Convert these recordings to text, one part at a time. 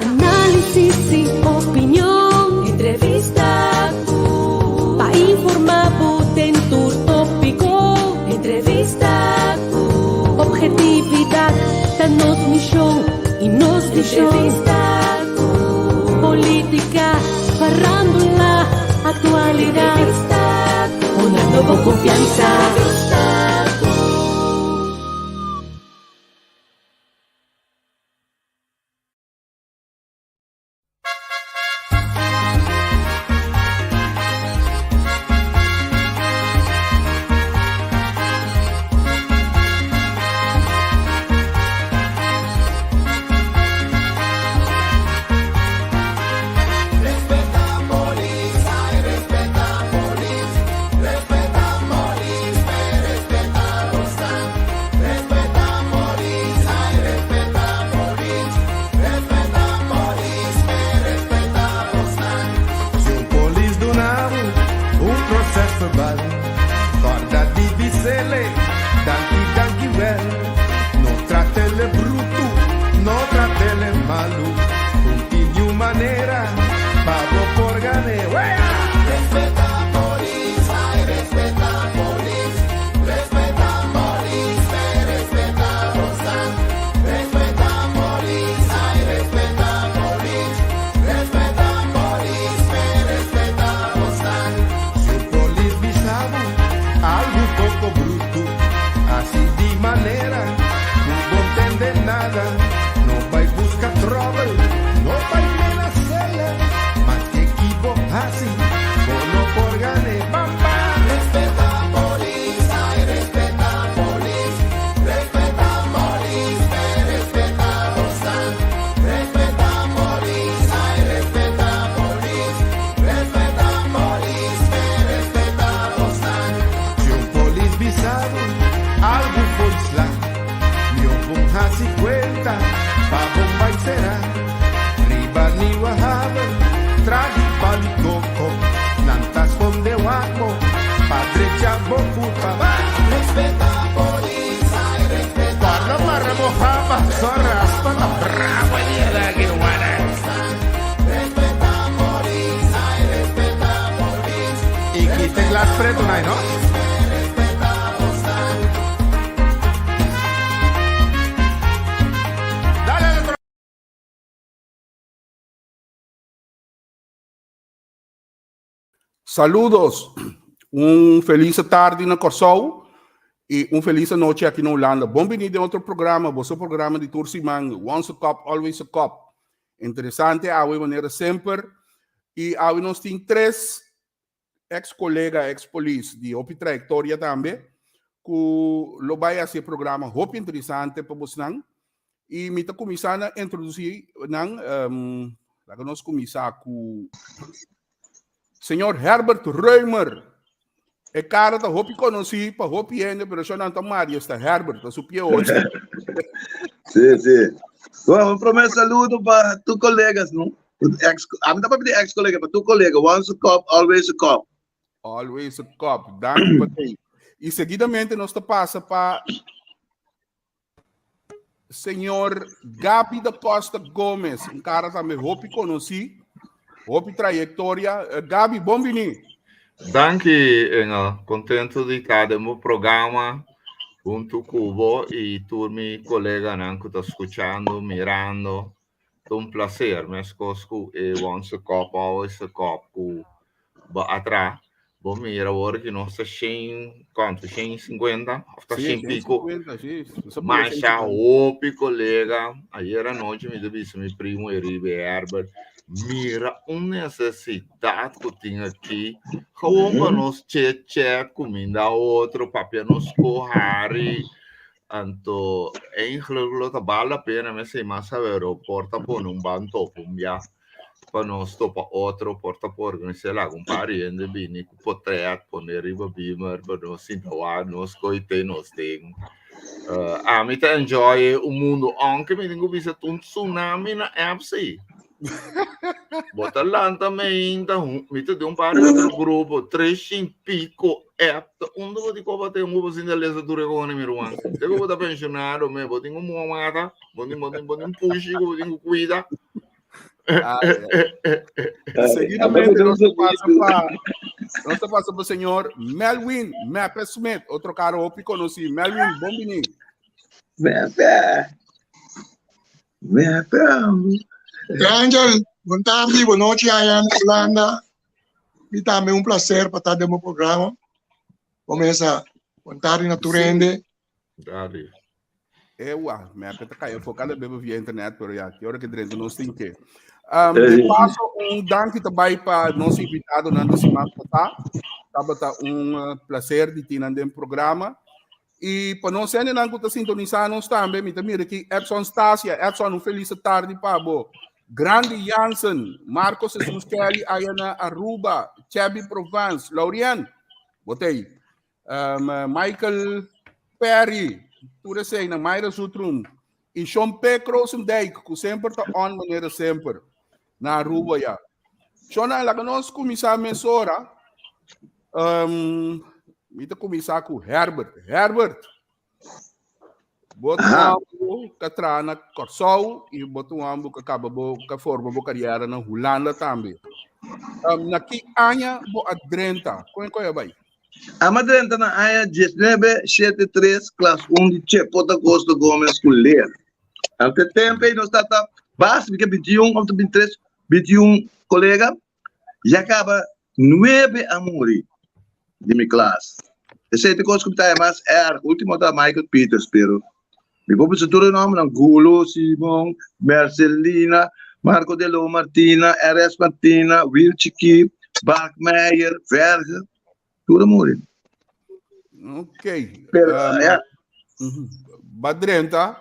Análisis i opinion. Entrevista ku. Pa informá bo den tur tópiko. Entrevista ku. Objetividat ta nos mishon i nos vishon. Entrevista ku. Polítika, farándula, aktualidat. Entrevista ku. Honrando bo konfiansa. Entrevista ku. Saludos, un feliz tarde na Kòrsou i un feliz anochi aki na Hulanda. Bon bini den otro programa, boso programa di tur siman, Once a Cop, Always a Cop. Interesante awe manera semper. I awe nos tin tres ex kolega, ex polis di hopi trayektoria tambe, ku lo bai hasi e programa hopi interesante pa bosnan. I mi ta kuminsá na introdusí nan, um, laga nos kuminsá ku señor Herbert Reumer. E cara ta hopi konosí pa hopi hende, pero sho nan ta Mario sta Herbert, ta su pie ocho. Sí, sí. Bueno, un primer saludo para tus colegas, ¿no? Ex, a mí tampoco ex colega, para tu colega. Once a cop, always a cop. Always a cop. Danki pa ti. I seguidamente nos ta pasa pa Señor Gabi da Costa Gomez, un cara tambe hopi konosí, hopi trayektoria. Eh, Gabi, bon bini. Danki, Engel. Contento di ta den bo programa hunto cu bo y tur mi coleganan cu ta scuchando, mirando. Ta un placer, mescos cu e Once a Cop, Always a Cop cu bo a tra. Bo mira awor ki nos ta shen, cuanto, shen cincuenta of ta Sí, shen pico. 150, sí. Nos a pone Masha 150. hopi colega. Ayer anochi mi ta bisa mi primo Eribe Herbert, mira un necesidad cu tin aki. Gewoon pa nos chit chat, cuminda otro, papia nos co hari. Anto eigenlijk lo ta bal la pena mesei mas saber o por ta pone un ban topa un bia pa nos topa otro, por ta por organisá laga un par di hende bini ku potret pone riba beamer pa nos sinta wak nos koe te nos den. Uh, ami ta enjoy un mundo, aunke mi tin ku bisa ta un tsunami na app si. Bo ta lanta meinta, mi ta den un par di otro grupo, tres y pico app, ta unda bo di koba ten bo sinta lesa tur e kone mi ruman. Te ku bo ta pensionado me, bo tin un muha mata, bo tin bo tin bo tin pushi ku bo tin ku kuida. Seguidamente nos pasa pa nos pasa pa señor Melwin Mepe Smith, otro cara hopi conocí. Melwin, bon bini. Mepe. Mepe. Angel, bon tarde, bon nochi allá na Hulanda. Mi tambe un placer pa ta den bo programa. Comienza, bon tarde na tur hende. Tarde. Ewa, me apeta cair focada bebo via internet, pero ya, que hora que drento nos tem que. De paso, un danki também para nosso invitado Nando Simão Tatá. Tabata un placer di tin den programa. E pa nos hendenan ku ta sintonisá nos tambe, mi ta mira aki Edson Stasia. Edson, un felis tardi pa bo. Grandi Jansen, Marcos Jesus Kelly aya na Aruba, Chevy Provence, Laurien, botei. Michael Perry, tur esei na Mayra Zutrum i Shon P. Krosendijk, ku semper ta on manera semper na Aruba ya. Shona, laga nos kuminsá mesora. Mi ta kuminsá ku Herbert. Herbert, bo ta un homber ku a traha na Kòrsou i bo ta un homber ku a kaba bo ku a forma bo kariera na Hulanda tambe. Na ki aña bo a drenta? Kon e a bai? Ami a drenta na aña diesnuebe shete tres klas un di Chepot Agosto Gomez ku Leer. Ante tempu ei nos tata basta mi ke bintiun òf bintitres bintiun kolega ya kaba nuebe a muri di mi klas. Esei ta e kos ku mi ta haña mas erg. Ultimo ta Michael Peters pero mi por bisa tur e nòmbernan, Gulo, Simon, Mercelina, Marco de Loo Martina, RS Martina, Wil Chikí, Bak Meijer, Verge, tur a muri. Ok. Pero, ya. Ba drenta.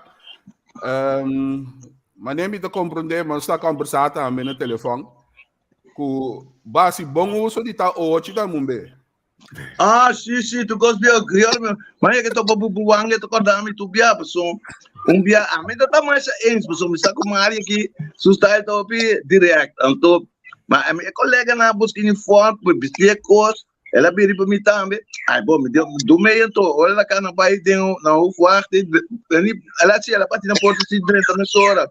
Mané mi ta komprondé, nos ta kombersá tambe na telefòn, ku basi bon uso di ta ochi ta mumbe. Ah, si, si, tu kos bia grior, ma e ke topa bubu wange to korda mi tu bia, paso un bia, a mi ta mas eens, paso mi sa ku Mari aki, su style ta hopi direct, anto, ma a mi e kolega na buska uniform, bisti e kos, el a biri pa mi tambe, ai bo, mi di, du mei anto, ora la kana bai den na hoofdwacht, el a si, el a bati na porta si drenta mesora.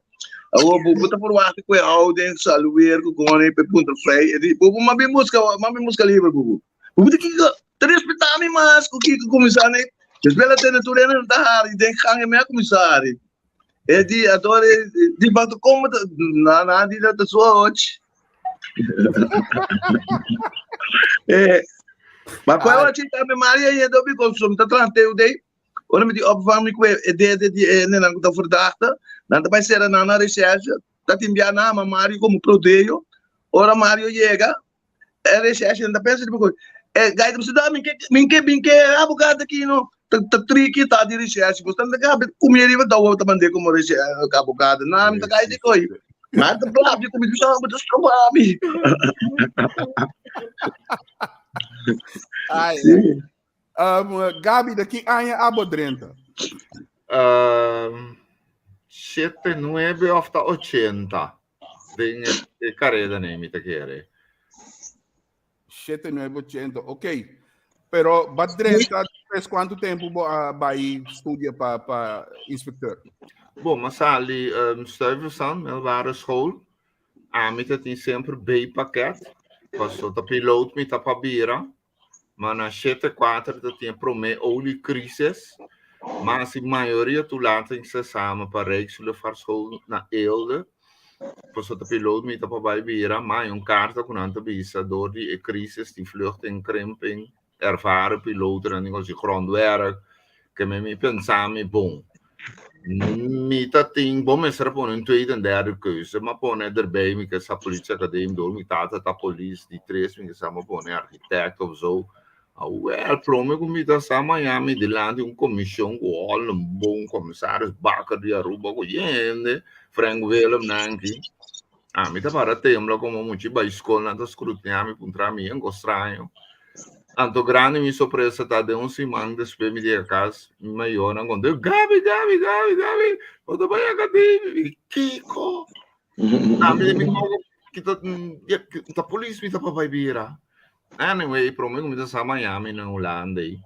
Awor bo ta verwacht ku e houding saluer ku kone pe puntra vrij. E di, Bubu ma bin buska, ma bin buska liber bubu. Bubu di kiko, ta respetá mi mas ku kiko kuminsá ne. Despues el a tende tur hende ta hari den gang e me a kuminsá hari. E di, ator e di bak ta komo ta, na na di ta soch. Eh, ma koe wachi tambe Maria yendo bi konsum ta traha teu dei. Ora mi di opvang mi ku e dede di e hendenan ku ta verdachte, nan ta bai sera nan na recherche, ta tin bia nan ama Mario komo prodeo. Ora Mario yega, e recherche nan ta pensa di por e gai ta bisa, da mi ke mi ke bin ke abogado aki no, ta ta triki ta di recherche, bos ta gabi kume riba dou ta mand'é komo abogado, nan mi ta kai di koi. Mario ta blabia ku mi, bisa bo ta stroba mi. Ai, Sí. Gabi, de ki aña abo drenta? 7, 9 of ta 80. Den e careda nee, mi ta kere. 7, 9, 80, ok. Pero ba drenta después cuánto tempo bo a bai studia pa pa inspecteur? Bon, m'a sali Stuyvesant, middelbare school. Ami ta tin semper B pakket. Paso ta piloot mi ta pa bira. Ma na shete kuater ta tin e promé oliecrisis. Ma si mayoria toelatingsexamen pa Rijksluchtvaartschool na Eelde, pasobra ta piloot mi ta pa bai bira, ma hay un karta ku nan ta bisa dor di e crisis di vluchtinkrimping, ervaren pilotonan di kosi grondwerk, ke mi mi pensa mi bon. Mi ta tin, bo mester a pone un tweede en derde keuze, ma pone erbij mi ke sa politieacademie door mi tata ta polis, di tres mi ke sa ma pone architect of zo. Awel, prome ku mi ta sa mañana mi dilanti un comision ku Hollenboom, commissaris Bakker di Aruba ku yende, Frank Willem nanki. Ah, mi ta para tembla como muchi bai school nan ta scrutinia mi puntra mi en straño. Anto grandi mi sorpresa ta den un siman despues mi llega cas mi mayornan conta Gabi Gabi Gabi Gabi bo ta bai academia mi di kiko ami di mi koko kita ta polis mi ta pa bai bira anyway prome ku mi ta sa Miami na Hulanda ei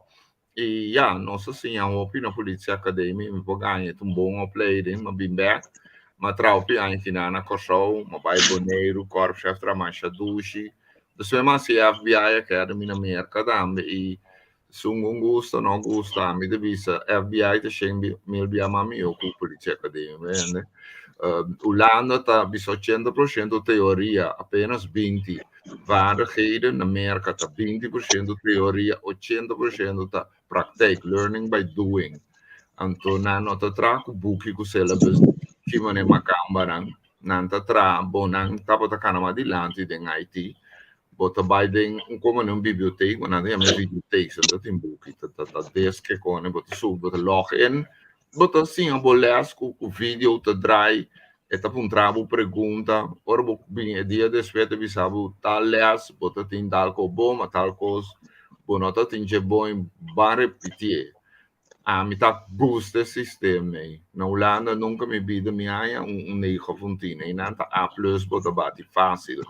I ya, nos a siña hopi na Politie Academie, mi por gaña, ta un bon opleiding, m'a bin bek. M'a traha hopi aña kinan na Kòrsou, m'a bai Boneiru, Korpschef traha masha dushi. Despues m'a hasi FBI Academy na Merka tambe i Sun un gusta no gusta mi ta bisa FBI ta shen mil bia mas mihó ku Politie Academie mi hende. Hulanda ta bisa 80% teoria apenas 20 vaardigheden na Merka ta 20% teoria 80% ta praktijk learning by doing. Anto nan no ta traha ku buki ku syllabus ki manera makambanan nan ta traha bo nan tabata kana mas dilanti den IT Bo ta bai den un como un biblioteek, ma nan ta yama videotheek, so ta tin buki, ta ta ta desk e kone, bo ta subi, bo ta log in, bo ta siña bo les ku ku video ta draai, e ta puntra bo pregunta, ora bo bin e dia despues ta bisa bo tal les bo ta tin tal kos bon, ma tal kos bo no ta tin dje bon i ban repitié. Ami ta gusta e sistema ei. Na Hulanda nunka mi bida mi haña un un negen of un tien. Einan ta A plus bo ta bati fásil.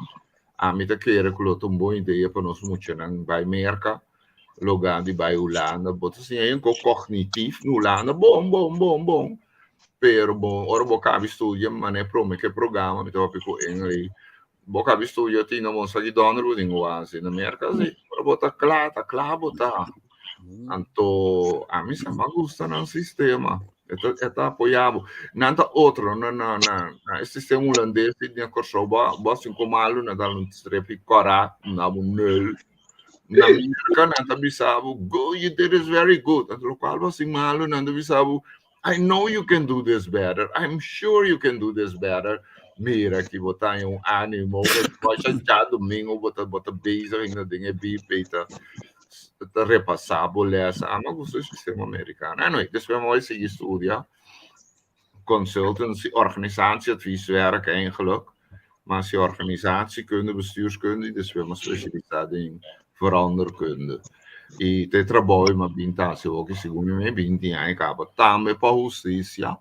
Ami ta kere ku lo ta un bon idea pa nos muchanan bai Merka lugá di bai Hulanda. Bo ta siña un kos kognitif na Hulanda bon bon bon bon. Pero bo ora bo kabi studia manera prome ku e programa mi ta papia ku Enri bo kabi studia tin na bo sa ki dònder bo tin ku hasi. Na Merka si ora bo ta kla ta kla bo ta. Anto ami sa mas gusta nan sistema. E ta e ta apoyá bo. Nan ta otro na na na na e sistema hulandes di na Kòrsou bo bo hasi un kos malu nan ta dal un strepi kòrá nan bo nul. Na Merka nan ta bisa bo go you did this very good. Anto lokual bo hasi malu nan ta bisa bo I know you can do this better. I'm sure you can do this better. Mira ki bo ta un animo, bo ta djadomingo bo ta bo ta bezig ainda den e BP ta ta repasá bo lès. Ami a gusta e sistema amerikano. Anyway, despues mi a bai sigui studia consultancy, organisatieadvieswerk eigenlijk. Maar si organisatiekunde, bestuurskunde i despues mi a spesialisá den veranderkunde. I te trabou mi a bin ta hasi hopi segun mi mi binti aña kaba. Tambe pa hustisia,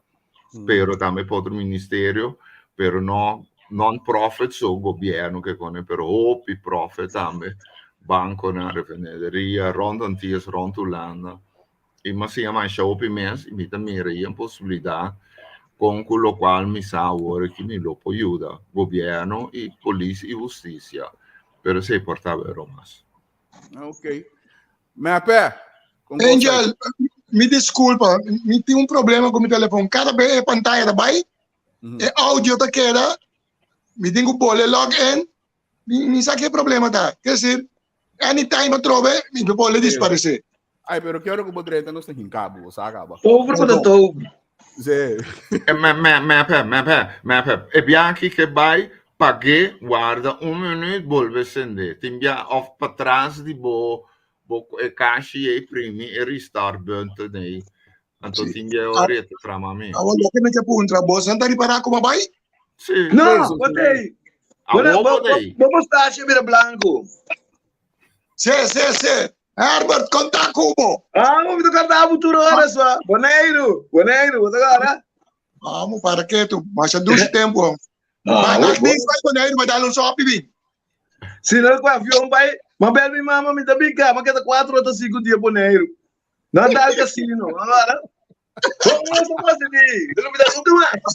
pero tambe pa otro ministerio, pero no non-profit so gobierno ke kone, pero hopi profit tambe, bankonan, refineria, rònt Antias, rònt Hulanda. I mi a siña masha hopi mes i mi ta mira ei un posibilidat kon ku lokual mi sa awor aki mi lo por yuda gobièrnu i polis i hustisia, pero esei por ta bero mas. Ok. Mepe, kon kos Angel, mi disculpa, mi tin un problema ku mi telefon. Kada bes e pantaya ta bai, e audio ta keda, mi tin ku bole log in, mi mi sa ke problema ta. Ke decir, Anytime atrobe, mi por pone disparecer. Ay, pero quiero que bo drenta nos ta hinca bo, sa caba. Over ku ta tou. Sí. Eh, me, me, me, pe, me, pe, me, pe. E bianchi ke bai, pagué, warda un minuut, bolbe sende. Tin bia of patras di bo, bo e kashi ei primi e restart button ei. Anto Sí. tin bia ora e ta trama mi. Awor loke mi ke puntra, bo san ta ripará kuma bai? Sí. No, Sí, sí, botei. Awor Bo, botei. bo mustache bira blanco. Sí, sí, sí. Herbert, konta ku bo. Ah, mi ta korda bo tur ora so. Boneiru, Boneiru, bo ta korda? Vamos, para ketu. Masha dushi tempu. Ah, Mas bo, nak bo. dis bai Boneiru, bai dal un sopi bin. Si no ku avion bai, ma bel mi mama mi ta bika, ma keda 4 ota 5 dia Boneiru. No dal casino, agora. Como não se pode dir? Eu não me dá nunca mais.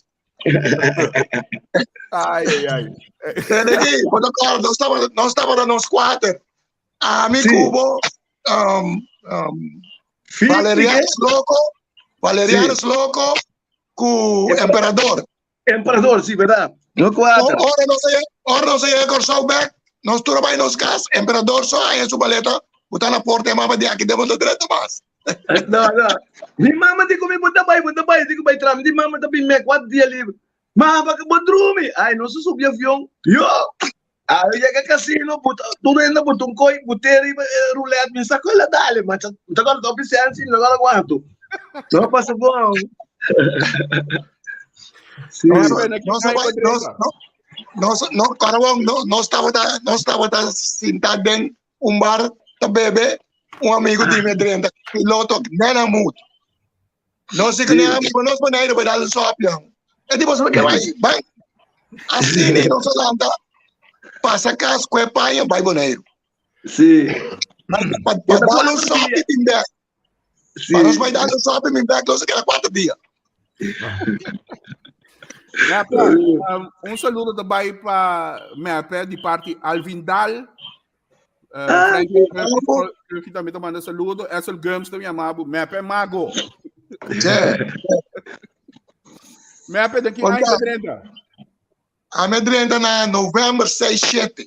Ai, ai, ai. Tende aqui, quando eu nós estava nós estava nos quatro. Ami Sí. Cubo, um, um, Física. Valeriano Loco, Valeriano Loco, ku Emperador. Emperador, sí, verdad. No cuatro. Ora nos ora nos llega Corsou back, nos tur bai nos cas, Emperador so en su maleta, buta na porta e mama di aki demos no drenta mas. No, no. Mi mama di ku mi buta bai, buta bai, di ku bai tram, di mama ta bin me kwat dia libre. Mama ka bo drumi. Ai, nos a subi avion. Yo! Ah, llega casino, buta, tur hende buta un koi, buté riba eh, roulette, mi sa kola dale, ma ta ta kola topi sensi, no kola guanto. No pasa bom. Sí. Nos, Bueno, aquí nos, hay nos, Padreta. nos, no, Carabón, no, nos tabata, nos tabata sintá den un bar ta bebe, un amigo di mi drenta, piloto, nena mut. Nos di kuné amigo nos Boneiru bai dal un sopia. E tipo sabe ke bai, bai. Asina i nos a lanta, pasa kas kue paña bai Boneiru. Sí. Pa pa pa dal un sopia bin bek. Sí. Pa nos bai dal un sopia bin bek, nos a keda kuater dia. Mepe, um, un saludo ta bai pa Mepe di parti Alvin Dal. Uh, Ah, Frankie Frankie tambe ta manda saludo. Essel Gums ta yama bo. Mepe Mago. Che, Mepe, de ki Conta. aña drenta? a me drenta na november 6, 7.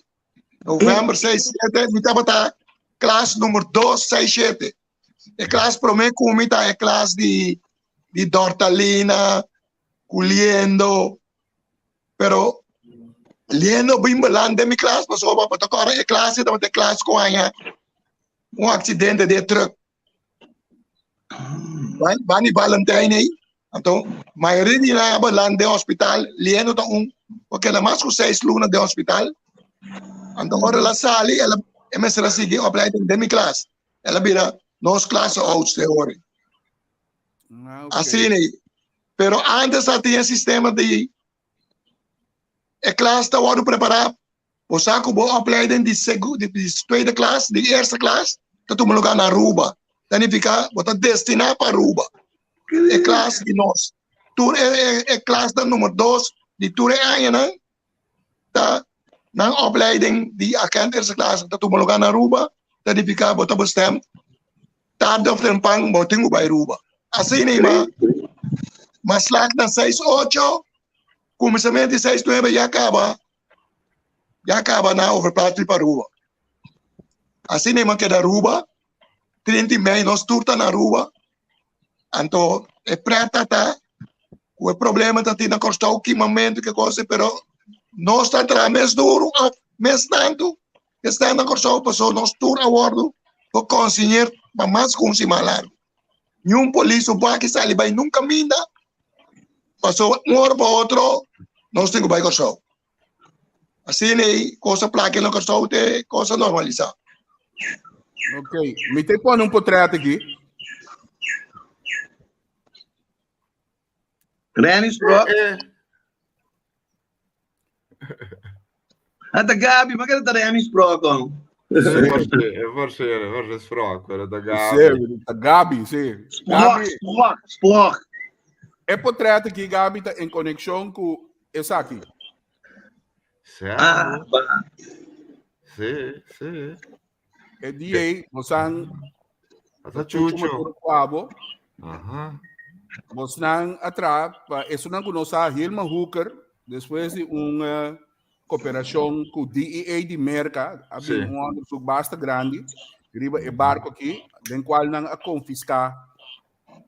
November 6, 7, mi tabata klas nummer 2, 6, 7. E klas promé ku mi ta e klas di di Dortalina, ku Liendo, pero Liendo bin beland den mi klas pasobra bo ta kòrda e klas ei tabata e klas ku haña un aksidente di e trùk. Bani Valentijn ei, anto mayoria di nan a beland den hospital, Liendo ta un ku a keda mas ku seis luna den hospital, anto ora el a sali el a e mester a sigui opleiding den mi klas. El a bira nos klase oudste ori. Ah, ok. Asina ei. Pero antes a tin e sistema di e klas ta wòrdu prepará. Bo sa ku bo opleiding di segu di di tweede klas, di eerste klas, ta tuma lugá na Aruba. Ta nifiká bo ta destiná pa Aruba. E klas di nos. Tur e e e klasnan number dos di tur e añanan ta nan opleiding di agent eerste klas ta tuma lugar na Aruba, ta nifica bo ta bestemd tarde of tempan bo tin ku bai Aruba. Asina i ma ma slag na seis ocho, kuminsamentu di seis nuebe ya kaba ya kaba na overplaats pa Aruba. Asina i ma keda Aruba, 30 mei nos tur ta na Aruba, Anto e preta ta ku e problema ta tin na Kòrsou kimamentu ke kos pero nos ta traha mes duru òf mes tantu ke esnan na Kòrsou pasobra nos tur a wòrdu gekonsiñer pa mas ku un siman largu. Niun polis no por aki sali bai nun kaminda pasobra un ora pa otro nos tin ku bai Kòrsou. Asina ei kos a plaka na Kòrsou te kos a normalisá. Ok, mi te pone un portret aki. Renny Sprok. Ata Gabi, maar que ta Renny Sprok on. É você, é você Sprok, pero ta Gabi. Sí, ta Gabi, sí. Sprok, Gabi. Sprok, Sprok. E portret aki, Gabi, ta en conexion ku Esaki. Ah, Sí, sí. E dia bosan Ata chucho. Kwabo. Aha. Bosnan atra pa esunan ku nos sa Hilma Hooker despues di un uh, koperashon ku DEA di Merka a bin un onderzoek basta grandi riba e barco aki den cual nan a confisca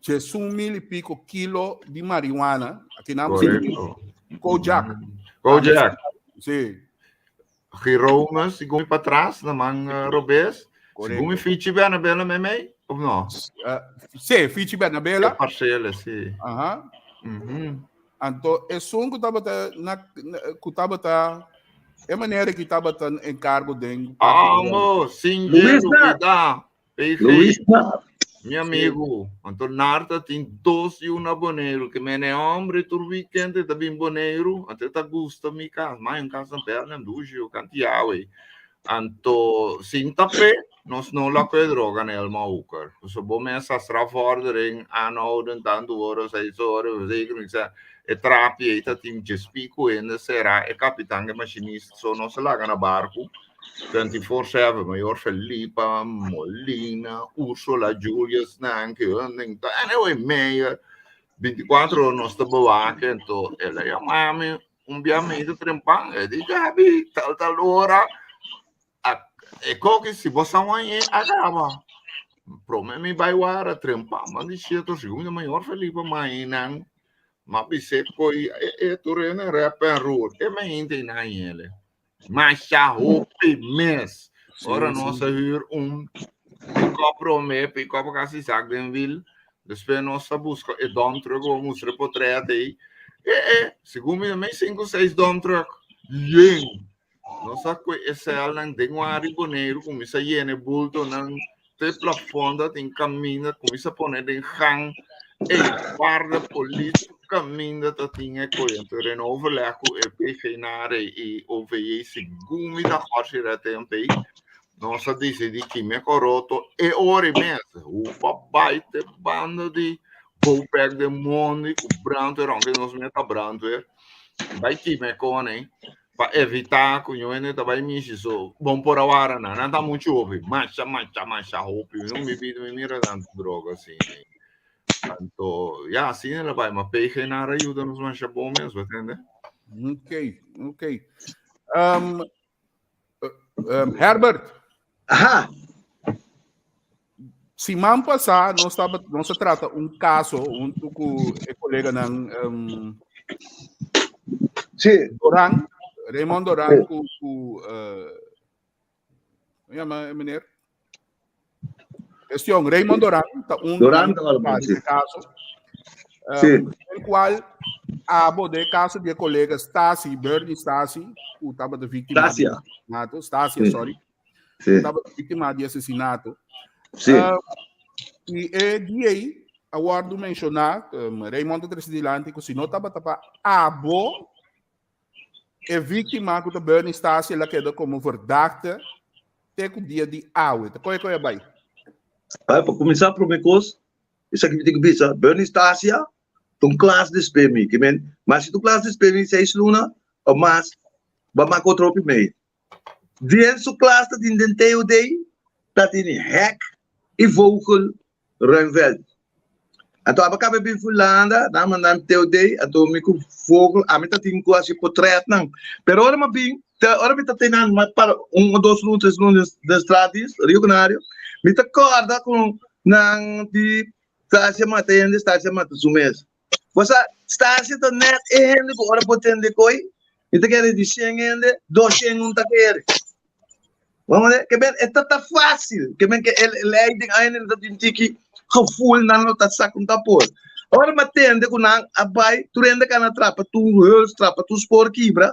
11,000 y pico kilo di marihuana. Aki nan Correcto. Kojak. Kojak. Sí. Girome, segun pa atrás, na man uh, robes. Segun mi fichi Bernabela me mei, of no? Uh, sí, fichi Bernabela. Parcela, sí. Aha. Mm -hmm. Anto, esun ku tabata na ku tabata e manera ku tabata encargo den Amo, sin Luis lubida. PG, Luis mi amigo, anto Narta tin dos yu na Boneiru, ke mene hombre tur weekend e ta bin Boneiru, anto e ta gusta mi kas, mai un kas na Belnem, dushi yu kanti yawe. Anto sin tapé, nos no la koe droga na Elma Hooker. So bo mes a strafvordering aanhouden, tantu ora, seis ora, verzekering, sa, e trapi ei ta tin djespiku hende será, e kapitan, e machinist, so nos a laga na barku. 24/7, Mayor Felipa, Molina, Ursula, Julius, Nanke, Huntington, anyway, Meyer, 24 ora nos ta bewaken, anto el a yama mi un bia medio trempan, e di Gabi, tal tal ora, a, e koki si bo sa wan e agaba. Prome mi bai wara trempan, man di shieto, segun de Mayor Felipa mainan, ma bise koi e, e turene rep en roer, e me hinte na yele. Masha hopi mes. Ora nos a huur un pick-up promé, pick-up kasi zak den wiel. Despues nos a buska e dump truck, bo mustra e potret ei. E e, segun mi mei sinku seis dump truck. Yen. Nos a kue e sèlnan den wari Boneiru, kuminsá yena e bultonan te plafond dat tin kaminda, kuminsá pone den gang. Ey, guarda polis tur kaminda ta tin e koe. Anto er in overleg ku e PG Nare i OVJ segun mi ta Jorge RTMP, nos a disidí kime koroto e ora mes. Hupa bai te banda di. Bopek den mondi ku brandweer, aunke nos mes ta brandweer, bai kima e kone pa evitá ku ñu hende ta bai mishi so bon por a wara nan. Nan ta muchu hopi, masha masha masha hopi. Mi no mi bida mi mira tantu droga asina. Anto, ya, asina el a bai, ma PG nan a yuda nos masha bon mes, bo tende? Ok, ok. Um, um, Herbert. Aha. Siman pasá nos taba, nos a trata un caso hunto ku e coleganan um, Sí. Doran, Raymond Doran ku, ku uh, ¿cómo llama eh, meneer? Cuestión, Raymond Doran ta un Doran ta algo, de sí. caso. Um, Sí. El cual abo de caso de colega Stasi, Bernie Stasi, ku taba de víctima de Stasia. asesinato, Stasia, Sí. sorry, Sí. taba de víctima de asesinato. Sí. Uh, e e DA a wordo mencionar, um, Raymond ta trece dilanti, ku si no tabata pa abo, e víctima ku ta Bernie Stasi, el a keda como verdachte te ku dia di awe. Ta koe koe a bai? Bai, pa kuminsá promé kos, esaki mi tin ku bisa, Bernie Stasia ta un klas despe mi, ke men, ma si ta un klas despe mi seis luna o mas, ba mak otro hopi mei. Den su klas ta tin den TOD, ta tin hek i vogel Ruimveld. Anto aba kaba bin Hulanda, nan manda mi TOD, anto mi ku vogel, ami ta tin ku hasi potretnan. Pero ora mi a bin, te ora mi ta tene mi a para un o dos luna, tres luna den Stratis, Rio Canario, mi ta kòrda ku nan di Stasia mata hende, Stasia mata su mes. Bo sa, Stasia ta nèt e hende ku ora bo tende koi, mi ta kere di shen hende, doshen un ta kere. Bo mane? Ke ben, e ta ta fásil. Ke ben ke e leiding eindelijk ta tin tiki gevoel nan lo ta sa kon ta por. Ora mi a tende ku nan a bai, tur hende kana trapa tur huls, trapa tur spoor kibra,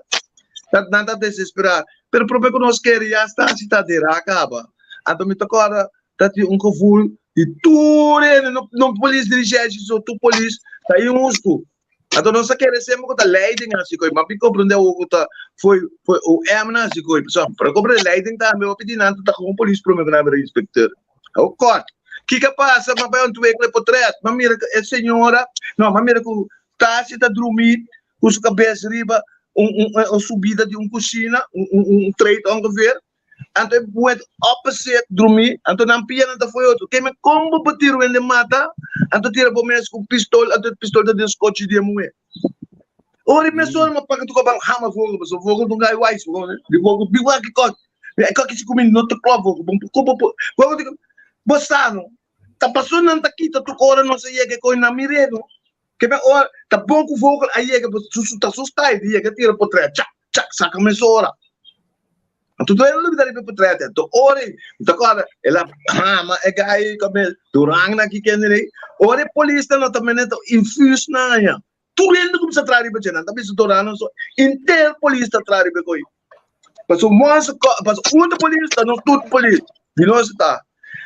ta nan ta desesperá. Pero promé ku nos kere ya Stasia ta derá kaba. Anto mi ta kòrda ta tin un gevoel di tur hende, no, no polis di recherche so, tur polis ta inhustu. Anto nos a kere semper ku ta leiding hasi koi, ma mi komprende awor ku ta foi foi OM nan hasi koi. Pasobra pero komprende leiding tambe hopi di nan ta gewoon polis prome ku nan bira inspecteur. Awor kort, kiko a pasa? Mi a bai ontwikkel e potret, mi a mira ku e señora, no, mi a mira ku Tashi ta drumi ku su kabes riba un un un subida di un kushina, un un un trade ongeveer. Anto e buet opposite drumi, anto nan pianan ta fo'i otro. Keme kon bo por tira un hende mata, anto tira bo mes ku pistol, anto e pistol ta den skochi di e muhé. Ora e mesora mi a paka tuka ban hama vogel, pasobra vogel ta un gai wise, bo konoce. Di vogel bi wak e kòki. E kòki si ku mi no ta klòp vogel, bo kon bo por, vogel di bo sa no, ta pasobra nan ta kita tur ora nos a yega e koi nan mir'é no. Keme ora ta bon ku vogel a yega, pasobra ta su style di yega tira potrèt, chak, chak, saka mesora. Anto tur hende lubida riba e portret. Anto ora e, mi ta kòrda, el a hama e gai kome Duran nan ki kende ei. Ora e polisnan no ta mene ta infuus nan aña. Tur hende kuminsá traha riba dje. Nan ta bisa Duran nan so inter polis ta traha riba e koi. Pasobra mos pasobra un ta polis ta nos tur polis. Di nos ta.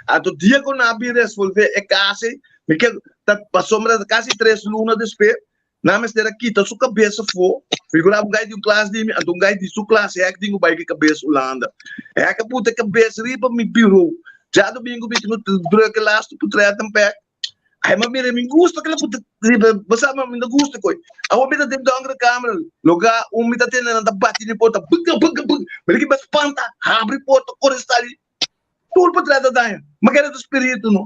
Anto dia ku nan a bin resolve e kas ei, mi ke ta pasobra kasi tres luna despues Nan mester a kita su kabes afó. Figurá un gai di un klas di mi, anto un gai di su klas hèk tin ku bai ku e kabes Hulanda. Hèk a puta e kabes riba mi biró. Djadumingu mi tin ku druk e lastu putret pèk. Ai, ma mira, mi gusta kila puta riba, bo sa, mi no gusta koi. Awor mi ta den donkere kamer, lugá un mi ta tende nan ta bati mi porta, buk, buk, buk. Mi ta kiba spanta, habri porta, kore sali. Tur putret a daña. Ma kere ta spiritu no.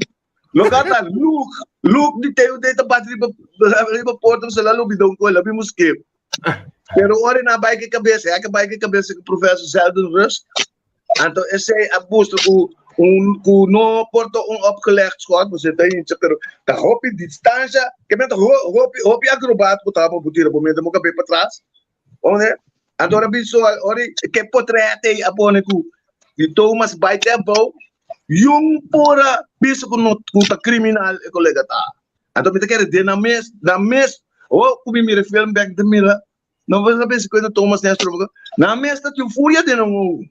Lo ka ta Luke, Luke di TUD ta bati riba riba porta se la lubida un koe, la bi muske. Pero ora na bai ke kabesa, ya ke bai ke kabesa ke professor Zeldin Rusk. Anto esei a bustra ku un ku no por ta un opgelegd schot, bo ta hincha, pero ta hopi distansha, ke men ta hopi hopi acrobat ku ta bo tira bo mente mo kabe patras. Ora anto ora biso ora ke potret ei a pone ku di Thomas bai te abou Yung por a bisa ku no ku ta kriminal e kolega ta. Anto mi ta kere den nan mes, nan mes, oh ku mi mira e film bek ta mira, no bo ta pensa ku e ta Thomas Nestor bo nan mes ta tin furia den nan ogo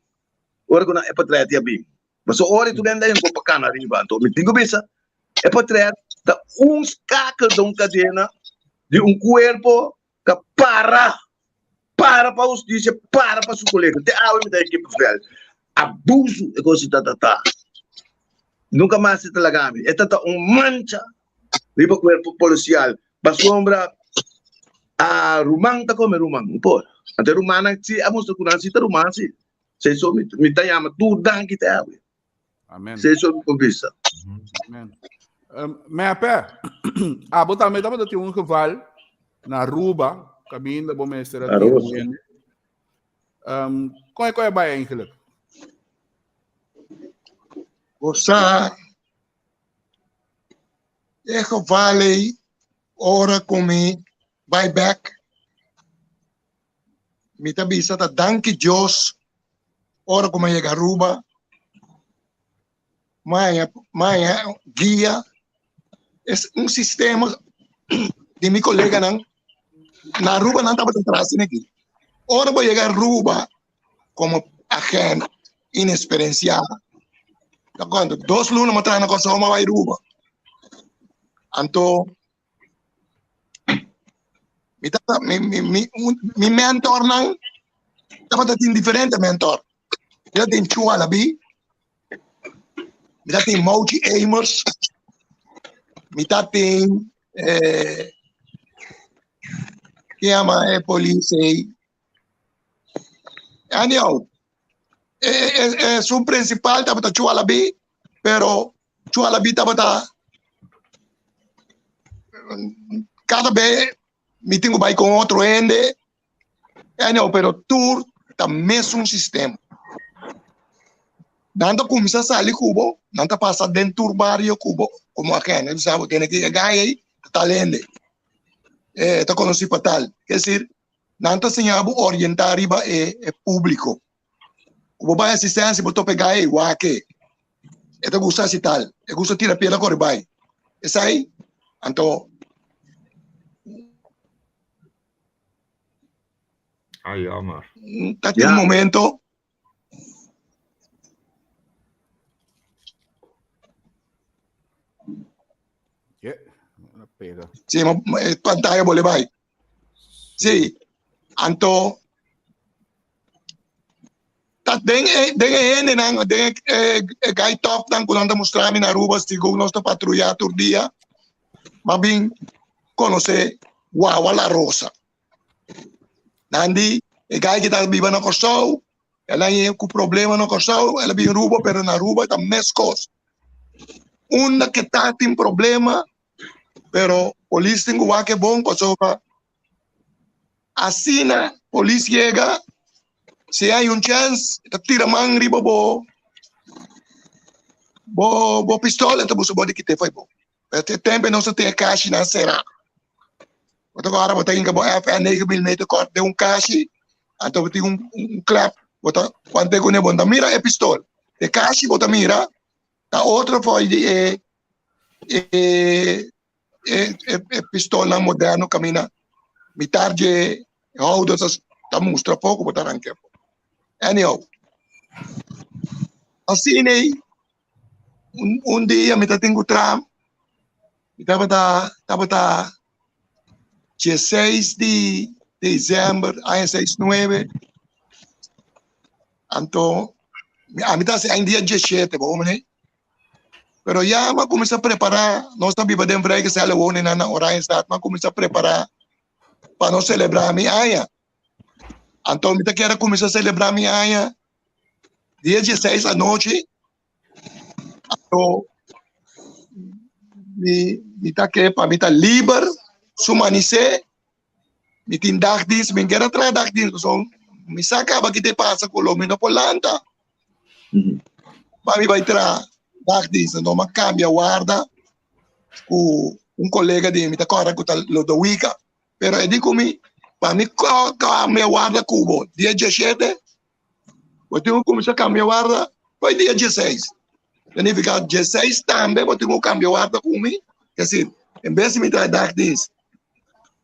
ora ku nan e potret a bin. Pasobra ora tur hende a yega pa kana riba anto mi tin ku bisa e potret ta un skakel den un kadena di un kuerpo Ta para, para pa hustisia, para pa su kolega. Te awe mi ta e Kippenvel. Abuso e kos ta ta ta. Nunka mas e ta laga mi. E ta ta un mancha. Riba kuerpo polisial. Pasobra a ruman ta kome ruman, no por. Anto e rumannan si a mustra ku nan si ta ruman si. Esei so mi mi ta yama tur danki te awe. Amen. Esei so mi por bisa. Amen. Um, Mepe, abo tambe tabata tin un geval na Aruba, caminda bo mester a tira Aruba. un hende. Um, kon e kon e bai eigenlijk? Bo sa E geval ei ora ku mi bai bek, mi ta bisa ta danki Dios ora ku mi a yega Aruba, mi a haña mi a haña guia, es un sistema di mi koleganan na Aruba nan tabata tras di mi. Ora bo yega Aruba komo agent inexperenciá. Ta konta, dos luna mi a traha na Kòrsou, mi a bai Aruba. Anto, mi tabata, mi, mi, mi, mi mentornan tabata tin diferente mentor. Mi ta tin Chu Alabi, mi ta tin Mauchi Amers, mi ta tin, eh, ke yama e polis ei? Anyhow, e, e, e, su principal tabata Chualabi, pero Chualabi tabata cada vez mi tengo bai con otro hende. Anyhow, pero tur ta mesun sistema. Nan ta cuminsa sali cubo, nan ta pasa den tur barrio cubo como agente. Bisa bo tiene que llegar ahí, tal hende. Eh, ta conocí pa tal. Es decir, Nan ta siña bo orientá riba e e públiko. Ku bo bai asistensia bo topa e gai ei, wak e. E ta gusta hasi tal, e gusta tira piedra kore bai. Esei, anto. Ai, jammer. Ta tin un momento. Sí, e pantaya bole bai. Sí, anto ta den e den e hendenan, den e e guy topnan ku nan ta mustra mi na Aruba segun nos ta patruya tur dia, m'a bin konosé Wawa La Rosa. Nan di e guy ki ta biba na Kòrsou, el a haña ku problema na Kòrsou, el a bin Aruba pero na Aruba ta meskos. Unda ke ta tin problema Pero polis tin ku wak e bon pasobra asina polis yega si hay un chèns e ta tira man riba bo bo bo pistol e ta buska bo di kite fo'i bo. Pero te tempo nos ta tin e kashinan será. Bo ta ora bo ta hinka bo FN negen milimeter kòrt den un kashi anto bo tin un un klep bo ta wante kuné bo no ta mira e pistol. E kashi bo ta mira ta otro fo'i di e e e e pistolnan moderno camina mitar dje houder ta ta mustra poco bo ta ranke afo. Anyhow, asina ei un un dia mi ta tin cu traha mi tabata tabata dieseis di december aña seis nuebe anto ami ta haci aña dia dieshete bo hombre. Pero ya m'a cuminsa prepara, nos ta biba den vrijgezelle woningen na Oranjestad, m'a cuminsa prepara pa nos celebra mi aña. Anto mi ta kier a cuminsa celebra mi aña dia dieseis anochi, anto mi mi ta ke pa mi ta liber su manisé, mi tin dagdienst, mi kier a traha dagdienst pasobra mi sa caba ki ta pasa cu lo mi no por lanta. Pa mi bai traha dagdienst anto mi a cambia warda cu un colega di mi ta corda cu ta Lodowica pero e di cu mi pa mi cambia warda cu bo dia dieshete bo tin cu cuminsa cambia warda pa dia dieseis significa dieseis tambe bo tin cu cambia warda cu mi es decir en bes di mi traha dagdienst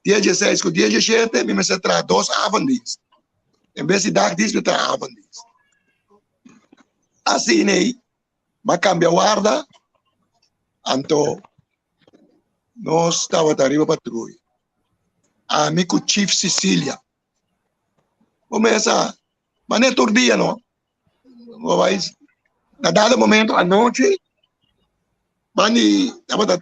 dia dieseis cu dia dieshete mi mester traha dos avonddienst. En bes di dagdienst mi traha avonddienst. Asina ei m'a kambia warda, anto nos tabata riba patruya. Ami ku Chief Cecilia. Bo mesa, manera tur dia no. Bo bai na dado momento anochi, bandi tabata.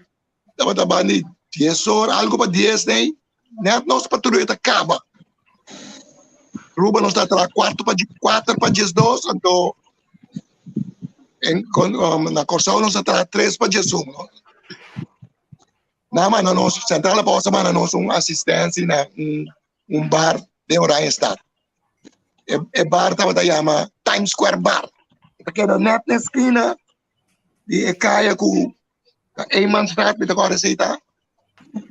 tabata banda di dies or, algo pa dies nei, net nos patruya ta kaba. Aruba nos ta traha kuarto pa kuater pa diesdos, anto en na Kòrsou nos ta traha tres pa diesun. Nan manda nos, Centrale Post a manda nos un asistensia na un un bar den Oranjestad. E, e bar tabata yama Times Square Bar. E ta keda net na eskina di e kaya ku ta Eenmansstraat, mi ta kòrda esei ta,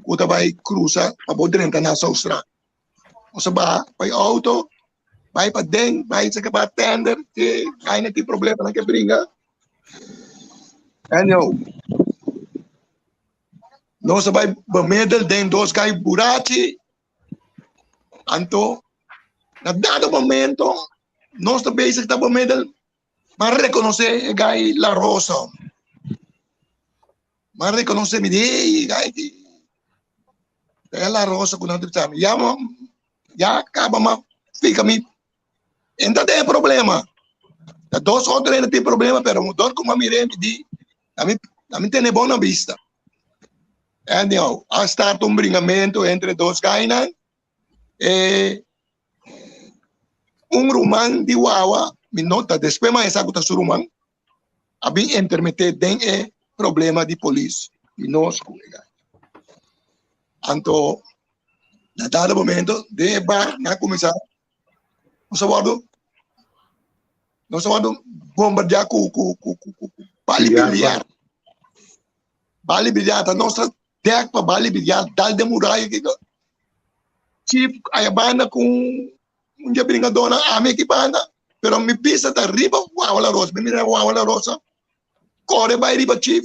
ku ta bai krusa pa bo drenta Nassaustraat. Nos a baha bai auto, bai paden, bai saka bartender, te aina tin problema nan ke bringa. Anyhow, nos a bai bemiddel den dos gai burachi, anto na dado momento nos ta bezig ta bemiddel, m'a rekonosé e gai La Rosa. M'a rekonosé, mi di, hey, gai ki ta e La Rosa ku nan ta bisa mi. Ya, ya kaba m'a fika mi E ta den problema. Ta dos otro hende tin problema, pero dor ku m'a mir'é mi di, ami, ami tene bon na bista. Anyhow, a start un bringamento entre dos gainan. E un ruman di wawa, mi no ta despues m'a sa ku ta su ruman, a bin intermeté den e problema di polis di nos ku e gai. Anto, na dado momento, den e bar nan a kuminsá Nos a wòrdu nos a wòrdu bombardeá ku ku ku ku ku bali biliar. Bali biliar ta nos ta dèk pa bali biliar dal den muraya kiko. Chief aya banda ku un dje bringadónan ami aki banda pero mi bista ta riba Wawa La Rosa mi mira Wawa La Rosa kore bai riba chief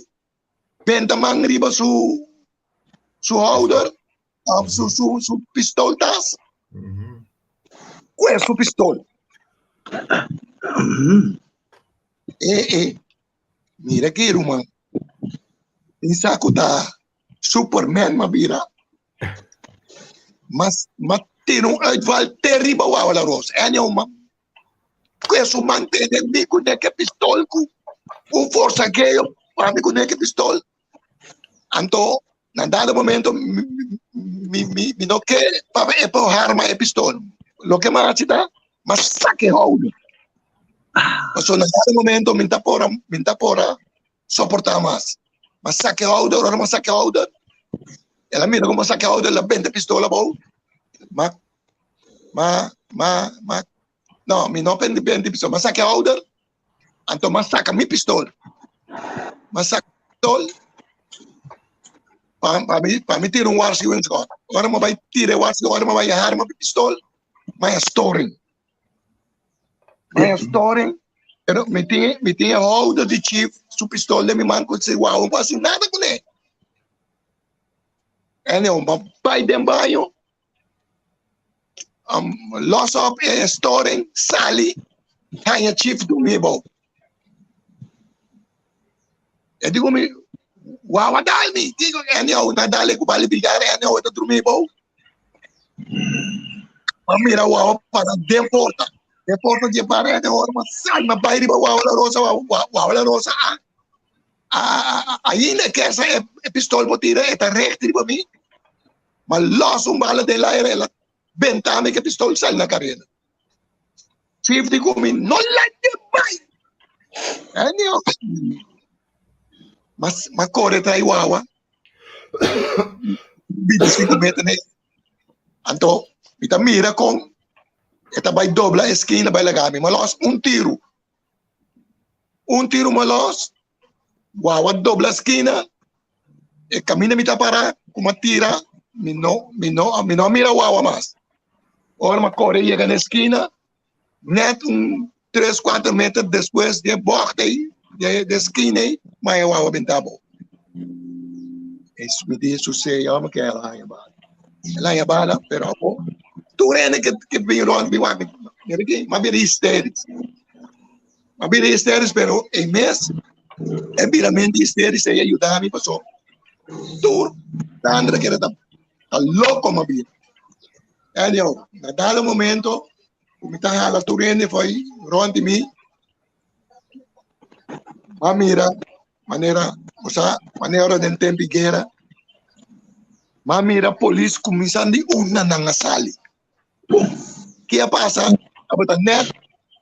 benta man riba su su houder of su su su pistol tas. Kue su pistol. Eh eh, mira ki ruman. Pensa ku ta Superman m'a bira. Mas m'a tira un uitval te riba Wawa La Rosa. Anyhow m'a kue su man tene mi ku neke pistol ku un forsageo pa mi ku neke pistol. Anto na dado momento mi, mi, mi no ke pa e por harma e pistol. Loke mi a haci ta, mi a saca e houder. Pasobra na dado momento mi ta por a, mi ta por a soporta mas. Mi a saca e houder, ora mi a saca e houder, el a mira como mi a saca e houder, el a benta e pistol abou. Ma, ma, ma, ma, no, mi no benta e pistol, mi a saca e houder, Anto m'a saca mi pistol. M'a saca pistol pa, pa mi, pa mi tira un waarschuwingsschot. Ora m'a bai tira e waarschuwing, ora m'a bai harma mi pistol, m'a haya storing. M'a haya storing, pero mi tin, mi tin e houder di chief su pistol den mi man ku si wou, no por hasi nada kuné. Anyhow, m'a bai den baño, um, los op e storing, sali, haña chief durmi bou. E digo mi, wawa dal mi, digo, anyhow, na dale ku bali billar, anyhow, e ta durmi bou. Ma mira wawa para den porta. Den porta di bar, anyhow, ma sal, ma bai riba wawa la rosa, wawa, wawa la rosa, ah. Ah, ainda kersa e, e pistol bo tira, e ta recht riba mi. Ma los un bala den laira, el a benta mi ke pistol sali na kareda. Chief di ku mi, no laat e bai! Anyhow, ma, ma kore trai wawa. 25 meter nee. Anto, mi ta mira kon e ta bai dobla eskina bai laga mi. Ma los un tiru. Un tiru ma los, Wawa dobla skina, e kaminda mi ta para, ku mi a tira, mi no, mi no, mi no a mira wawa mas. Ora mi a kore yega na e skina, nèt un tres, kuater meter despues di e bògt ei, di e skina ei, mi a haña wawa bentá abou. Mi di susei, ora mi ke el a haña bala. El a haña bala, pero abo tur hende ke bin rònt mi wak mi, mira ki, mi a bira histeris. A bira histeris, pero e mes e biramentu histeris ei a yuda mi paso tur Sandra keda ta ta loko mi a bira. Anyhow, na dado momento ku mi ta hala tur hende for rònt di mi, mi a mira manera, bo sa, manera ora den tempu di guera. M'a mira polis kuminsá di unda nan a sali. Pum! Ke a pasa? Tabata nèt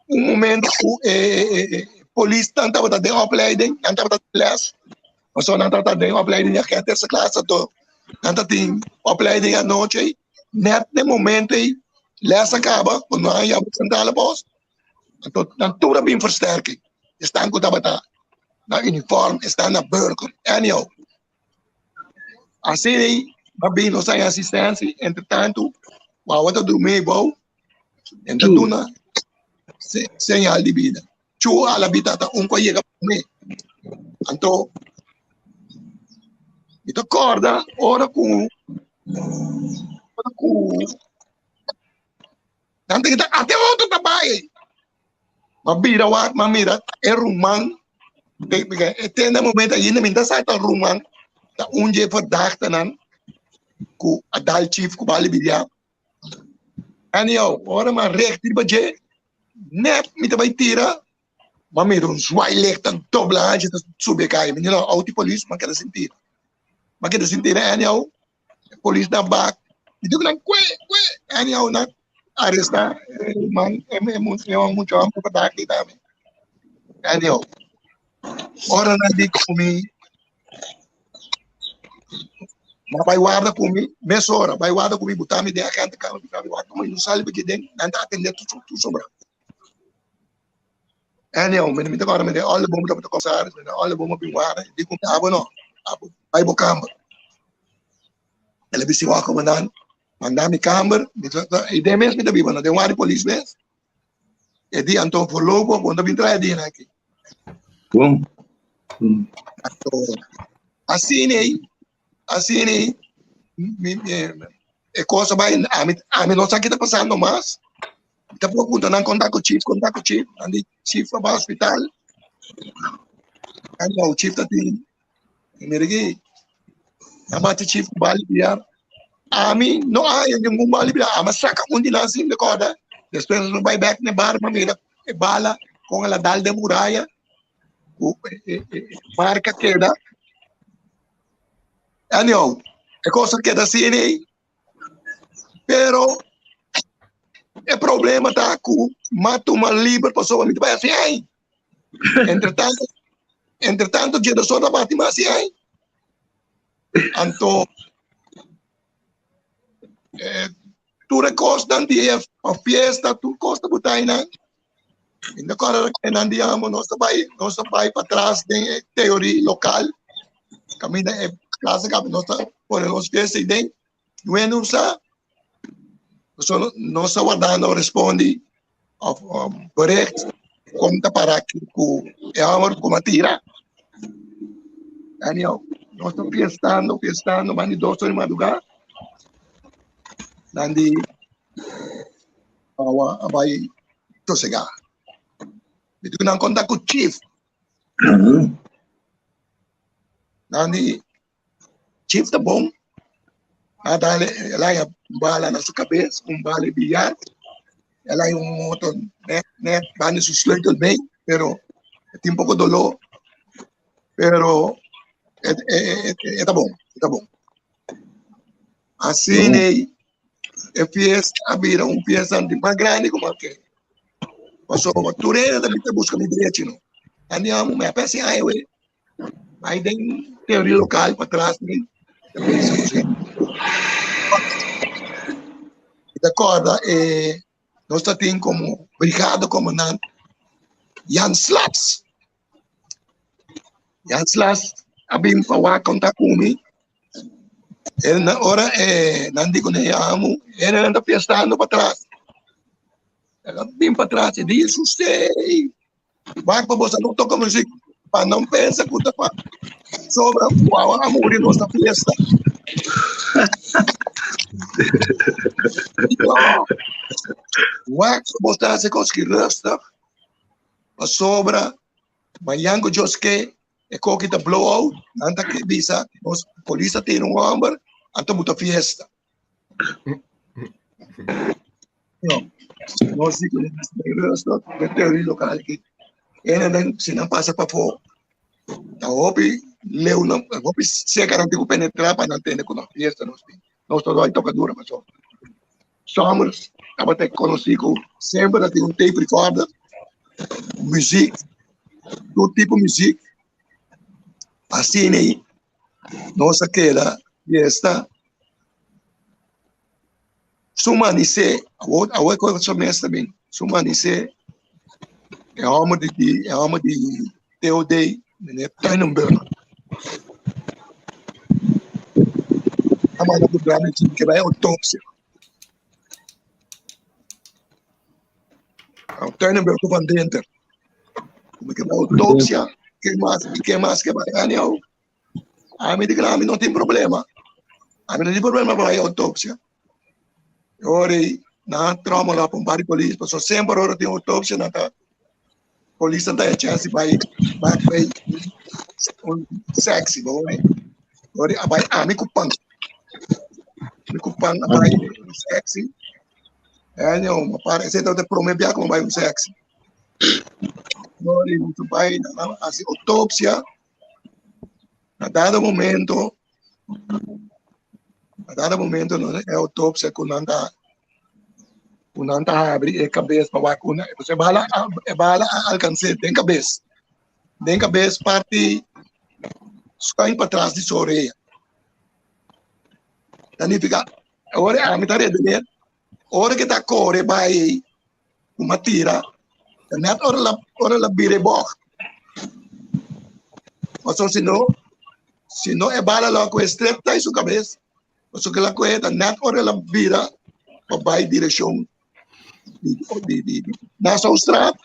un momento ku e polisnan tabata den opleiding, nan tabata den les, pasobra nan tabata den opleiding di agente tercer klas, anto nan ta tin opleiding anochi, nèt den momento ei les a kaba, ku no a yama centrale post, anto nan tur a bin versterking, esnan ku tabata na uniform, esnan na burger, anyhow. Asina ei a bin nos haña asistensia, entretantu wawa ta drumi abou, en ta duna señal di bida. Chu a la bita ta un ku a yega promé. Anto mi ta kòrda ora ku ora ku nan ta grita ate otro ta bai. Ma bira wak, ma mira e ruman, e tende momento ainda mi ta sa ta ruman, ta un dje verdachtenan ku a dal chief ku bali biria. Anyhow, ora ma recht riba dje, net mi ta bai tira, ma mira un zwaailicht ta dobla hanchi ta subi e kaya. Mi di no, auto di polis, ma keda sin tira. Ma keda sin tira, anyhow, polis na bak y dico nan kwe kwe anyhow nan aresta e man e e mucho hombre pa daki tambe anyhow ora nan di cu mi nan bai warda cu mi mesora bai warda cu mi buta mi den agente kamer buta mi warda mi no sali pa den nan ta atende tur sobra. Anyhow, mi ta kòrda mi den òle bomo tabata komisaris, mi den òle bomo bin wara, e di ku mi, abo no, abo bai bo kamber. El a bisti wak komandant, manda mi kamber, mi ta, i den mes mi ta biba no, den wara di polis mes. E di, anto voorlopig bo no ta bin traha di aki. Bon. Anto, asina ei, asina ei, mi, e kos a bai, ami, ami no sa ki ta pasando mas. Mi ta por punta nan konta ku chief, konta ku chief. Nan di chief a bai hospital. Nan di chief ta tin. Mira aki, nan bati chief ku bali biar. Ami no haya ningun bali biar. Ami a saka un di nan sin mi korda. Despues mi bai bek na e bar, mi a mira e bala kon el a dal den muraya. Ku e marka keda. Anyhow, e kos a keda asina ei. Pero e problema ta ku m'a tuma liber pasobra mi ta bai hasi ai. Entretanto, entretanto djedosor ta bati mi hasi ai. Anto eh, tur e kosnan di e fiesta, tur kos ta buta einan. Mi ta kòrda ke nan di amo nos ta bai, nos ta bai patras den e teoria lokal. Kaminda e klase kabe nos ta pone nos fiesta ei den. Nuenu sa, pasobra nos ta wardando respondi òf bericht kon ta para ku e hòmber ku a tira. Anyhow, nos ta fiestando, fiestando, mas di dos ora di madrugá. Nan di awa a bai sosegá. Mi tuku nan konta ku chief. Nan di chief ta bon. A dale, el a haña un bala na su kabes, un bala di billar. El a haña un otro net, net banda su sleutel mee, pero e tin poko doló. Pero e, e, e, e ta bon, e ta bon. Asina ei e fiesta a bira un fiesta di mas grandi ku mas ke. Pasobra tur hende ta bin ta buska mi drechi no. Nan di amo mi a pesi aña we. Bai den teoria lokal patras mi ta pensa ku si. Mi ta kòrda e nos ta tin komo brigada komandant Jan Slats. Jan Slas a bin pa wak konta ku mi. E na ora e nan di ku ne amo, e nan ta fiestando patras. El a bin patras e di susei. Wak pa boso no toka muzik pa nan pensa ku ta pa sobra wawa a muri nos ta fiesta. Wak boso ta hasi kos ki rustig. Pasobra mañan ku Dios ke e koki ta blow out, nan ta bisa nos polis a tira un homber, anto bo ta fiesta. No, nos di ku rustig, den teoria lokal aki. Ene den si nan pasa pafó, ta hopi. leu nan, hopi seka nan tin ku penetrá pa nan tende ku nos fiesta nos tin. Nos ta bai toka duro paso Summers tabata konosí ku semper ta tin un tape recorder, muzik, tur tipo muzik. Asina ei nos a keda fiesta. Su manisé, awor awor ku su mes ta bin, su manisé e hòmber di di e hòmber di TOD, meneer Tuinenburg, a manda buska mi tin ke bai outopsia. Tuinenburg ku Van Denter. Mi ke bai outopsia, ke mas ke mas ke bai anyhow. Ami di ami no tin problema. Ami no tin problema pa bai autopsia. Ora ei nan a tromola pa un par di polis, pasobra semper ora tin autopsia nan ta polisnan ta e chance di bai bai bai un sexy bo hoor. Ora a bai ami ku pan. Ami ku pan a bai un sexy. Anyhow, esei tabata e prome bia ku mi a bai un sexy. Ora ei mi ta bai nan a hasi autopsia. Na dado momento, na dado momento no e autopsia ku nan ta ku nan ta habri e kabes pa wak una e bala e bala a alkans'é den kabes den kabes parti schuin patras di su orea ta nifiká ora ami ta redener ora ke ta kore bai ku m'a tira ta net ora la ora la bira e bog pasobra si no si no e bala lo a kohe stret ta su kabes pasobra kila kohe ta net ora el a bira pa bai direkshon di di di Nassaustraat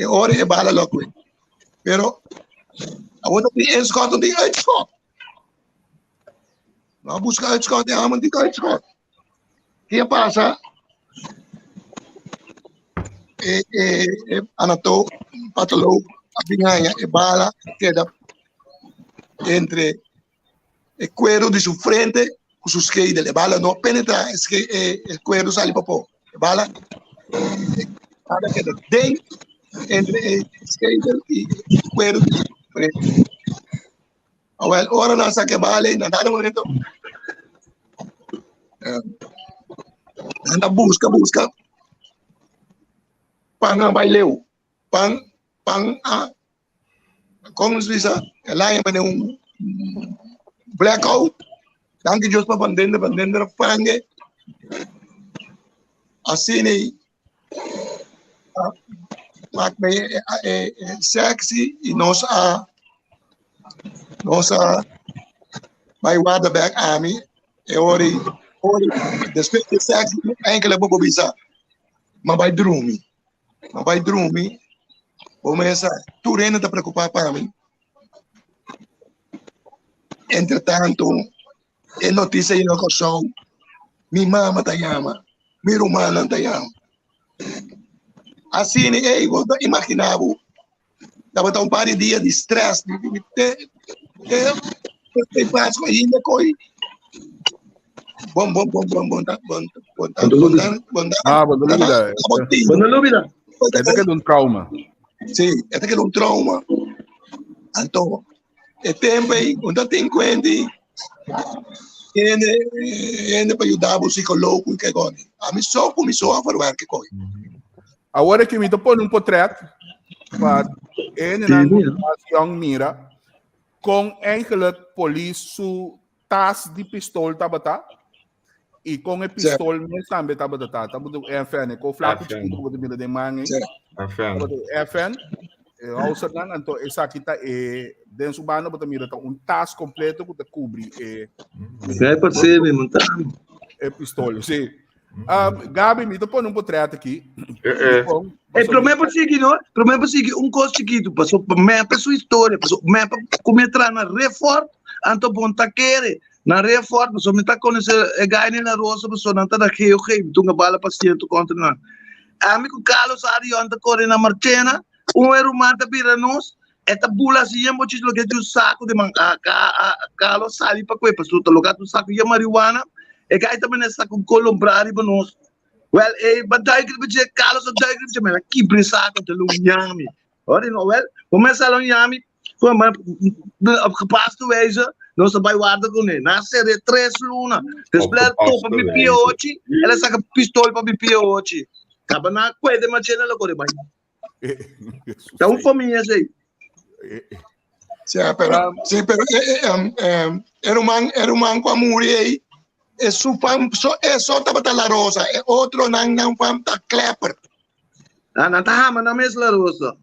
e ora e bala lo a kohe pero awor ta tin inschot no tin uitschot no a buska uitschot e haman tin uitschot. Ke a pasa? E, e, e anato patoloog a bin haña e bala keda entre e cuero di su frente ku su schedel. E bala no penetra e, ske, e, e cuero sali papo. E bala, e bala keda den entre e schedel i e cuero di su frente. Awel, ora nan sa ke bala ei, nan dado momento nan ta buska, buska, pan a bai leu, pan, pan a, kon nos bisa, el a yama un blackout, danki Dios pa Van Dender, Van Dender a fange, asina ei, Maak me sexy y nos a nos a bai warda bek ami e ori ori despues di sexy enkele bo bisa ma bai drumi ma bai drumi bo mesa tur hende ta preocupa pa mi entre tanto E noticia yega Kòrsou, mi mama ta yama, mi rumannan ta yama. Asina ei, bo ta imaginá bo, tabata un par di dia di stress, di di te te te Pasku ainda koi. Bon bon bon bon bon ta bon bon ta bon ta bon ta Ah, bon ta lubida. Bon ta lubida. E ta keda un trauma. Sí, e ta keda un trauma. Anto, E tempo ei un ta tin kuenti hende hende pa yuda bo psikologo i kekoni. Ami so ku mi so a verwerk e koi. Awor aki mi ta pone un potret pa hendenan ku mas yong mira kon eigenlijk polis su tas di pistol tabata i kon e pistol mes tambe tabata ta. Tabata un FN, e ko flaku chikitu ku bo ta mira den man ei. FN. Tabata un FN, e housernan, anto esaki ta e den su banda bo ta mira ta un tas kompleto ku ta kubri e Zij parse mi montano. e pistol. Sí. Um, Gabi, mi ta pone un potret aki. Eh, eh. Kon, Hey, promé pa sigui, no? Promé pa sigui un kos chikitu, paso pa mep su historia, paso mep kuminsá traha na Refort, anto bon ta kere. Na Refort, paso mi ta konosé e guy na Rosa, paso nan ta na GOG, mi tunga bala pasiento kontra nan. Ami ku Carlos Arion ta kore na Marchena, un e ruman ta bira nos, e ta bula asi yen bochis loke di un saku di man a, a, a, Carlos sali pa kue, paso ta loke un saku yen marihuana, e guy ta mene saku kolombra riba nos. Wel, e ba duik riba dje, Carlos a duik riba dje, mira kibra e saku, te lo yami. Ora no, wel, bo mester lo yami. Maar op gepaste wijze, nos a bai warda kuné. Nan a ser'é tres luna. Despues el topa mi pia ochi, el a saka pistol pa mi pia ochi. Kaba nan a kuete machete, el a kore bai. Ta un famia esei. Sí, pero, sí, pero eh, eh, um, um, e ruman, e ruman ku a muri ei, e su fam, so, e so tabata La Rosa, e otro nan nan fam ta Klepper. Ah, nan ta hama nan mes La Rosa.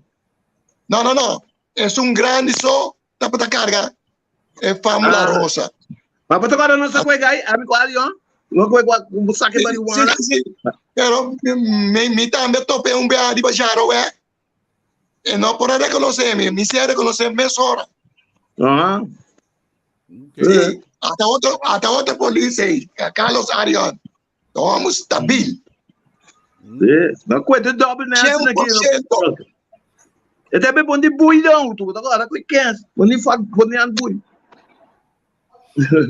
No, no, no. Es un grandi so tabata carga e fam La ah. Rosa. Maar wat er no sa kwega ai, ami ko ali No kwega ku saque marihuana. Sí, sí. Pero mi, mi tambe tope un bea di bajaro we. E no por reconocer mi, mi se reconocer mesora. Ah. Sí, hasta otro, hasta otro policía, Carlos Arion. Nos stabil. Sí, maar kwete dobbel mensen aqui. 100%. E tambe bon di boei de auto, dat agora kwe kens. Bon di fak, bon di aan boei.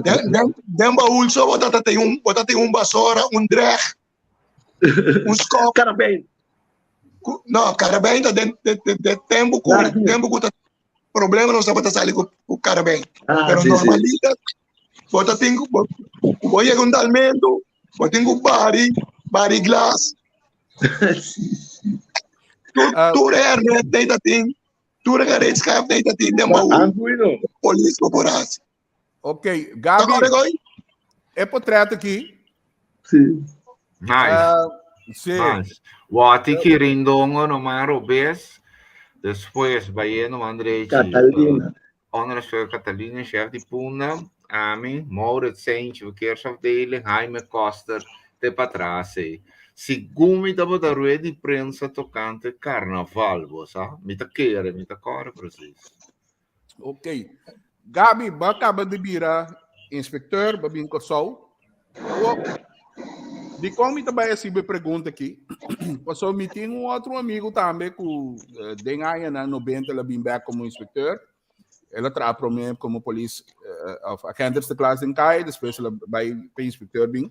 Den, den, den baúl so bota tem um, bota tem um vassoura, um dreg, um skop. Karabijn. No, karabijn ta den, de, de, de tempo ku, tempo ku ta problema nos tabata sali ku, ku karabijn. Ah, Pero sí, sí. normalita bo ta tin ku bo, bo yega un dalmento, bo tin ku bari, bari glas. Tur, Ah. tur herment nee ta tin, tur gereedschap nee ta tin den baúl. Anguino. Polis bo por hasi. Ok, Ta Gabi, correct hoy? e portret aki. Sí. Nice. Ah, sí. Nice. Wati Kirindongo no man robes. Despues bayendo man drechi. Catalina. Onderseur Catalina, chef di Punda, ami, Maurits Seintje, verkeersafdeling, Jaime Koster, te patras ei. Segun mi tabata rueda di prensa tocante carnaval, bo sa? Mi ta kere, mi ta kore precies. Ok. Gabi, bo a kaba di bira inspekteur, bo a bin Kòrsou. Awor, dikon mi ta bai hasi bo e pregunta aki? Pasobra mi tin un otro amigu tambe ku eh, den añanan 90 el a bin bèk komo inspekteur. El a traha promé komo polis eh, of agent eerste klas den kai, despues el a bai pa inspekteur bin.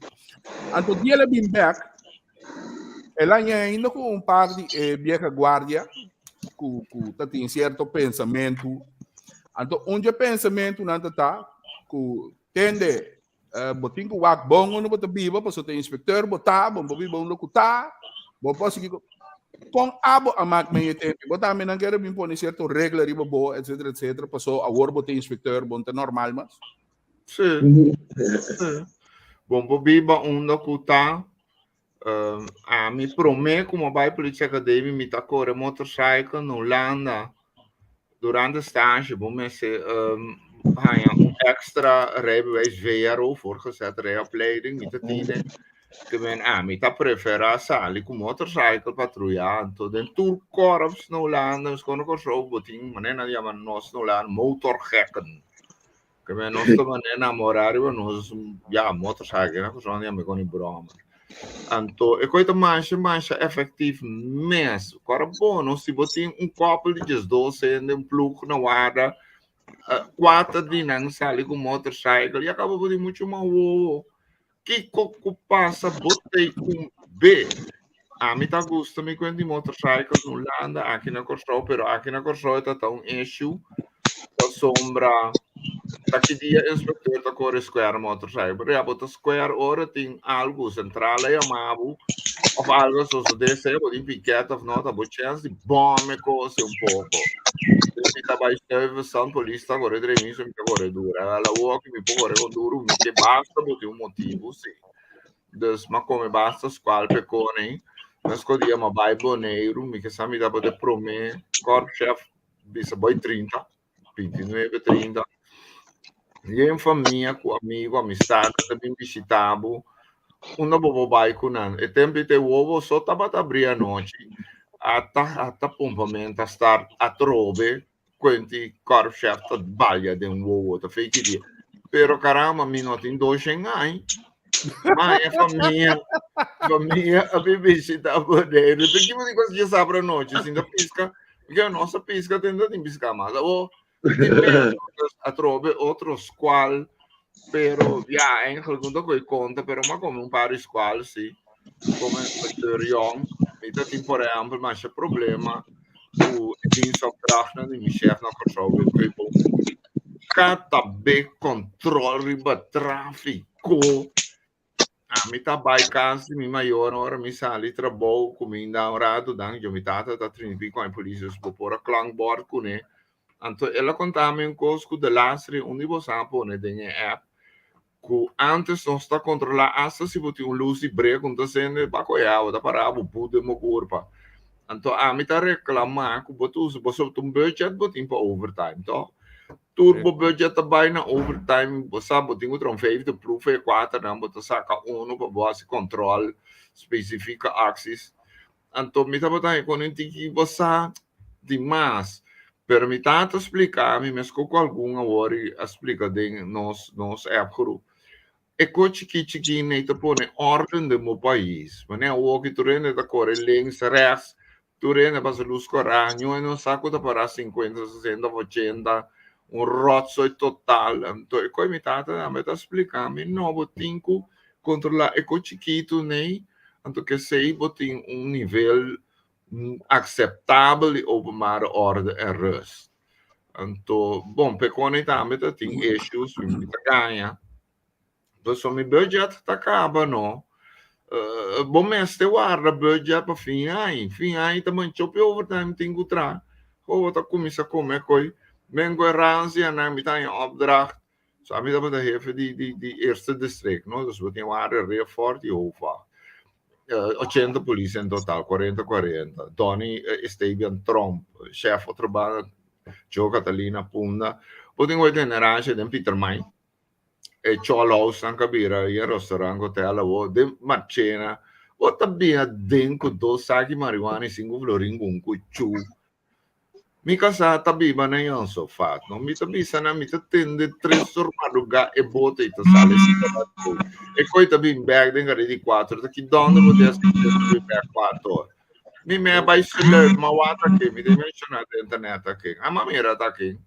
Anto dia el a bin bèk, El a ña ainda ku un par di e vieja guardia ku ku ta tin cierto pensamentu. Anto un dje pensamentu nan ta ta ku tende eh, bo tin ku wak bon unda bo ta biba paso ta inspecteur bo ta, bo bo biba unda ku ta, bo por sigui ku kon abo a mak men e tempo. Bo tambe nan kere bin pone cierto regla riba bo, etcetera, etcetera, paso awor bo ta inspecteur, bo no ta normal mas. Sí. Sí. Bon por biba unda ku ta. Um, ami promé ku mi bai Politie Academie mi ta kore motorcycle na Hulanda. Durante stage bo mester um, haña un extra rijbewijs VRO, voortgezet rijopleiding, mi ta tine. Ke men ami ta preferá sali ku motorcycle patruya. Anto den tur korps na Hulanda, miskon na Kòrsou, bo tin manera nan yama nos na Hulanda motorgekken. Ke men nos ta manera namorá riba nos ya motorcycle na Kòrsou nan yama kon bròmer. Anto e koi ta masha masha efektief mes. Kòrda bon no si bo tin un kòpel di diesdos hende un plug na warda kuater di nan sali ku motorcycle ya kaba bo tin muchu mas wowo. Kiko ku pasa bo tei ku be. Ami ta gusta mi kuenta di motorcycle na Hulanda aki na Kòrsou pero aki na Kòrsou e ta ta un issue pasobra ta ki dia inspecteur ta kore square motorcycle pero ya bo ta square ora tin algu central a yama bo of algu a sosode sea bo tin piket of no ta bo chens di bom e kos un poko. Mi ta bai Stuyvesant, polis ta kore drei mi, so mi ta kore duru. Ala awor ku mi por kore kon duru, mi ke basta bo tin un motibu, si. Dus m'a kome basta skual p'e kone. Mesko dia m'a bai Boneiru, mi ke sa mi tabata e promé korpschef bisa boi 30, 29, 30. Yen famia ku amigu, amistad ta bin bishita bo, unda bo por bai ku nan. E tempu ei ta e wowo so tabata abri anochi, ata ata pumpament a start atrobe kuenti korpschef ta balia den wowo ta fei ki dia. Pero caramba mi no tin dos shen ai. Ma e famia, famia a bin bishita Boneiru. Ta kibo di kos djasabra anochi sin ta piska, porque nos a piska ten ta tin piska mas. Awo tin mes atrobe otro scual, pero ya eigenlijk no ta koe konta, pero m'a come un par di scual si, como inspecteur yong. Mi ta tin por ehempel masha problema. Ku e dienstopdrachtnan di mi chef na Kòrsou Wim Kuipel. Kata be kòntròl riba tráfiko. Ami ta bai kas di mi mayor ora mi sali trabou kuminda un ratu dan yo mi tata ta trinta i pico aña polis dus bo por a klankbord kuné. Anto el a konta mi un kos ku de laatste un di boso a pone den e app ku antes nos ta kontrolá asta si bo tin un lus di brek ku no ta sende bako ya bo ta pará bo but den bo kurpa. Anto ami ta reklamá ku bo ta usa boso ta un budget bo tin pa overtime tòg? Tur bo budget ta bai na overtime, bo sa bo tin ku traha un vijfde proef e kuaternan bo ta saka unu pa bo hasi kòntròl spesifike aksis. Anto mi tabata haña kon un tiki bo sa di mas, pero mi tata splika mi meskos ku algun awor a splika den nos nos app groep. E kos chikí chikí nei ta pone órden den bo pais. Manera awor ki tur hende ta kore links, rechts, Tur hende pasa lus kòrá, niun hende no sa ku ta pará sinkuenta, sesenta òf ochenta, un ròtsoi total. Anto e kos mi tata tambe ta splika mi, no, bo tin ku kontrolá e kos chikitu nei, anto kesei bo tin un nivel akseptabel di openbare orde en rust. Anto, bon, p'e tambe ta tin issues, mi ta gaña. Pasobra mi budget ta kaba no. Bo mester warda budget pa fin aña. Fin aña ta mancha hopi overtime tin ku traha. Ho bo ta kuminsá kome koi. Men ku e ransianan mi ta haña opdracht. So ami tabata hefe di di di eerste district no. Dus bo tin warda Riffort i Hoofdwacht. 80 polis en total, 40 40. Donny Estebian Tromp, chef otro banda, Joe Catalina Punda. Bo tin ku e generatie den Pietermaai. E chòlhousenan ka bira i e restaurant hotel awor den Marchena bo ta bira den ku dos saki marihuana i sinku florin ku un kuchú. Mi kasá ta biba na Jonsofat no mi ta bisa nan mi ta tende tres or madrugá e bote i ta sali e koi ta bin bèk den kare di kuater ta ki dònde bo ta hasi ta bin bèk kuater or. Mi mei a bai sluip ma wak aki mi ta menshoná den internet aki ama mira ta aki.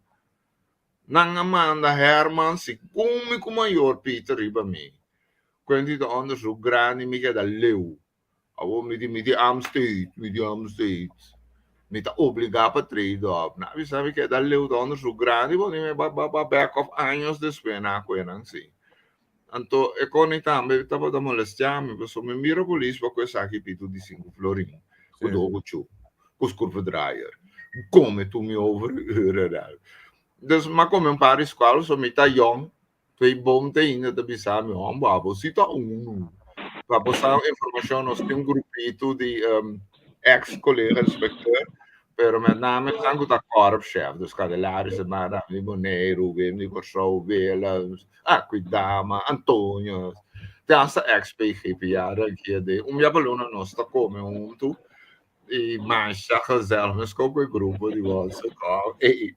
Nan a manda Herman segun mi ku mayor Peter riba mi. Kuenti ta onderzoek grandi mi keda leu. Awor mi di mi di Amstate, mi di Amstate. Mi ta obligá pa trade op. Nan a bisa mi keda leu ta onderzoek grandi bo mi ba ba ba back of años despues nan a kohe nan si. Anto e koni tambe tabata molestiá mi pasobra mi mira polis pa ku esaki pitu di sinku florin ku dogo chu ku skroevendraaier kome tur mi overuren. Dus mi a kome un par di skual pasobra mi ta yòn twee bom te ainda ta bisa mi hòmber abo si ta unu. Pa bo sa informashon nos tin un grupito di ex kolega inspekteur pero met name esnan ku ta korpschef dus Candelario Semana di Boneiru Wim di Kòrsou Willems ah Kuidama Antonio te hasta ex PGPA rankia den un bia pa luna nos ta kome huntu i masha gezellig nos koop e grupo di Wolse Kòp ei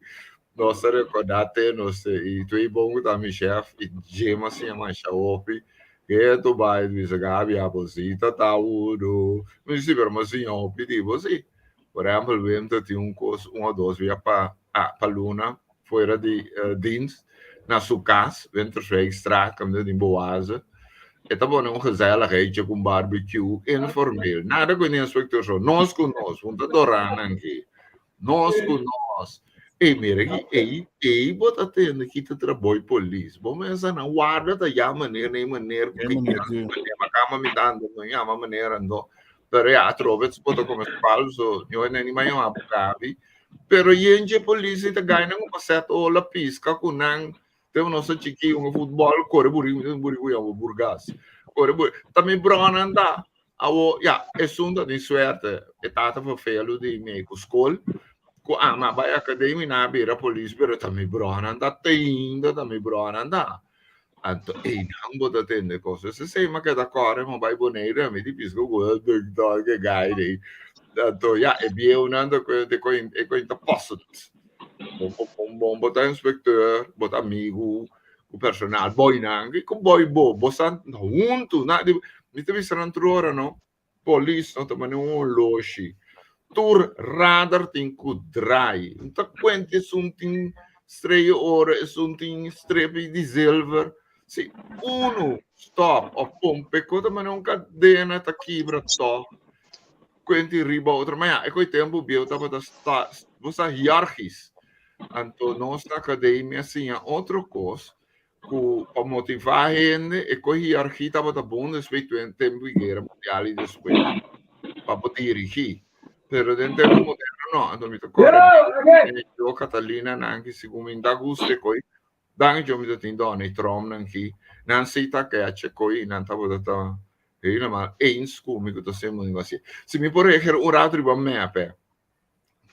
nos ta rekordá te nos i twee bon ku ta mi chef i dje mas siña masha hopi ke tu bai bisa Gabi abo si ta ta uno mi si pero mi a siña hopi di bo si por ehèmpel Wim ta tin un kos un o dos bia pa pa luna fuera di dienst na su cas, Winterswijkstraat, caminda di Boaze. E ta pone un gezelligheidje cu un barbecue informeel. Nada cu e inspecteur so. Nos cu nos, un ta dora nan ki. Nos cu nos. Ey, mira ki, ey, ey bo ta tende ki ta trabou polis. Bo mesa nan warda ta yama meneer, nee meneer, cu ki meneer, ma cama mi tanda, no yama meneer ando. Pero ya, atrobe bo ta come falso. Yo ne ni ma yama Gabi. Pero yentje polis ta gai nan un set ola pisca cu nan te nos ta chiki un futbol core buri buri cu yama burgas core buri ta mi bronan ta awo ya esun ta tin suerte e tata vervelu di mi cu school cu ama bai academia na bira polis pero ta mi bronan ta te ainda ta mi bronan ta anto einan bo ta tende cos esei mi a keda core mi a bai Bonaire mi di pisca cu e big dog e guy dei anto ya e bieunan ta cu e coin e coin ta posset bo bo bo bo ta inspecteur bo ta amigo cu personal boynan kico boy bo bo sa hunto na di mi ta bisa nan tur ora no. Polis no ta mane un oloshi. Tur radar tin ku draai. No ta kuenta esun tin strella oro, esun tin strepi di zilver. Si unu stop of pompe ku ta mane un kadena ta kibra tòg. Kuenti riba otro, ma ya, e koe tempu bieu tabata sta, bo sa hiargis. Anto nos na akademia siña otro kos ku pa motivá hende e koe hiargi tabata bon despues tempu di guera mundial i despues pa bo dirigí. Pero den tempu moderno no, anto mi ta kòrda yo Catalina nan ki segun mi ta gusta e koe, dan yo mi ta tin Donny Trump nan ki, nan si ta keche koe i nan tabata ta Helemaal eens ku mi ku ta hasiendo un negoshi. Si mi por reger un rato riba mepe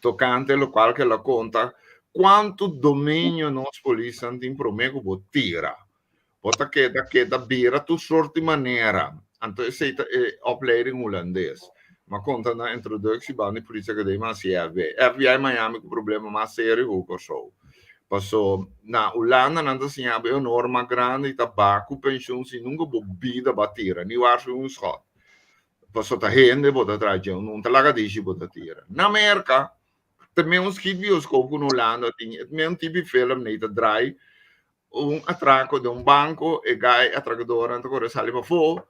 tokante lokual ku el a konta kuantu dominio nos polisnan tin promé ku bo tira. Bo ta keda keda bira tur sort di manera. Anto esei ta e opleiding hulandes. Mi a konta na introduksie banda di Politie Academie hasi FBI. FBI Miami ku problema mas serio ku Kòrsou. Paso na Hulanda nan ta siña bo e honor mas grandi ta ba ku penshun si nunka bo bida bo a tira ni warshi un schot. Paso ta hende bo ta traha dje un ta laga dishi bo ta tira. Na Merka ta mes un schiet bioskop ku na Hulanda tin e mes tipo di film nei ta draai un atrako den un banko e guy atrakadornan ta kore sali pafó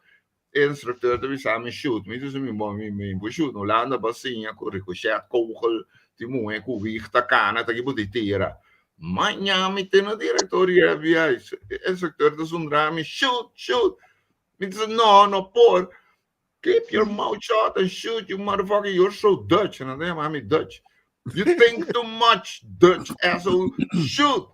E instructeur ta bisa mi shoot, mi dice mi bon mi mi por shoot, Hulanda bo a siña cu ricochet kogel tin muhe cu wig ta cana ta ki bo di tira. Maña mi te na director di FBI, e instructeur ta zundra mi shoot, shoot, mi dice no, no por, keep your mouth shut and shoot you motherfucker, you're so Dutch, nan ta yama mi Dutch, You think too much, Dutch asshole. Shoot!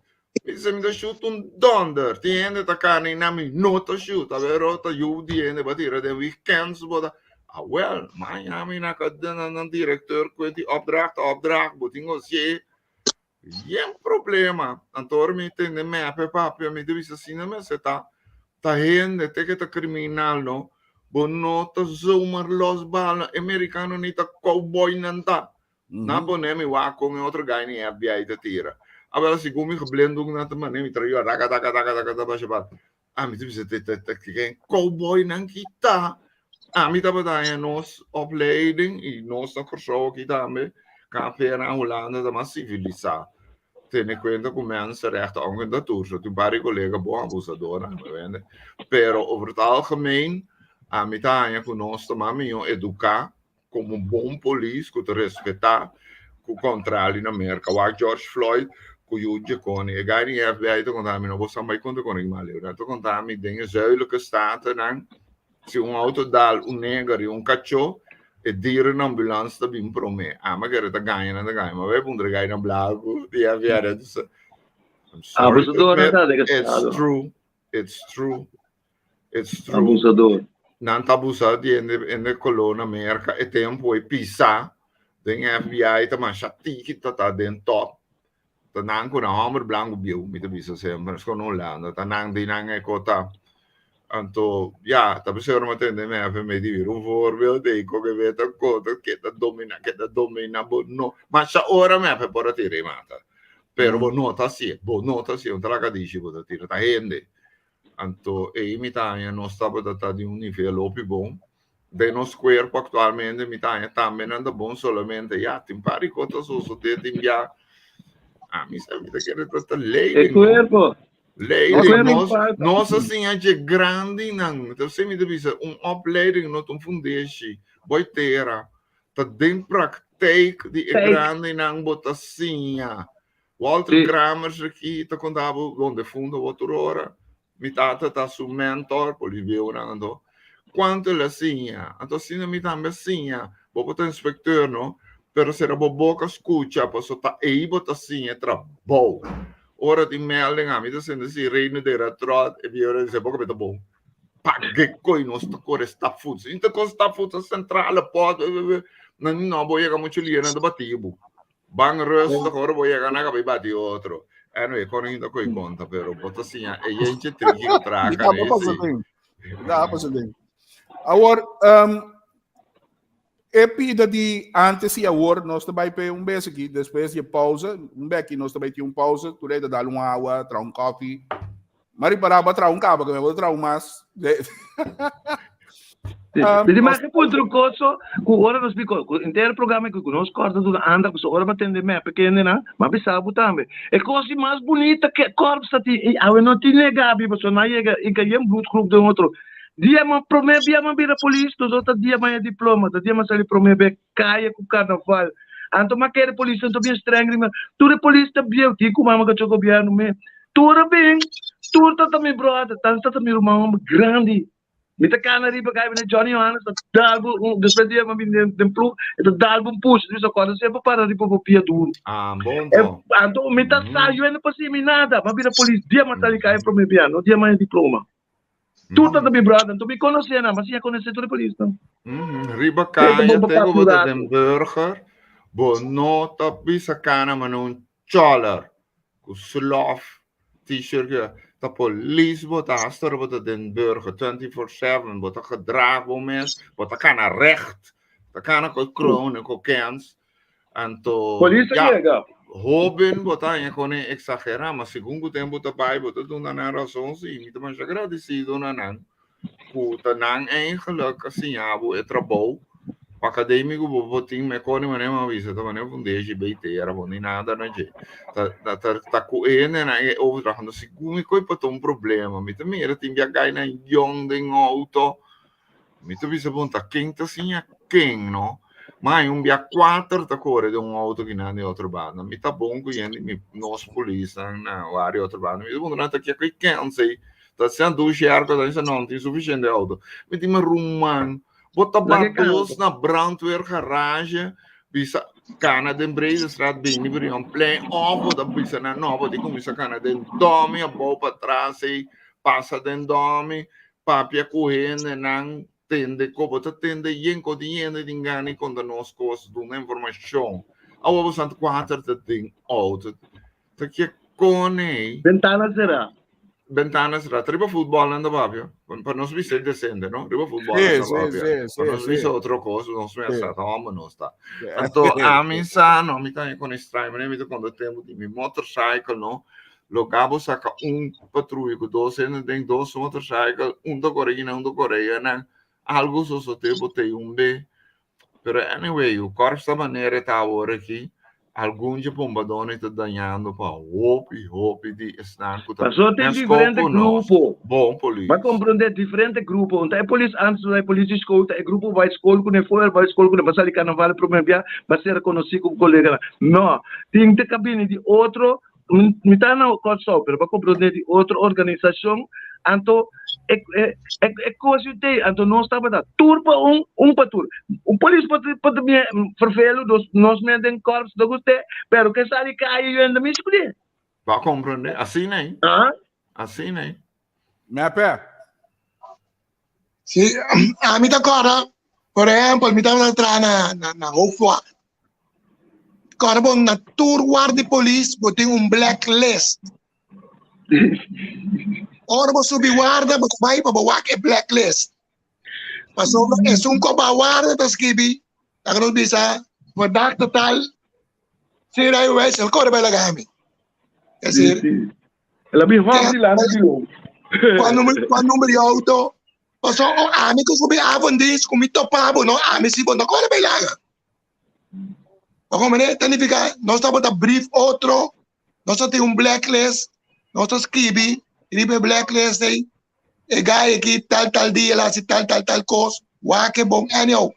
Mi dice, mi ta shoot un donder. Tin hende ta cana na mi no ta shoot. A ver, ta yu di hende ba tira den wie kens bo ta. Ah, wel, mañana mi na ka na na directeur ku di opdracht, opdracht, bo tin osie. Yen problema. Anto ora mi tende mepe papia, mi ta bisa asina mester ta. Ta hende te ke ta criminal no. Bo no ta zomaar los bala. E mericano ni ta cowboy nan ta. Nan pone mi wak kon e otro guy ni FBI ta tira. Awel segun mi geblinddoek nan ta mane mi trayo a raka taka taka taka ta basha bal. Ami ta bisa te te te ken cowboy nan ki ta. Ami tabata haña nos opleiding i nos na Kòrsou aki tambe KP na Hulanda ta mas sivilisá. Tene kuenta ku mensenrechten aunke no ta tur so tin un par di kolega bon abusadornan mi wende. Pero over het algemeen ami ta haña ku nos ta mas mihó eduká Como bon polis cu ta respeta cu contrali na Merca. Wak George Floyd cu yu dje-coni. E guy di FBI ta conta mi, no bo sa bay conta con riba leu. Nan ta conta mi den e zuidelijke statennan, si un auto dal un neger y un cacho, e dierenambulance ta bin prome. Ama kere ta gaña, nan ta gaña. Ma bay puntra e guy nan blanco di FBI. Nan ta sa, I'm sorry to Abusador admit, ta de it's estado. true. It's true. It's true. Abusador. Nan ta abusa di hende hende koló na Merka e tempu ei pisa den FBI ta masha tiki ta ta den top. Ta nan ku nan hòmber blanku bieu mi ta bisa semper esko na Hulanda ta nan di nan e kota. Anto ya ta bisa ora mi a tende mi hefe mi di bira un voorbeeld ei kon e wet a kota keda domina keda domina bo no masha ora mi hefe por a tira e mata pero bo no ta hasié bo no ta hasié un ta laga dishi bo ta tira ta hende. Anto ei mi ta haña nos tabata ta di un nivel hopi bon. Den nos cuerpo actualmente mi ta haña tambe nan ta bon solamente ya tin par di cos ta sosode tin bia ami sa mi ta kere ta ta E leiding no cuerpo. E leiding cuerpo nos falta. nos a siña dje grandinan ta si mi ta bisa un opleiding no ta un fundeshi boy tera ta den praktijk di e Praktijk. grandinan bo ta siña Walter Sí. Kramers aki ta konta bo don defunto bo tur ora. Mi tata ta su mentor, polis bieunan anto. Kuantu el a siña? Anto asina mi tambe a siña. Bo por ta inspecteur no, pero sera bo boka skucha paso ta ei bo ta siña e trabou. Ora tin melding ami ta sinti sirene dera tròt, e bieunan di bo ta bon. Page koi nos ta kore stapvoets. Inta kon stapvoets a centrale pot. Nan no bo yega muchu lier nan ta bati bo. Ban rustig ora bo yega na kabai bati otro. Anyway, kon hinda koi konta, pero bo ta siña e yenche triki ku traka Ja, ne pasa si. ding. Ja, pasa ding. Awor, um, e pida di antes y awor, nos ta bai pe un bes aquí, después di pausa, un beki nos ta bai tin un pausa, tu rei ta dal un awa, tra un koffie. Mari para ba tra un caba, que me voy tra un mas. Dit maar que punto coso, ku ora nos biko, ku inter programa ku nos corta duna anda, ku so ora batende me pequeño na, ma bisa bu tambe. E cosa mas bonita que corps ta ti, awe no ti nega bi, so na yega, i ka yen bloedgroep den otro. Dia ma promé bia ma bira polis, nos ota dia ma diploma, ta dia ma sali promé be kaya ku karnaval. Anto ma kere polis anto bien streng riba. Tur e polis ta bieu, tin ku mama kacho gobièrnu me. Tur a bin, tur ta ta mi brother, tan ta ta mi ruman homber grandi. Mi ta kana riba kai bine Johnny Johannes ta dal bo un despues di mi bin den den ploeg e ta dal bo un push mi sa kòrda semper para riba bo pia duru. Ah, bon E to. anto mi ta sa yo no por mi nada, m'a bira polis dia m'a sali kai promé bia, no dia m'a haña diploma. Tur ta ta mi brother, anto mi konosé nan, m'a siña konosé tur e polisnan. Riba kaya te ku bo ta den burger, bo no ta bisa kana manera un choler ku slof t-shirt ku ta polis bo ta hasta ora bo ta den burger 24/7 bo ta gedraag bo mes bo ta kana recht ta kana ku kroon en ku kens anto Polis a ya yega. hoben bo ta haña kon e exagera ma segun ku tempo ta bai bo ta duna nan rason si mi ta masha agradecido na nan ku ta nan eigenlijk a siña bo e trabou akadémiko bo por tin mehor di manera mi a bisa ta manera fundeshi bay tera bo ni nada na dje ta ta ta ta ku e hendenan e overdracht anto segun mi koe por ta un problema mi ta mira tin bia gainan yòn den outo mi ta bisa bon ta ken ta siña ken no ma hay un bia kuater ta kore den un outo kinan den otro banda mi ta bon ku yende mi nos polisnan na wari otro banda mi ta puntra nan ta kier ken si Ta sian dushi airco ta bisa no tin suficiente auto. Mi tin mi ruman. Bo ta Laga ba e dos na brandweer garage bisa kana den Breedestraat bini Brionplein of bo ta bisa nan no bo tin kuminsa kana den domi abou patras ei pasa den domi papia ku hendenan tende ko bo ta tende yen ko tin hende tin gana di konta nos kos duna informashon. Awo bo sant kuater ta den auto Ta ke kone. Bentana será. Bentana será. Ta riba futbol nan ta papia. Pa nos bisa decente, no? Riba futbol nan ta papia. Pa nos bisa otro kos, nos mester sa ta homber nos ta. Anto ami sa, no, mi ta kon extraño, mi ta konta tempu di mi motorcycle, no? Lo kabo saka un patruya ku dos hende den dos motorcycle, un ta kore kinan, un ta kore ayanan. Algo sosode bo ta un be. Pero anyway, o korps ta manera e ta awor aki, algun dje bombadónan ta dañando pa hopi, hopi di esnan ku ta Pasobra tin meskó diferente ku nos, grupo. bon polis. Bo a komprondé diferente grupo. Un ta e polis antes, un ta e polis di skol, ta e grupo bai skol kuné, foer bai skol kuné, bo a sali karnaval e promé bia, bo a ser konosí ku koleganan. No, tin ta kabini di otro Mi ta na Kòrsou, pero bo a komprondé di otro organisashon, anto e e e kos yu tei, anto nos tabata tur pa un, un pa tur. Un polis por por ta bien fervelu, nos nos men den kòrps ta gust'é, pero ke sali kaya yu hende mishi kuné. Bo a komprondé? Asina ei. Aha. Asina ei. Mepe. Sí, ami ta kòrda, por ehèmpel, mi tabata traha na na na Hoofdwacht. Kòrda bon, na tur ward di polis bo tin un blacklist. Ora bo subi warda, bo ta bai pa bo wak e blacklist. Pasobra esun ku a baha warda ta skibi, laga nos bisa, verdachte tal, sin rijbewijs, el kore bai laga mi. Es decir, El a bin hòf dilanti di lo. Kua number, kua number di auto? Paso o ami ku subi avondis ku mi topa bo, no ami si bo no kore bai laga. Bo komprende? Ta nifiká nos tabata brief otro, nos ta tin un blacklist, nos ta skibi riba e blacklist ei, e guy aki tal tal dia el a hasi tal tal tal kos, wak e bon anyhow.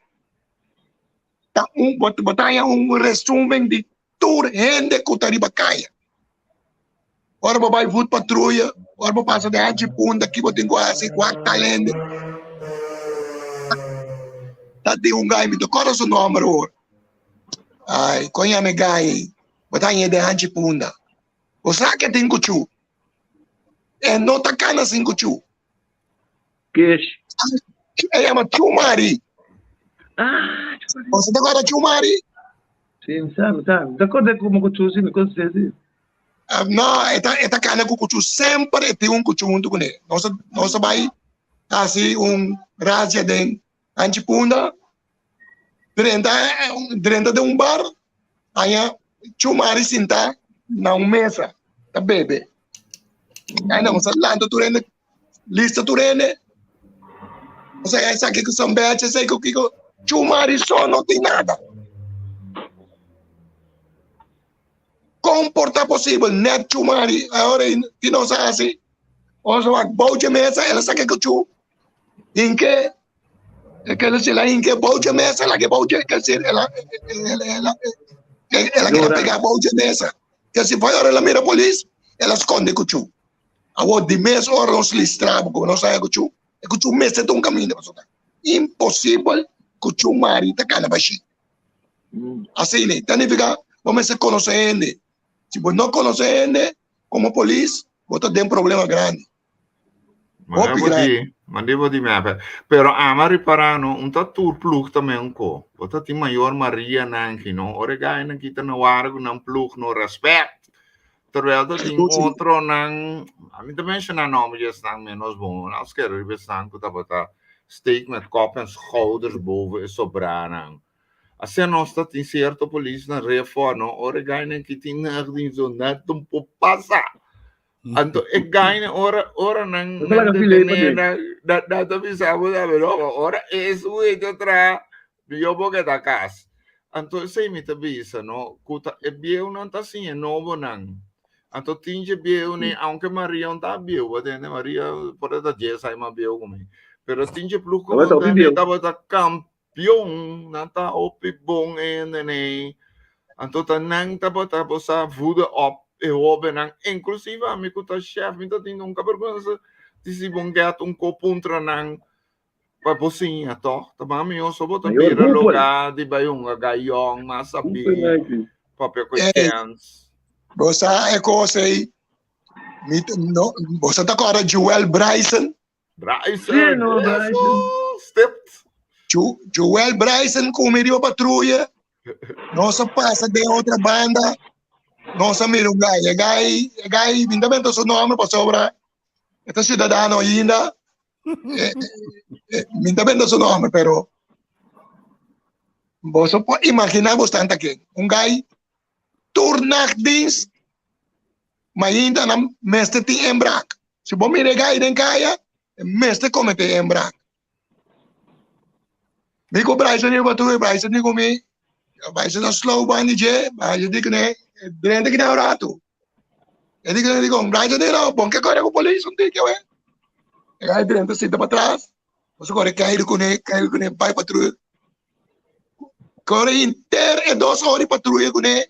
Ta un, bo bo ta haña un resumen di tur hende ku ta riba kaya. Ora bo bai voet patruya, ora bo pasa den hanchi punta, ki bo tin ku hasi, wak tal hende. Ta tin un gai, mi ta kòrda su nòmber awor. Ai, kon yama e gai ei? Bo ta hañ'é den hanchi punda. Bo sa ke tin kuchú. E no ta kana sin kuchú. Kesh. E yama Chumari. Ah, Chumari. Bo ta kòrda Chumari? Si, mi sa, mi sa. Mi ta kòrda komo kuchú, si, mi konosé, si. No, e ta, e ta kana ku kuchú. Semper e tin un kuchú huntu kuné. Nos a, nos a bai hasi un razzia den Anchi Punda, drenta, drenta den un bar, haña Chumari sintá na un mesa ta bebe. Ai nos a lanta tur hende, lista tur hende. Osea esaki ku sambecha, esaki ku kiko. Chumari so no tin nada. Kon por ta posibel net Chumari? Ahora ki nos a hasi? Nos a wak bou dje mesa, el a saka e kuchu. Hinke, e ker decir, el a hinke bou dje mesa, el a ke bou dje, ker decir, el a, el a, el a, el a keda pegá bou dje mesa. Ker decir, for ora el a mira polis, el a skonde kuchú. Awor, di mes ora nos listra bo, komo nos haña kuchú, e kuchú mester ta un kaminda, pasobra ta imposibel kuchú mari ta kana bashí. Asina, ta nifiká bo mester konosé hende. Si bo no konosé hende, komo polis, bo ta den problema grandi. Hopi grandi. Mandi bo di mepe. Pero ama ripara no, un ta tur ploeg ta men ko. Bo ta tin mayor Maria nan ki no. Ora gai nan kita na wara ku nan ploeg no respect. Terwijl ta tin otro nan, a mi ta menciona nomber di esnan menos bon. Als ke riba esnan ku tabata steek met kop en schouders boven e sobra nan. Asina nos ta tin cierto polis na refo no. Ora gai nan ki tin nag din zo net un po pasa. Anto e gaine ora ora nan nan detené nan nan nan ta bisa bo sabe no ora e sueño tra mihó bo keda kas. Anto esei mi ta bisa no ku ta e bieunan ta siña e nobonan. Anto tin dje bieu ni aunke Maria no ta bieu bo tende Maria por ta dies aña mas bieu ku mi pero tin dje ploeg ku tabata kampion nan ta hopi bon hende nei. Anto ta nan tabata bo sa voeden op e hobennan, inclusive ami cu ta chef, mi ta tin nunca berguensa di si bon get un ko puntra nan pa bo siña toch. Ta ba mihor so bo ta bira loga di bay hunga gayon mas sabi papia cu e kens. Bo sa e cos ey, mi no, bo sa ta corda Joel Bryson? Bryson, sí, no, Bryson. Stipt. Jo, Joel Bryson ku mi riba patruya. Nos a pasa den otra banda. Nos a mira un gai. E gai, e gai, mi ta benta su nombre pasobra e ta ciudadano ainda. Eh, eh, mi ta benta su nombre, pero boso por imagina bos tanta ken. Un gai tur nachtdienst, ma ainda nan mester tin inbraak. Si bo mira e gai den kaya, e mester kometé inbraak. Mi ku Bryson riba tur, Bryson di ku mi, Bryson a slow ban di dje, Bryson di kuné, drenta kina un ratu. E di kuné, di kon, Bryson di no, bon ke kore ku polis un tiki awe. E gai drenta sinta patras, nos a kore keiru kuné, keiru kuné, bai patruya. Kore henter e dos ora di patruya kuné.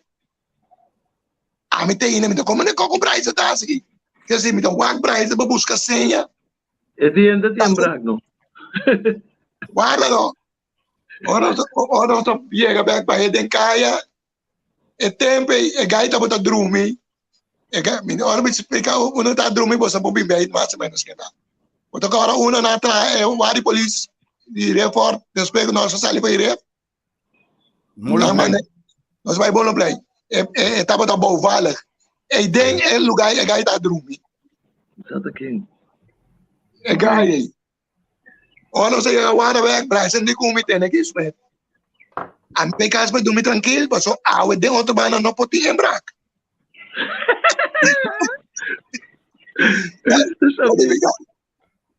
Ami ta ina, mi ta kome ne koko Bryson ta hasi aki. Kesi mi ta wak Bryson pa buska seña. E diente tin brak no. Guarda no. Ora nos ora nos ta yega bek pa e den kaya, e tempo ei e gai tabata drumi. E gai, mi ora mi splika uno ta drumi boso por bin bij mas o menos keda. Bo ta kora uno na traha e wari polis di Refort despues ku nos a sali pa e ref. Molenplein. Nos bai Molenplein. E, e, e tabata bouwvallig. E den e lugar e gai ta drumi. Santa King. E gai ei. Ora nos a yega Waterweg, Bryson di ku mi tene ki smet. A mi kas pa drumi trankil, paso awe den otro banda no por tin inbraak.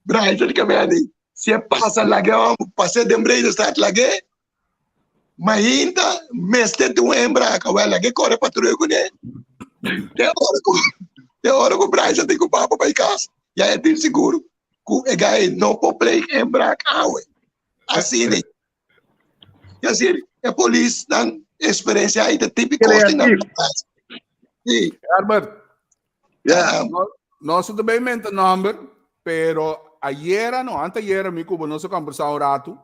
Bryson di mi di, si e pasa lag'e hòmber, pas'é den Bredestraat lag'é, mainta mester tin un inbraak, awel lag'é kore patruya kuné. Te ora ku te ora ku Bryson tin ku papa bai kas, ya e tin sigur ku e gai no por pleeg inbraak awe. Asina. Es decir, e polisnan experiencia ei ta típico Creatief. Sí. Herbert, Ja. no, no se te bij menta nomber, pero ayera, no, anteayera mi cubo no se conversa un rato.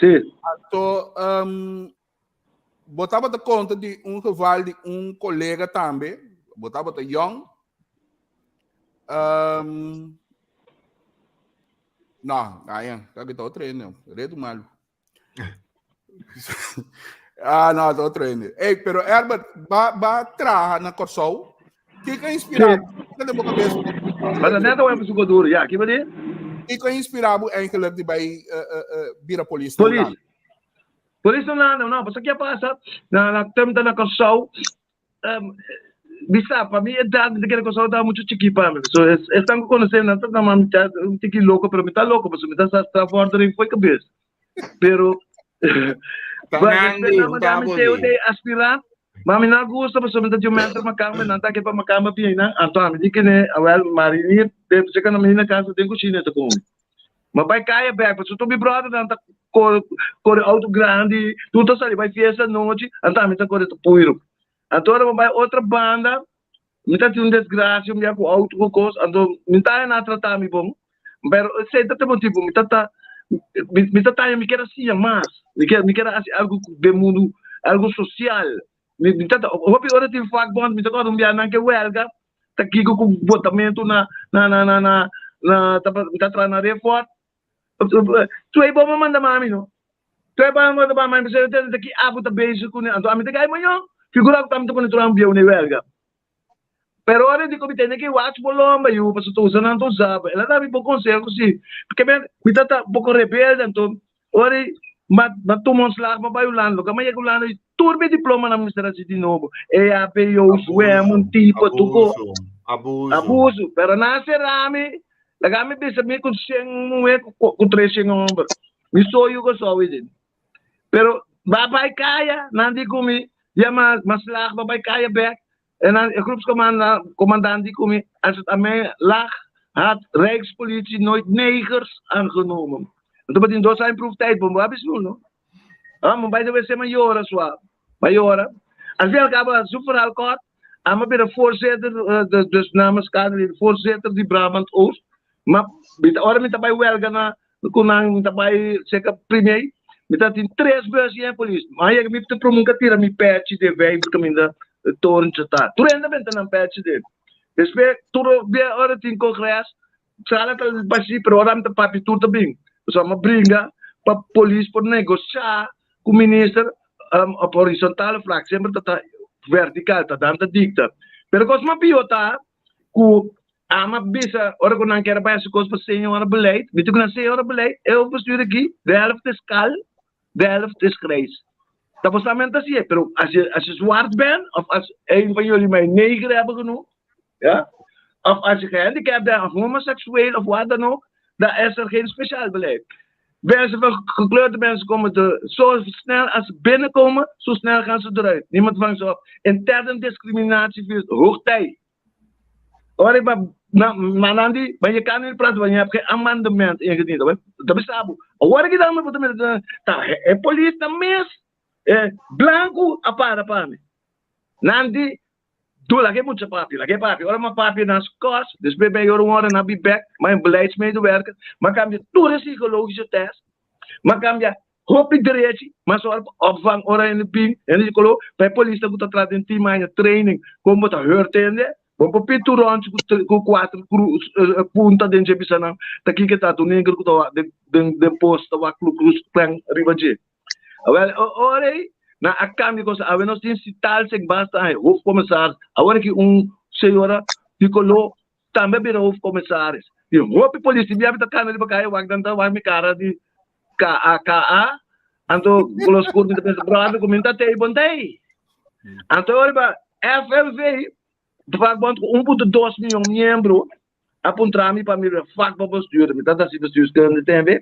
Sí. Anto, um, bo tabata conta di un geval di un colega tambe, bo tabata jong. Um, no, ayan, kaki ta otro hende, redu malu. ah, no, ta otro hende. Hey, pero Herbert, ba, ba traha na Kòrsou. Kiko a inspirá bo? Kiko den bo kabes? Maar net al even zoeken door. Ja, kiko di? Kiko a inspirá bo eigenlijk di bai eh, eh, eh, bira polis na Polis. Hulanda? Polis na Hulanda, no, pasobra ke a pasa? Na na tem ta na Kòrsou, um, bisa, pa mi edad, mi ta kere Kòrsou ta muchu chikí pa mi. So, es, esnan ku konosé mi, nan ta nama mi ta un tiki loko, pero mi ta loko, pasobra mi ta sa strafvordering fo'i kabes. Pero, Ta but nan despues di, nan un manda mi tabo teo di. de aspirant, ma mi no a gusta pasobra mi ta di un mester makamba, nan ta ke pa makamba bien nan, anto ami di kene, awel, marinir, de, seka na mi na kasa den kushina e ta kome. Ma bai kaya bek pasobra tur mi bròdernan ta kore kore outo grandi, tur ta sali bai fiesta anochi, anto ami ta kore ta puiru. Anto ora mi bai otro banda, mi ta tin un desgrasia un bia ku outo ku kos, anto mi ta haña nan a trata mi bon, pero esei ta ta motibu, mi ta ta mi ta taña mi kier a siña mas, mi kier mi kier a hasi algu den mundu, algu sosial. Mi mi ta ta hopi ora tin vakbond, mi ta kòrda un bia nan ke wèlga, ta kiko ku botamentu na na na na na na ta mi ta traha na Refort. Twee bom a manda mami no. Twee bom a manda mami pasobra e ta ki abo ta bezig kuné. Anto ami ta kay mañon, figura ku ta mi ta pone traha un bieu na e wèlga. Pero ora di ku mi tene ki wach bo lomba yu pasobra ta usa nan ta usa bo. El a da mi bon konseho si, p'ke mi ta ta poko rebelde anto ora ma ma tuma un slag ma bai Hulanda. Loke mi a yega Hulanda tur mi diplomanan mi mester hasi di nobo, EHBO, zwem, un tipo, tur ko. Abuso, abuso. Abuso. Pero nan a sera mi, laga mi bisa mi ku shen muhé ku tres shen homber. Mi so yu Kòrsou ei. Pero ba bai kaya, nan di ku mi, ya ma ma slag ba bai kaya bek. En dan e groepscommandant di ku mi, als het aan mij lag, had Rijkspolitie nooit negers aangenomen. En toen tin dos aña proeftijd, bon bo a bisa no. Ah, mo bai de wc ma yora swa. Ma yora. Al fin al cabo, su verhaal kort, a bira voorzitter, dus namens Kamerleden, voorzitter di Brabant Oost. Ma ora mi ta bai welga na ku nan mi ta bai serka premier, mi ta tin tres bus yen polis. Ma yega mi ta promé tira mi pèchi den vijver kaminda torentje ta. Tur hende a benta nan pèchi den. Despues tur bia ora tin kongres, sala ta bashí pero ora mi ta papia tur ta bin. Pasobra mi a bringa pa polis por negoshá ku minister op horizontale vlak, semper ta ta vertikal, ta dan ta dikta. Pero kos mas pió ta ku Ama bisa ora ku nan kier a bai hasi kos pa señora beleid, mi tin ku nan señora beleid, e hoofdbestuur aki, de helft is kal, de helft is grijs. Ta bo sa men ta hasié, pero as je, as je zwart bent, of as een van jullie mij neger hebben genoemd, ja, of als je gehandicapt bent, of homoseksueel, of wat dan ook, dan is er geen speciaal beleid. Mensen van gekleurde mensen komen er zo snel als ze binnenkomen, zo snel gaan ze eruit. Niemand vangt ze op. Interne discriminatie viert hoogtij. Ora ba na manan di, maar je kan niet praten, want je hebt geen amendement ingediend. Dat is abu. Ora ki dan me puta ta e polis na mes e blanco a para pa mi. Nan di, doe laat mucha papi, laat papi. Ora ma papi na skos, después ben je ora na bi back, maar een beleidsmedewerker, maar cambia tur e psychologische test, maar cambia Hopi derechi, ma sòru pa opvang ora hende bin, hende di koló, pa e polisnan ku ta traha den tim haña training kon bo ta hurt hende. Bo por pidi tur ròntje ku ku kuater krus punta den dje bisa nan ta kiko ta un neger ku ta wak den den den post ta wak Ku Klux Klan riba dje. Awèl ora ei nan a kambia kos awe nos tin sitalsek basta aña hoofdcommissaris awor aki un señora di koló tambe a bira hoofdcommissaris. Tin hopi polis tin bia mi ta kana riba kaya wak nan ta wak mi kara di KAKA, anto kolo skur mi ta pensa, brother, ku mi ta tei bon tei. Anto riba FNV, de vakbond ku 1.2 mion miembro, a puntra mi pa mi bira vakbondbestuurder. Mi ta hasi bestuurskunde tambe.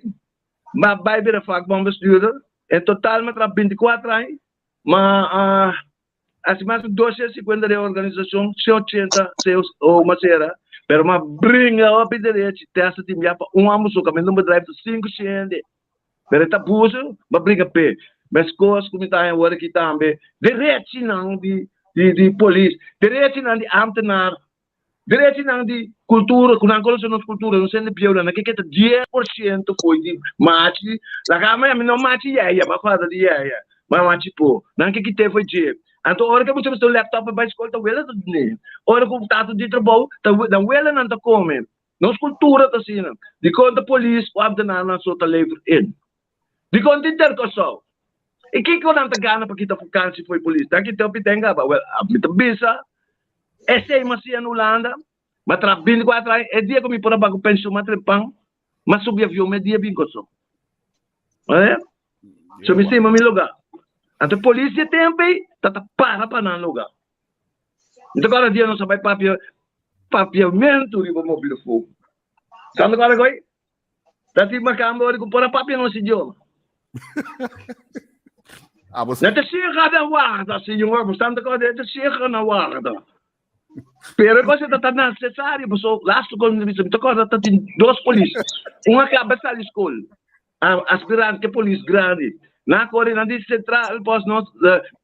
Ma bai bira vakbondbestuurder. En total mi a traha 24 aña. Ma uh, Hasi mas di 250 reorganisashon, 180 seus o masera, pero ma bringa hopi derechi, testa tin bia pa un amuso, kaminda un bedrijf ta sinku shende, pero e ta abuso, ma bringa p'e. Meskos ku mi ta haña awor aki tambe, derechinan di di polis, derechinan di ambtenaar, Derechinan di kultura, ku nan konosé nos kultura, nos hende bieu nan ke keda 10% fo'i di machi, laga mi ami no machi yaya, ma fada di yaya, ma machi po, nan ke kit'é fo'i dje. Anto ora ku e mucha mester un laptop pa bai skol ta wela ta dun'é, ora ku tata di trabou ta nan wela nan ta kome. Nos kultura ta asina. Dikon ta polis ku ambtenarnan so ta lever in? Dikon tin ter Kòrsou? I kiko nan ta gana pa kita vakansi fo'i polis? Nan kita hopi ten kaba. Wèl, mi ta bisa esei mi a siña na Hulanda. Mi a traha bintikuater aña. E dia ku mi por a bai ku penshun mi a trae pan, mi a subi avion mi dia bin Kòrsou. Oye? So mi stima mi lugá. Anto polis di e tempu ei ta ta para pa nan lugá. Mi ta kòrda dia nos a bai papia papiamentu riba mobilofon. Sa mi ta kòrda koe? Ta si makamba ora ku por a papia nos idioma. Ah, você... Net de sega na warda, senhor. Você está de sega na warda. Pero e cosa ta necesario, paso laatste con mi ta corda ta tin dos polis. Un a caba sali school, aspirante polis grandi. Nan a core nan di centrale post nos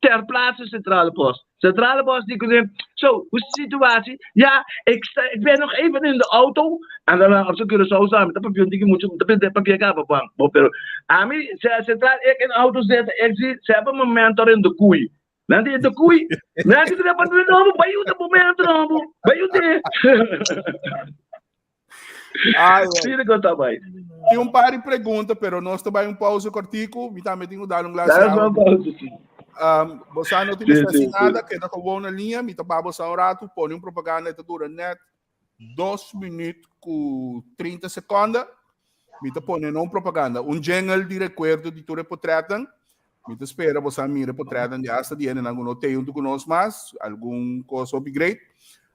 ter plaatse centrale post. Centrale post di kuné, so, hoe is de situatie? Ja, ik sta, ik ben nog even in de auto. En dan op zo'n Curaçao sa, mi ta papia un tiki mucho, mi ta pende papia kaba ban. Bo pero ami centraal ik in auto zitten, ik zie, ze hebben mijn mentor in de koei. Nan di de koei. Nan di kuné pa no, bai uta bo mentor no, bai ute. Ai, ai. Sí, de conta bai. Tin un par di pregunta, pero nos ta bai un pausa kortiku. Mi tambe tin ku dar un glas Dale agua. un pausa, sí. Um, bosa no tin Sí, mester sí, hasi sí. nada, keda gewoon na liña. Mi ta ba bosa un ratu, pone un propaganda, e ta dura net 2 minuut ku 30 sekonde. Mi ta pone no un propaganda, un jingle di rekuerdo di tur e potretan. Mi ta spera bosa mira e potretan di hasta di hendenan ku no tei huntu ku nos mas, algun kos hopi great.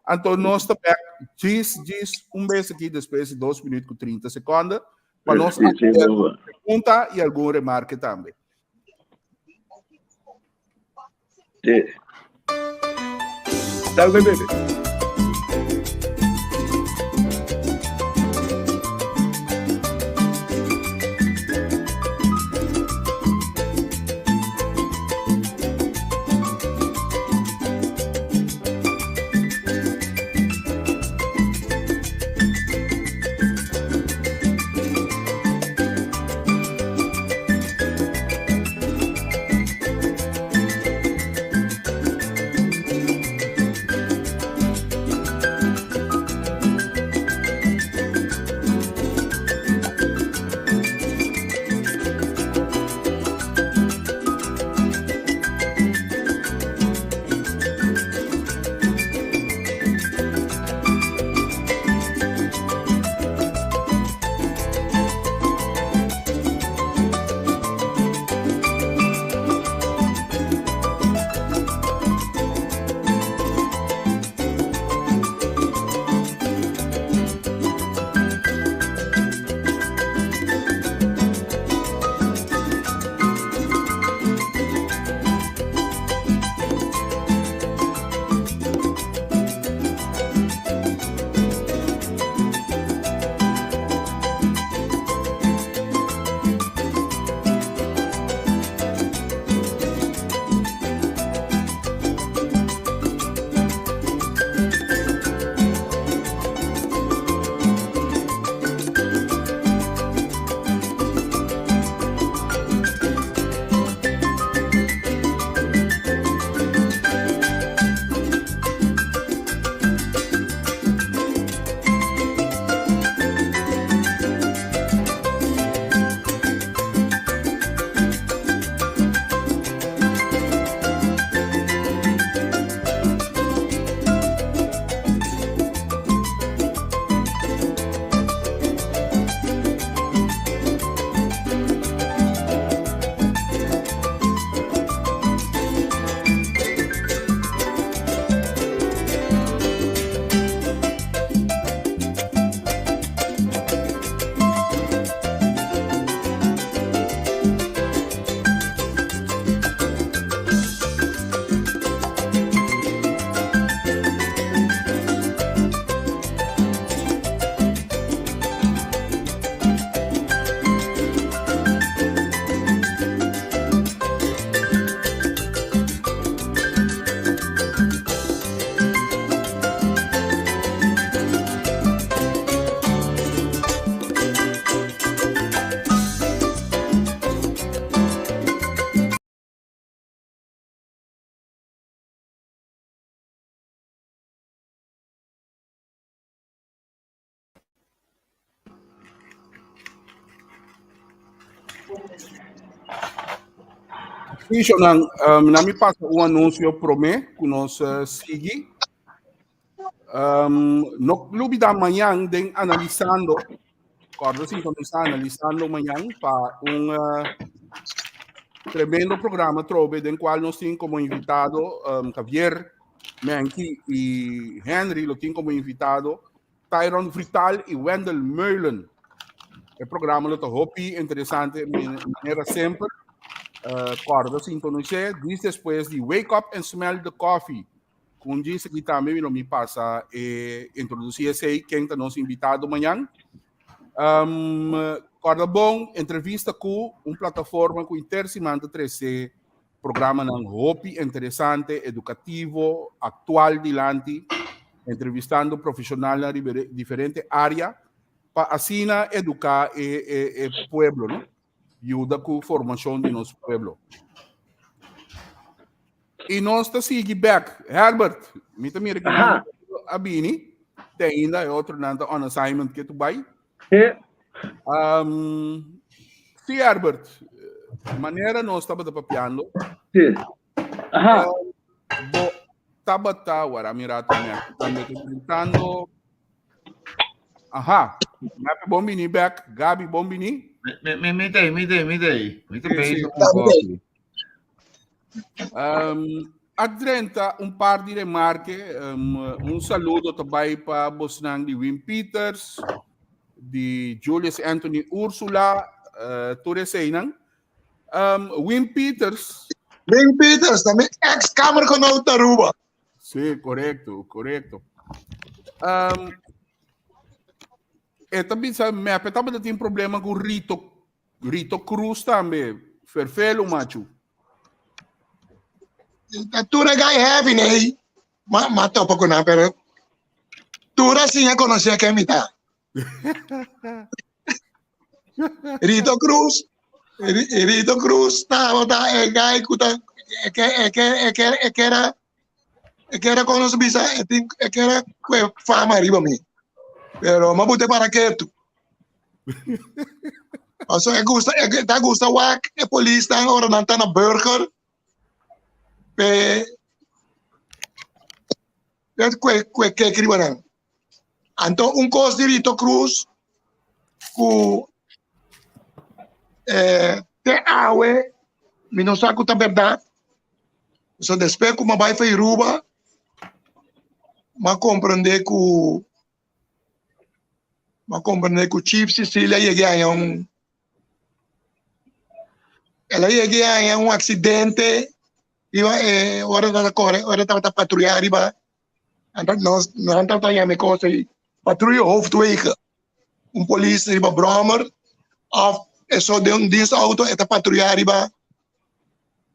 Anto nos ta bek djis djis un bes aki despues di 2 minuut ku 30 sekonde pa nos Sí, sí, hacer boa. pregunta i algun remarke tambe. Sí. Dale, bebe. Sí, Shonan, um, na mi pasa un anuncio promé ku nos uh, sigui. Um, no lubida mañan den analisando, corda sintonisa analisando mañan pa un uh, tremendo programa trobe den cual nos tin como invitado um, Javier Menki y Henry lo tin como invitado Tyron Vital y Wendell Meulen. E programa lo ta hopi interesante manera semper. Uh, corda sintonise, dies después di Wake Up and Smell the Coffee. Ku djis aki tambe mi lo mi pasa e introdusí esei ken ta nos invitado mañan. Um, kòrda bon, entrevista ku un plataforma ku inter siman ta trese programanan hopi interesante, edukativo, aktual dilanti, entrevistando profeshonalnan riba diferente área pa asina eduká e, e, e pueblo, no? Yuda ku formashon di nos pueblo. I nos ta sigui bek. Herbert, mi ta mira ku nan a bini. Te ainda e otronan ta on assignment ke tu bai. Sí. Um, sí, Herbert, manera nos tabata papiando. Sí. Aha. Um, bo tabata, wara mi rato mi aki tambe ta intentando. Aha, Gabi bon bini bek. Gabi bon bini. Mi, mi, mi te, mi te, mi te. Mi te Sí, bezig sí. ku un koffie. Um, a drenta un par di remarke. Um, un saludo ta bai pa bosnan di Wim Peters, di Julius Anthony Ursula, uh, tur eseinan. Um, Wim Peters. Wim Peters, también ex kamergenoot de Aruba. Sí, correcto, correcto. Um, e ta bisa, me tabata tin problema ku Rito Rito Cruz tambe, ferfelu machu. Tur e guy heavy nee. Ma, ma topa ku nan, pero tur a siña konosé ken mi ta. Rito Cruz, Rito Cruz tabata e guy ku ta e ke e ke e ke e ke era e ke era konos bisa e tin e ke era kue fama riba mi. Pero ma bute para ketu. Paso e gusta e ta gusta wak e polisnan ora nan ta na burger pe pe kue kue kek riba nan. Anto un kos di Rito Cruz ku eh, te awe mi no sa ku ta bèrdat. So despues ku mi a bai for Aruba mi a komprende ku mi a komprende ku Chief Cecilia yega haña un el a yega haña un aksidente riba e ora e tabata kore ora e tabata patruya riba Anto nos nan tabata yama e cosa ei patruya hoofdwegen. Un polis riba brommer of eso den un dienst auto e ta patruya riba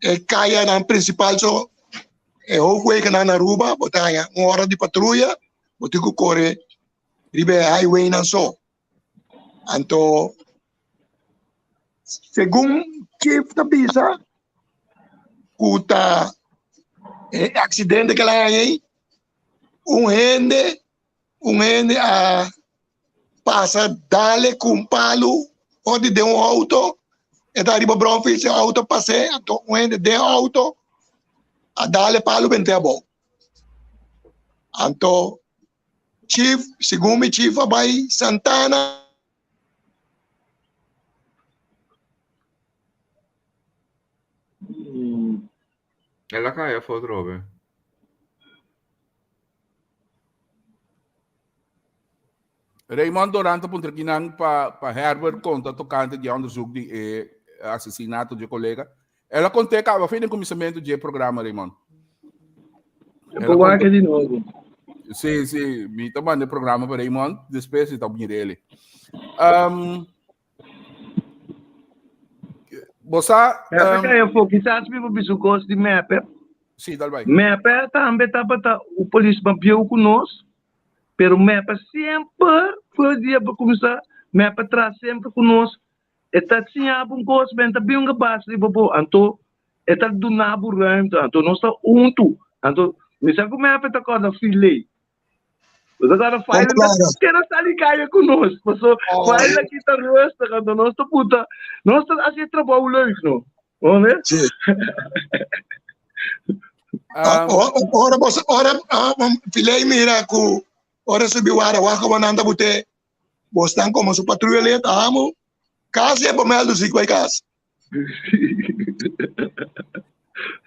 e kayanan principal so e hoofdwegennan na Aruba bo ta haña un ora di patruya bo tin ku kore riba e highwaynan so. Anto segun chief ta bisa ku ta e aksidente ku el a haña ei un hende un hende a pasa dale ku un palu for di den un outo e ta riba bromfiets e outo pas'é anto un hende den outo a dale palu bent'é abou anto Chief, segun mi chief a bai Santana. El a kai afó atrobe. Raymond Doran ta puntra kinan pa pa Herbert konta tokante di onderzoek di e asesinato dje kolega. El a konté kaba fin den kuminsamentu dje programa, Raymond. El a konta di nobo. Sí, sí, mi ta manda e programa pa Raymond, despues mi ta mira ele. Um, bo sa... Um, kaya fo, kisas mi por bisa kos di mepe. Sí, dal bai. Mepe tambe tabata un polisman bieu ku nos, pero mepe semper, for dia pa kuminsá, mepe traha semper ku nos. E ta siña bo un kos, men ta bin un gabas riba bo, anto e ta duna bo ruimte, anto nos ta huntu. Anto mi sa ku mepe ta kòrda Filey. Bo ta kòrda Filey ta kere sali kaya ku nos, paso Filey aki ta rustig, anto nos ta puta, nos ta hasi e trabou leuk no. Bo Sí. Ora bo ora Filey mira ku ora subi wara wak bo nan ta bute Bo stan como su patruya ley ta amo. Casi e pomel du ziek bij cas.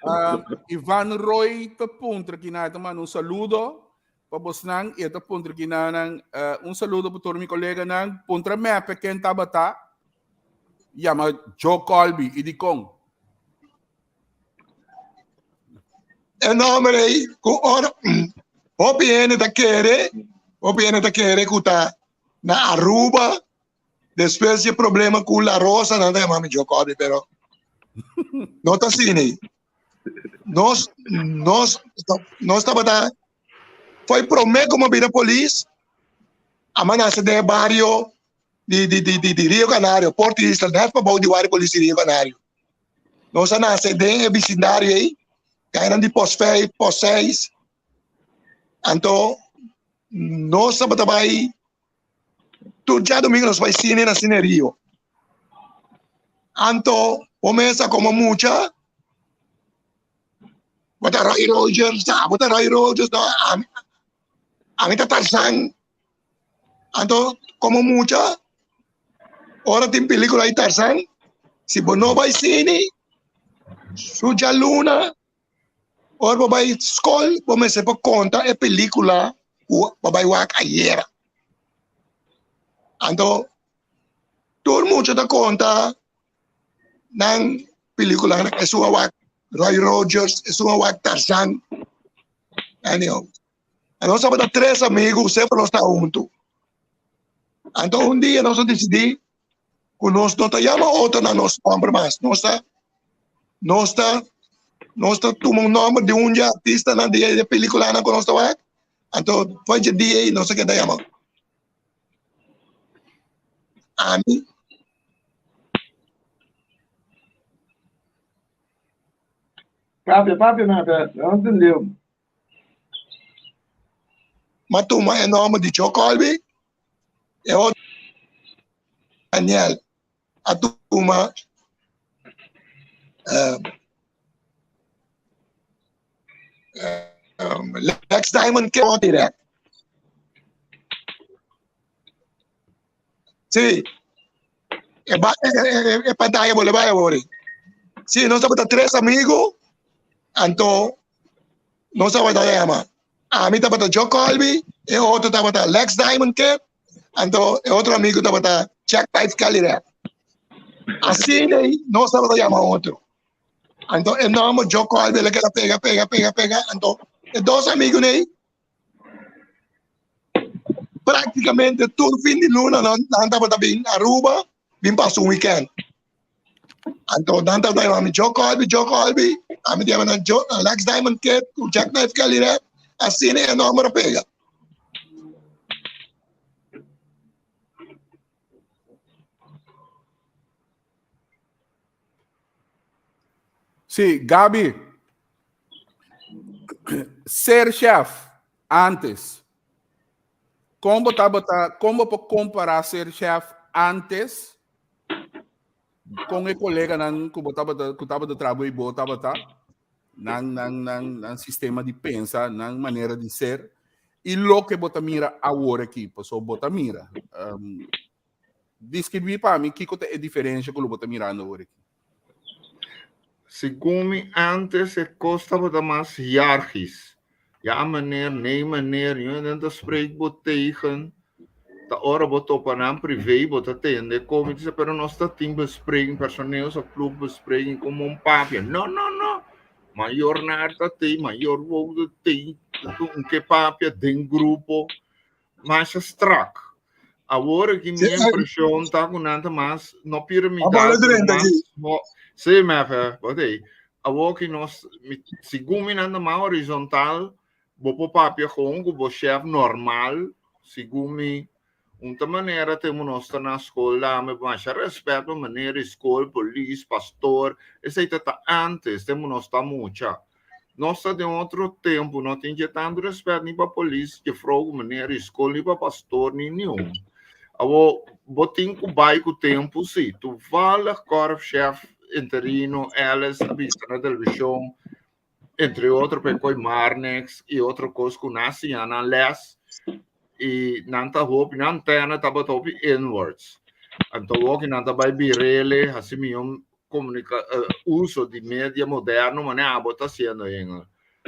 Um, Ivan Roy ta puntra kina ta manda un saludo pa bosnan y ta puntra kina nan uh, un saludo pa tur mi coleganan puntra mepe ken tabata yama Joe Colby y di con. E nòmber ei ku ora hopi hende ta kere, hopi hende ta kere ku ta na Aruba despues di e problema ku La Rosa nan ta yama mi Joe Colby, pero no ta asina ei. Nos nos nos tabata foi promé ku mi a bira polis, a manasa den e bario di di di di Rio Canario, Porto Isla, net pabou di Guardia Polis di Rio Canario. Nos a nase den e bisindario ei, kayanan di pos vijf, pos seis. Anto nos tabata bai tur djadumingu nos bai sine na Sine Rio. Anto bo mesa komo mucha bo ta Roy Rogers, abo ta Roy Rogers, no, ami, ami ta Tarzan. Anto komo mucha ora tin pelikula di Tarzan si bo no bai sini su djaluna ora bo bai skol bo mester por konta e pelikula ku bo bai wak ayera. Anto tur mucha ta konta nan pelikulanan esun a wak Roy Rogers esun a wak Tarzan anyhow. Nos tabata tres amigu, semper nos ta huntu. Anto un dia nos a disidí ku nos no ta yama otro na nos nòmber mas. Nos ta, nos ta, nos ta tuma un nòmber di un di e artistanan di e pelikulanan ku nos ta wak. Anto for dje dia ei nos a keda yama ami. Papia, papia, papia, no entendeu. M'a tuma e nòmber di Joe Colby, e otro Daniel a tuma Lex Diamond ke direct. Sí, e ba e pantalla bo le bai awor. Sí, nos tabata tres amigo, anto nos tabata yama. Ami tabata Joe Colby, e otro tabata Lex Diamond Kid, anto e otro amigo tabata Jack Pipe Kelly Rap. Asina ei nos tabata yama otro. Anto e nomber Joe Colby el a keda pega, pega, pega, pega, anto e dos amigonan ei Prácticamente tur fin di luna nan, nan tabata bin Aruba, bin pasa un weekend. Anto nan tabata yama mi Joe Colby, Joe Colby, ami ta yama nan Joe, Lex Diamond Kid, ku Jack Knife Kelly Rap, asina e nomber a pega. Sí, Gabi. Ser chef antes. Kon bo tabata, kon bo por kompará ser chef antes kon e koleganan ku bo tabata ku tabata traha bo i bo tabata? Nan nan nan nan sistema di pensa, nan manera di ser i loke bo ta mira awor aki, pasobra bo ta mira. Um, Describí pa mi kiko ta e diferencia ku lo bo ta mirando awor aki. Segun mi antes e kos tabata mas hiargis. Ja meneer, nee meneer, yu nan ta spreek bo tegen. Ta ora bo topa nan privé bo ta tende kon mi ta pero nos ta tin bespreking, personeels of ploegbespreking kon mon papia. No, no, no. Mayor naar ta tei, mayor wou ta tei, un ke papia den grupo. Masha strak. Awor aki mi impreshon ta ku nan ta mas no piramidal, pero mas mo sí, mefe, bo tei. Awor ki nos segun mi nan ta mas horizontal, bo por papia gewoon ku bo shef normal, segun mi un ta manera te nos ta na skol dame masha respet pa meneer di skol, polis, pastor, esei ta ta antes tempu nos ta mucha. Nos ta den otro tempu, no tin dje tantu respet ni pa polis, jefrou, meneer di skol, ni pa pastor, ni niun. Awor, bo tin ku bai ku tempu si. Toevallig korpschef interino Ellis a bisa na televishon, entre otro pa e koi Marnix i otro kos ku nan a siña nan les i nan ta hopi, nan antena tabata hopi inwards. Anto awor ki nan ta bai birele, hasi mion comunica uso di media moderno manera abo ta haciendo Engel.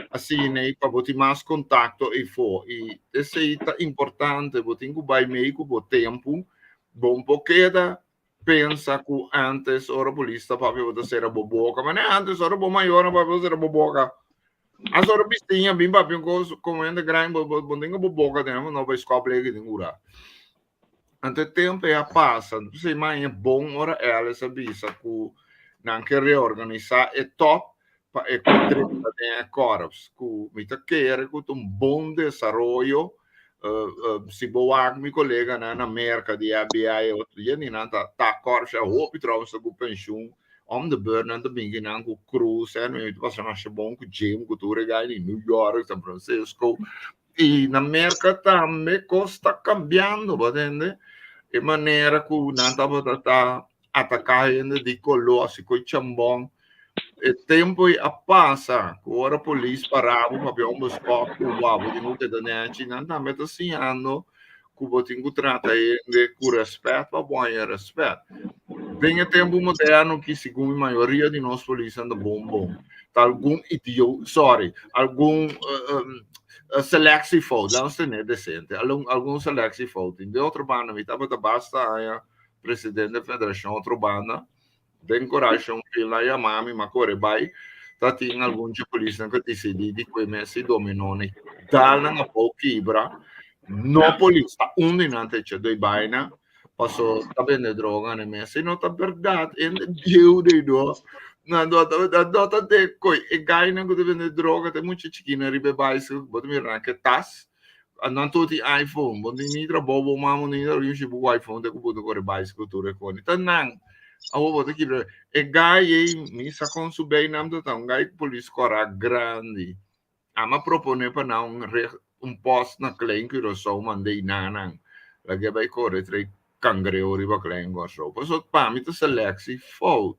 Asina ei pa bo tin mas contacto eifo y esei ta importante bo tin cu bai mei cu bo tempo bo no por keda pensa cu antes ora polis ta papia bo ta cera bo boca manera antes ora bo mayornan papia bo ta cera bo boca. Asora bistiña bin papia un kos komo hende grandi bo bo bo tin ku bo boka den no bai skòp leke den ura. Anto e tempu ei a pasa, p'esei maña bon ora Ellis a bisa ku nan ke reorganisá e tòp pa e ku drenta den e kòrps, ku mi ta kere ku ta un bon desaroyo. Si bo wak mi koleganan na Merka di FBI e otro dia ni nan ta ta kòrps ya hopi trouwens ta ku penshun om de beurt nan ta bin kinan ku Cruz en mi ta pasa masha bon ku Jim ku tur e gai di New York, San Francisco. I na Merka tambe kos ta kambiando, bo tende? E manera ku nan tabata ta ataká hende di koló asi ku e chambon. E tempu ei a pasa ku ora polis para bo papia un beskòp ku bo abo tin ku keda nèchi, nan tambe ta siñando ku bo tin ku trata hende ku rèspèt pa bo haña rèspèt. Den e tempu moderno ki segun mi mayoria di nos polisnan ta bon bon. Ta algun idio, sorry, algun selectiefout, laat ons tene decente, algun selectiefout. Di otro banda mi tabata basta aña presidente di federacion otro banda, den corashon el a yama mi, m'a kore bai, ta tin algun dje polisnan ku a disidí di kue mes i dominó ni dal nan abou kibra, no polis, ta un di nan ta echa doi baina, paso ta bende droga na mes, si no ta berdad, hende bieu dei do, nan do ta nan do ta de koi e gainan ku ta bende droga ta e mucha chikina riba e bicycle, bo ta mira nan ke tas, nan tur tin iPhone, bo tin ni trabou bo mama ni ta riba ku iPhone te ku bo ta kore bicycle tur e koni, ta nan, awor bo ta kibra, e gai ei mi sa kon su beinam ta ta un gai ku polis kora grandi. Ami a proponé pa nan un reg un post na Klein Curaçao mand'é nanan lag'é bai kore trei kangreu riba Klein Curaçao. Pasobra pa mi ta seleksi fout.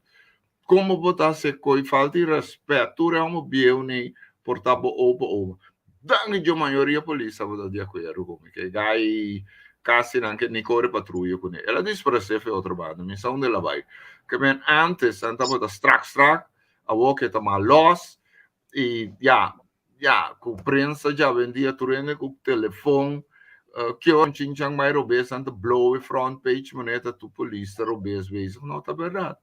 Komo bo ta hasi koi falta di rèspèt tur e homo bieu nei por ta bo opa oma. Danki Dios mayoria polis tabata di akuerdo ku mi ke gai kasi nan ke ni kore patruya kuné. El a disparesé for e otro banda mi sa unda el a bai. Ke men antes nan tabata strak strak awor ke ta mas lòs I ya, ya, ku prensa djawendia tur hende ku telefon, ke ora chinchan bai robes nan ta blow e front page manera ta tur polis ta robes bezig. No ta berdad.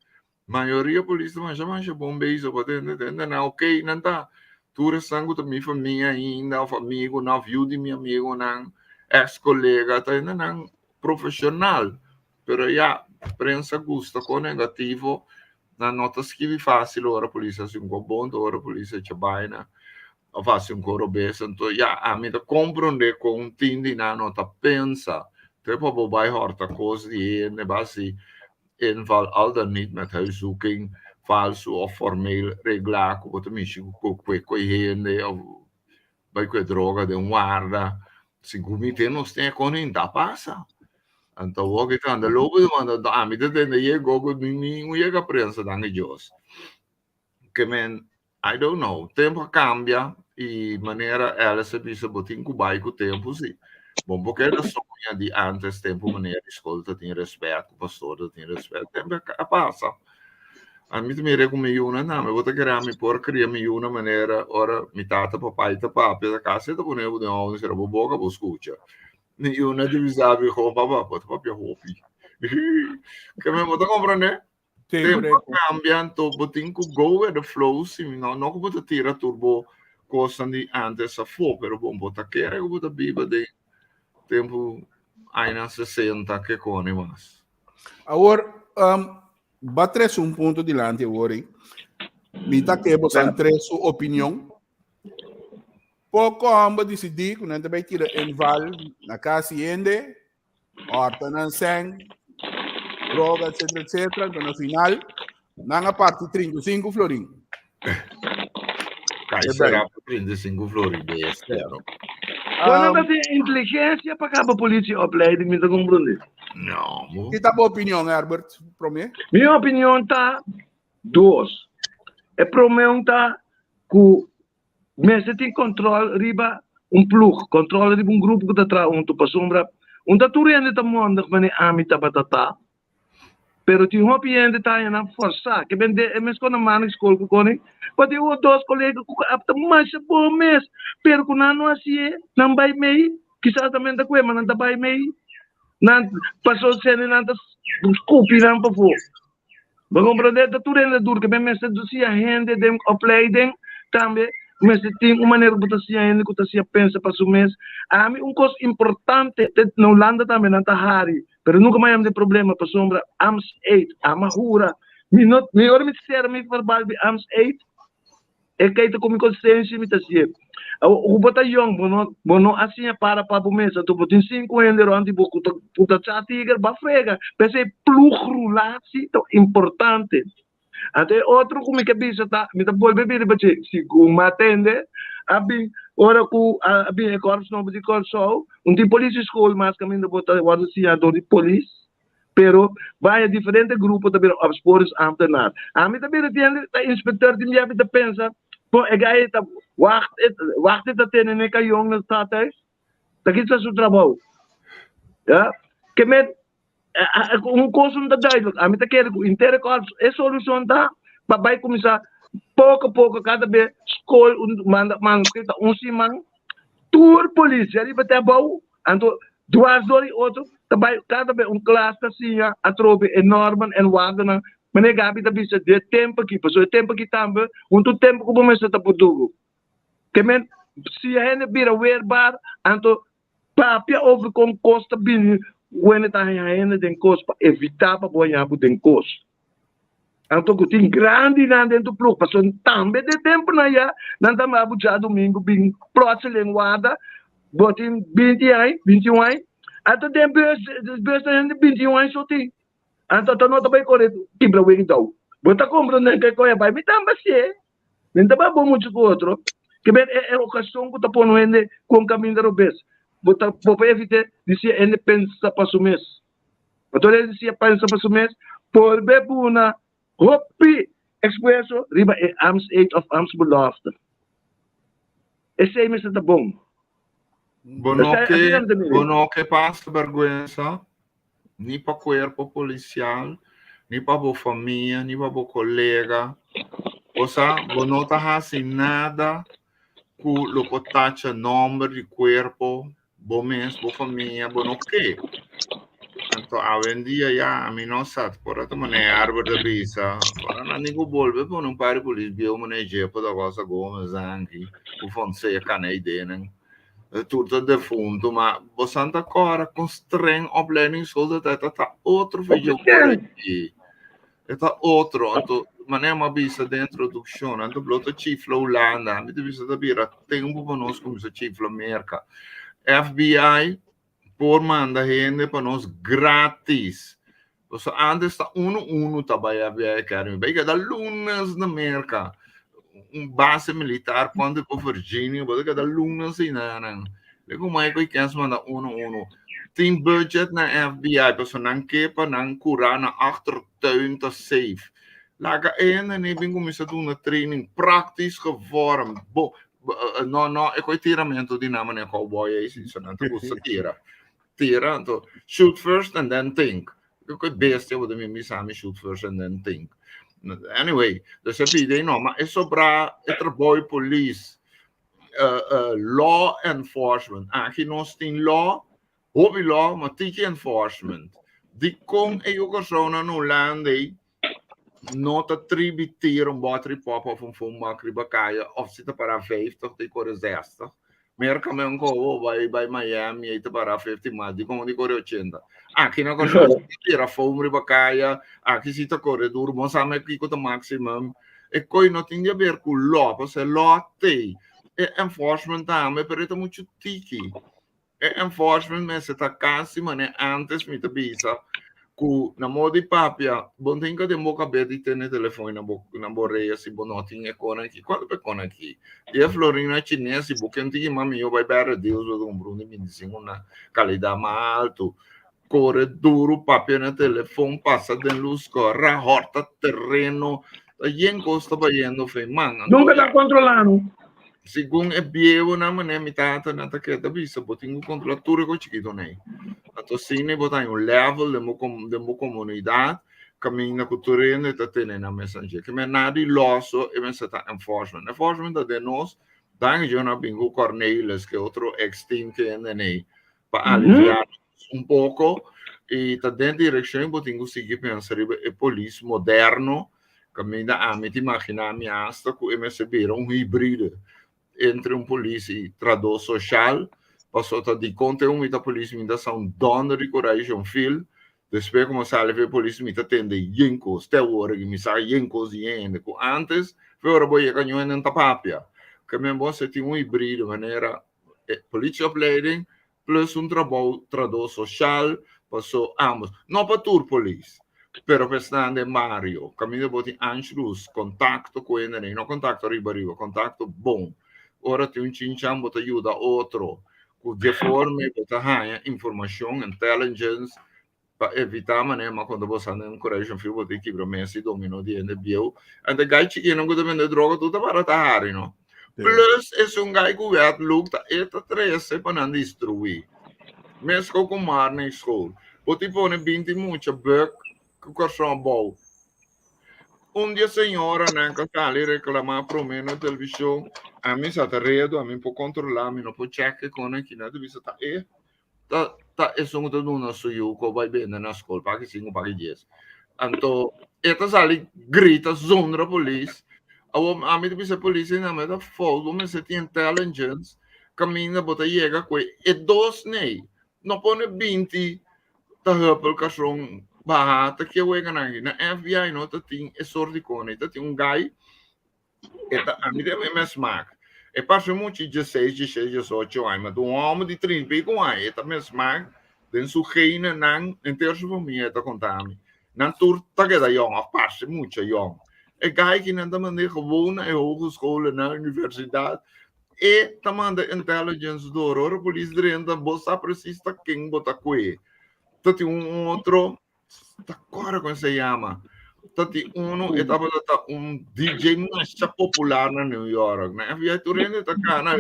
Mayoria polis ta masha masha bon bezig bo tende, tende nan ok nan ta. Tur esnan ku ta mi famia ainda of amigunan of yu di mi amigunan, ex kolega ta hende nan profesional. Pero ya, prensa gusta kon negativo, nan no ta skibi fácil ora polis hasi un kos bon, ora polis echa baina of hasi un kos robes. Anto ya, ami ta komprondé kon tin di nan no ta pensa. Te pa bo bai hòrta kos di hende, bo hasi inval al dan niet met huiszoeking, falso of formeel reglá ku bo ta mishi ku kue ku e hende of bai ku e droga den warda. Segun mi tin nos tin e kon hinta pasa. Anto awor ki ta anda lobo di manda anto ami ta tende yego ku ningun yega prensa danki Dios. Ke men I don't know tempo a kambia i manera Alice a bisa bo tin ku bai ku tempo si. Bo no por keda soña di antes tempo manera di skol ta tin respet ku pastor ta tin respet tempo a pasa. Ami ta mira ku mi yunan tambe bo ta kere ami por kria mi yunan manera ora mi tata papai ta papia ta kasi ta pone bo den oven sera bo boka bo skucha. Mi yunan ta bisa mi ho papa bo ta papia hopi. Ke men bo ta komprende? Tempo a kambia anto bo tin ku go with the flow si no no ku bo ta tira tur bo kosnan di antes afó pero bon bo ta kere ku bo ta biba den tempu añanan sesenta ke koni mas. Awor um, Ba trese un punto dilanti awor ei. Mi ta ke bosan tres su opinion. Poko hòmber disidí ku nan ta bai tira inval na kas di hende, hòrta nan sèn, droga, etcetera, etcetera. Anto na final, nan a parti 35 florin. Kai será por 35 florin bestia, no? Bueno, dat is inteligencia pa caba politieopleiding, mi ta comprende. No, mo. Ki ta bo opinion, Herbert, promé? Mi opinion ta dos. E promé un ta ku mester tin control riba un ploeg, control riba un grupo ku ta traha huntu, pasobra un ta tur hende ta mondig manera ami tabata ta. Pero tin hopi hende ta haña nan forsá. Ke ben den e mes kon na manda skol ku koni, pa tin un o dos kolega ku ap ta masha bon mes, pero ku nan no hasié, nan bai mei, kisas nan menta kue, ma nan ta bai mei, nan pasó sende nan ta skupi nan pafó. Bo komprendé? Ta tur hende dur, ke ben mester siña hende den opleiding tambe. Mester tin un manera ku bo ta siña hende ku ta siña pensa pa su mes. Ami un kos importante, te na Hulanda tambe nan ta hari, pero nunka mi a yama di problema pasobra ams eid, ama hura. Mi no, mi ora mi sera mi verbal di ams eid, e kai ta ku mi konsensia mi ta siña. Awor ku bo ta yong bo no bo no a siña para pa bo mes, anto bo tin sinku hende rònt di bo ku ta ku ta cha tiger, ba frega. P'esei ploegrelatie ta importante. Anto e otro ku mi ke bisa ta, mi ta bolbe bira riba dje, segun mi a tende, a bin ora ku a bin e kòrps nobo di Kòrsou, un tin polisieschool mas kaminda bo ta wòrdu siña dor di polis, pero baya diferente grupo ta bira opsporingsambtenaar. Ami ta bira tende ta inspekteur tin bia mi ta pensa, bon e gai ta wagt wagt e ta tene n'e kayon na stadhuis, ta kisa su trabou. Ya, ke men Un kos no ta duidelijk. Ami ta kere ku inter korps e solushon ta pa bai kuminsá poko poko kada be skol manda manuskrito un siman tur polis di ariba te abou anto dwars dor i otro ta bai kada be un klas ta siña atrobe e norman en waardenan manera Gaby ta bisa di e tempu aki pasobra e tempu aki tambe huntu tempu ku bo mester ta burdugu ke men si e hende bira weerbaar anto Papia over kon kos ta bini wende ta haña hende den kos pa evitá pa bo haña bo den kos. Anto ku tin grandinan den tu plug pasobra tambe den tempunan ya nan ta manda bo djadumingu bin plotseling warda bo tin binti aña, binti un aña anto den bus bus ta hende binti un aña so tin anto ta no ta bai kore kibra wega dou bo ta komprende ke koe bai mi tambe hasié. Mi no ta bai bo muchu ku otro. Ke ben e okashon ku ta pone un hende kon kaminda robes. Bo ta bo por evit'é di siña hende pensa pa su mes. Pasobra ora hende siña pensa pa su mes, por be puna hopi esfuerso riba e ambtseed òf ambtsbelofte. Esei mester ta bon. Bo no ke, bo no ke pasa bèrgwensa. ni pa cuerpo policial, ni pa bo famia, ni pa bo colega. Bo sa, bo no ta haci nada cu lo por tacha nomber di cuerpo, bo mes, bo famia, bo no ke. Anto awendia ya ami no sa, por ata manera Herbert a bisa, ora nan tin cu bolbe pone un par di polis bieu manera Djepo da Rosa Gomez anki, cu Fonseca na idenan. Tur ta defunto, ma bosan ta kòrda kon streng opleidingsschool ta ta ta otro video aquí. E ta otro, anto manera mi a bisa den introdukshon, anto blo ta chifla Hulanda, mi ta bisa ta bira tempu pa nos kuminsá chifla Merka. FBI por manda hende pa nos gratis. Pasobra antes ta uno uno ta bai FBI Academy. Bai keda lunes na Merka. Un base militar Quantico Virginia. Bo ta keda lunes einan nan. Leko Michael Kens manda uno uno. Tin budget na FBI pasobra nan ke pa nan kura na achtertuin ta safe. Laga e hende nei bin kuminsá duna training praktisch gevormd. Bo, no no e koi tiramento di nan manera cowboy ei si so nan ta gusta tira. Tira anto shoot first and then think. Kiko bestia bo ta bin bisa mi shoot first and then think. Anyway, dus e pide no, ma e sobra e trabou di polis, uh, uh, law enforcement. Aki nos tin law, hopi law, ma tiki enforcement. Dikon e yu Kòrsou na Hulanda ei no ta tribi tira un bòter di pòp òf un fombak riba kaya òf si ta pará vijftig ta kore zestig. Merka men kobo bai bai Miami ei ta pará fifty mas dikon di kore ochenta. Aki na Kòrsou si ta tira foam riba kaya, aki si ta kore duru, bo sa me kiko ta maximum. E koi no tin di aber ku law, pasobra e law t'ei. E enforcement tambe pero e ta muchu tiki. E enforcement mester ta casi mane antes mi ta bisa cu na modo di papia bo no tin cu den bo cabes di tene telefon na bo na bo reya si bo no tin e con aki. Cuanto pa e con aki? Di e florina chines si bo ken tin mas miyo bay bere deals bo ta cumpra un di 25 na calidad mas alto. Core duro papia na telefon pasa den luz cora horta terreno ta yen cos ta bayendo fe man. Nunca ta controlando. Segun e bieunan manera mi tata nan ta keda bisa bo tin ku kontrolá tur e kos chikitonan ei. Anto asina bo ta haña un level den bo den bo komunidat kaminda ku tur hende ta tene nan mes anchi. Ke men nada di lòs e mester ta enforcement. Enforcement ta den nos danki Dios nan a bin ku Cornelis ke otro ex team ke hende nei pa aliviá nos un poko i ta den direkshon bo tin ku sigui pensa riba e polis moderno kaminda ami ta imaginá mi asta ku e mester bira un hibride. entre un polis i trahadó soshal, pasobra ta dikon te un mi ta polis mi ta sa un dònder di correction field, despues ku mi a sali for e polis mi ta tende yen kos, te awor aki mi sa yen kos di yen hende ku antes for ora bo yega ñu hende no ta papia, ke men bo tin un hibrido manera politieopleiding plus un trabou trahadó soshal paso ambos no pa tur polis pero pa esnan den bario kaminda bo tin anschluss kontakto ku hende no kontakto riba riba kontakto bon ora tin un chinchan bo ta yuda otro ku dje forma bo ta haña informashon intelligence pa evitá manera ma konta bo sa den correction field bo tin kibra mesa i domino di hende bieu ante gai chikinan ku ta bende droga tur ta para ta hari no plus esun gai ku wet look ta e ta trese pa nan destruí mesko ku marnix school bo tin pone binti mucha bek ku karson abou un di e señoranan ka sali reklamá promé na televishon ami sa ta redo ami por kontrolá mi no por check e kon aki nan ta bisa ta e ta ta esun ku ta duna su yu ku bai bende na skol paki sinku paki dies anto e ta sali grita zundra polis awor ami ta bisa polis esei nan ta fout bo mester tin intelligence kaminda bo ta yega ku e dos nei no pone binti ta huppel kashon baha ta ke weganan aki na FBI no ta tin e sort di kone ta tin un guy E ta, ami den mi mes smaak. E parse mucha di dieseis, diesshete, diesocho aña, ma ta un hòmber di trinta i pico aña. E ta mes smaak den su genenan, henter su famia e ta konta mi. Nan tur ta keda yòn òf parse mucha yòn. E gai ki nan ta mand'é gewoon na e hogescholen, na universidat. E ta manda intelligence dor. Ora polis drenta, bo sa presis ta ken bo ta kue. Ta tin un otro Ta kòrda kon se yama. Ta tin uno, e tabata ta un DJ masha popular na New York. Na FBI tur hende ta kana.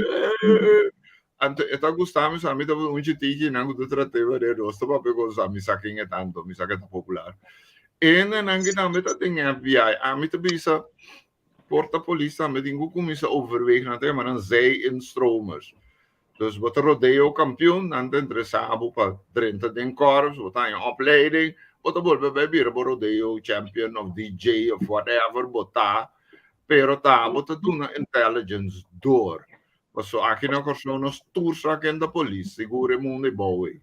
Anto e ta gusta mi, so ami tabata un chitiki nan ku ta trat'é ware nos ta papia ku sa mi sa ken e ta anto, mi sa ke ta popular. E hendenan ki tambe ta den FBI, ami ta bisa Por ta polis tambe tin ku kuminsá overweeg nan ta yama nan zij-instromers. Dus bo ta rodeo kampioen, nan ta interesá bo pa drenta den korps, bo ta haña opleiding, bo ta bolbe bai bira bo rodeo champion of DJ of whatever bo ta, pero ta bo ta duna intelligence door. Paso aki na Kòrsou nos tur sa ken ta polis, sigur e mundu ei bou ei.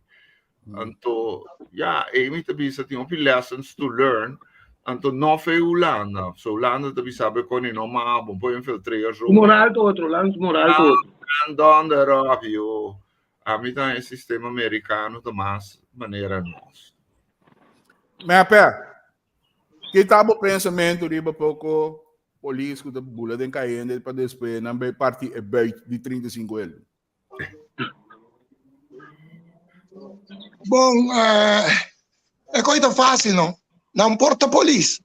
Anto, ya, ei mi ta bisa tin hopi lessons to learn. Anto no fe Hulanda. So Hulanda ta bisa be koni no ma bon por infiltreer zo. Moral ta otro, land moral ta otro. Donder op, yo. A mi ta e sistema americano ta mas manera nos. Mepe, ki ta bo pensamento riba poko polis ku ta bula den kayende pa despues nan bai parti e buit di 35 el? Bon, eh, e koi ta fácil, no? Nan por ta polis.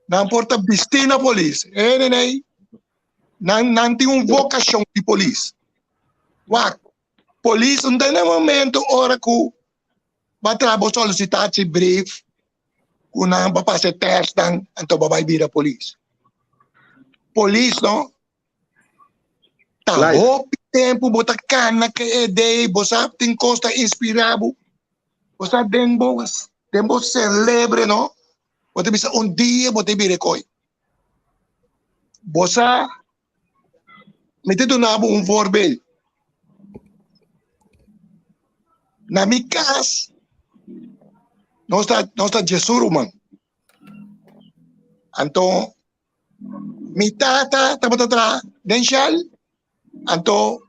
Nan por ta bisti na polis. Eh, nee, nee. Nan, nan tin un vocacion di polis. Wak, polis un den momento ora ku ba traha bo solicitatie brief ku nan ba pasa e testnan, anto ba bai bira polis. Polis, no? Ta Life. hopi tempu bo ta kana ke e idee, bo sa tin kos ta inspirá bo, bo sa den bo den bo selebre no, bo ta bisa un dia bo ta bira e koi. Bo sa, mi ta duna bo un voorbeeld. Na mi kas, nos ta nos ta djesu ruman. Anto Mi tata tabata traha den Shell, anto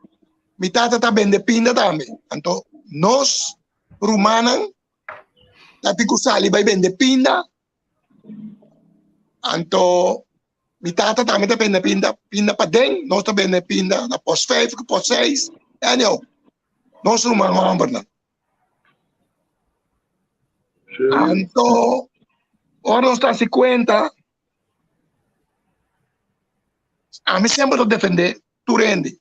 mi tata ta bende pinda tambe. Anto nos rumannan ta tin ku sali bai bende pinda. Anto mi tata tambe ta bende pinda, pinda paden, nos ta bende pinda na pos vijf ku pos seis. Anyhow, nos ruman hòmbernan. Anto ora nos ta hasi kuenta, ami semper ta defendé tur hende.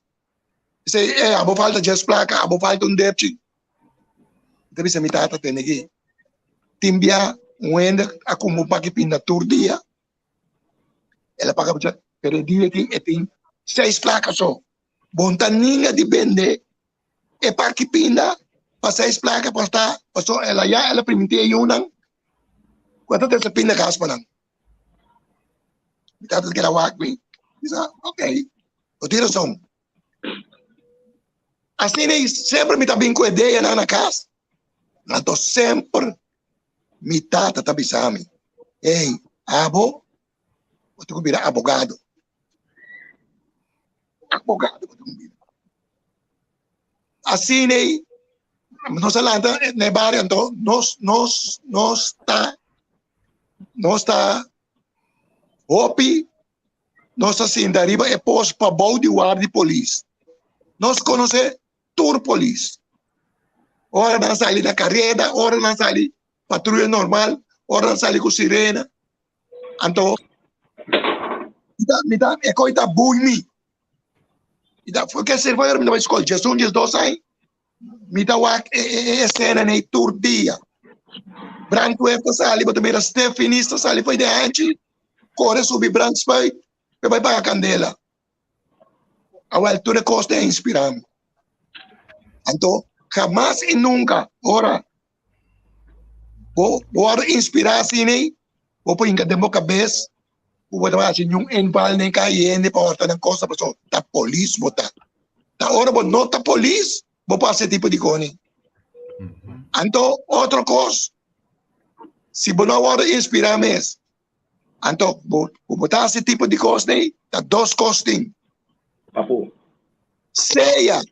Bisei, eh, abo falta djes plaka, abo falta un depchi. Mi ta bisa mi tata tene ki. Tin bia un hende a kumpra un paki pinda tur dia, el a paga pero e dia aki e tin seis plaka so. Bo no ta ninga di bende e parki pinda pa seis plaka pa sta paso el a ya el a primintí e yunan ku a ta trese pinda kas pa nan. Mi tata ta keda wak mi. Bisa, ok, bo tin rason. Asina ei semper mi ta bin ku ideanan na kas. Anto semper mi tata ta bisa mi, Ey, abo, bo tin ku bira abogado. Abogado bo tin ku bira. Asina ei nos a lanta na e bario anto nos nos nos ta nos ta hopi nos a sinta riba e post pabou di warda di polis. Nos konosé tur polis. Ora nan sali na kareda, ora nan sali patruya normal, ora nan sali ku sirena. Anto, mi ta, e koi ta bui mi. Mi ta, ke ser ora mi ta bai skol, 11, 12 aña, Mi ta wak e e escena nei tur dia. Brandweer ta sali, bo ta mira Stephanie ta sali foi de hanchi, kore subi brandspuit, pe bai paga kandela. Awel, tur e kos ta inspira mi. Anto, hamas y nunca, ora bo bo wòrdu inspirá asina ei, bo por hinka den bo kabes ku bo ta hasi niun inval den kai hende pa hòrta nan kosa pasobra ta polis bo ta. Ta ora bo no ta polis bo por hasi e tipo di kos. Anto otro kos, si bo no a wòrdu inspirá mes, anto bo bo ta hasi tipo di kos ei, ta dos kos tin. Sea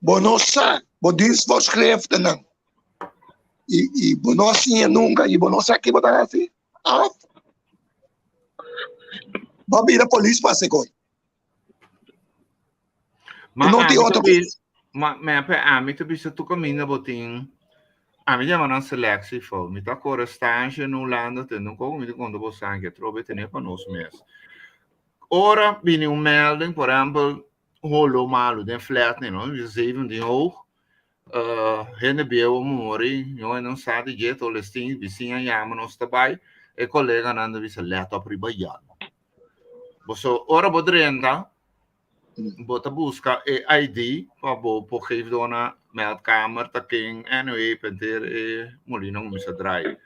bo no sa bo dienstvoorschriftennan i i bo no a siña nunka i bo no sa ke bo ta hasi òf bo a bira polis pa hasi kos. Ma No tin ami otro ta bis, ma me pe ami ta bisa tu kaminda bo tin ami yama nan selectie fout. Mi ta kore stage na Hulanda te nunka mi ta konta bo sanke atrobe tene pa nos mes. Ora bini un melding, por ehempel, holo malu den flat ni no, 17 hoog, uh, hende bieu a muri, no en un sa di dje, tolestin, bisiña yama nos ta bai, e koleganan ta bisa let op riba Jan. Boso, ora bo drenta, bo ta buska e ID pa bo por geef door na meldkamer ta ken anyway penter e molina kuminsa draai.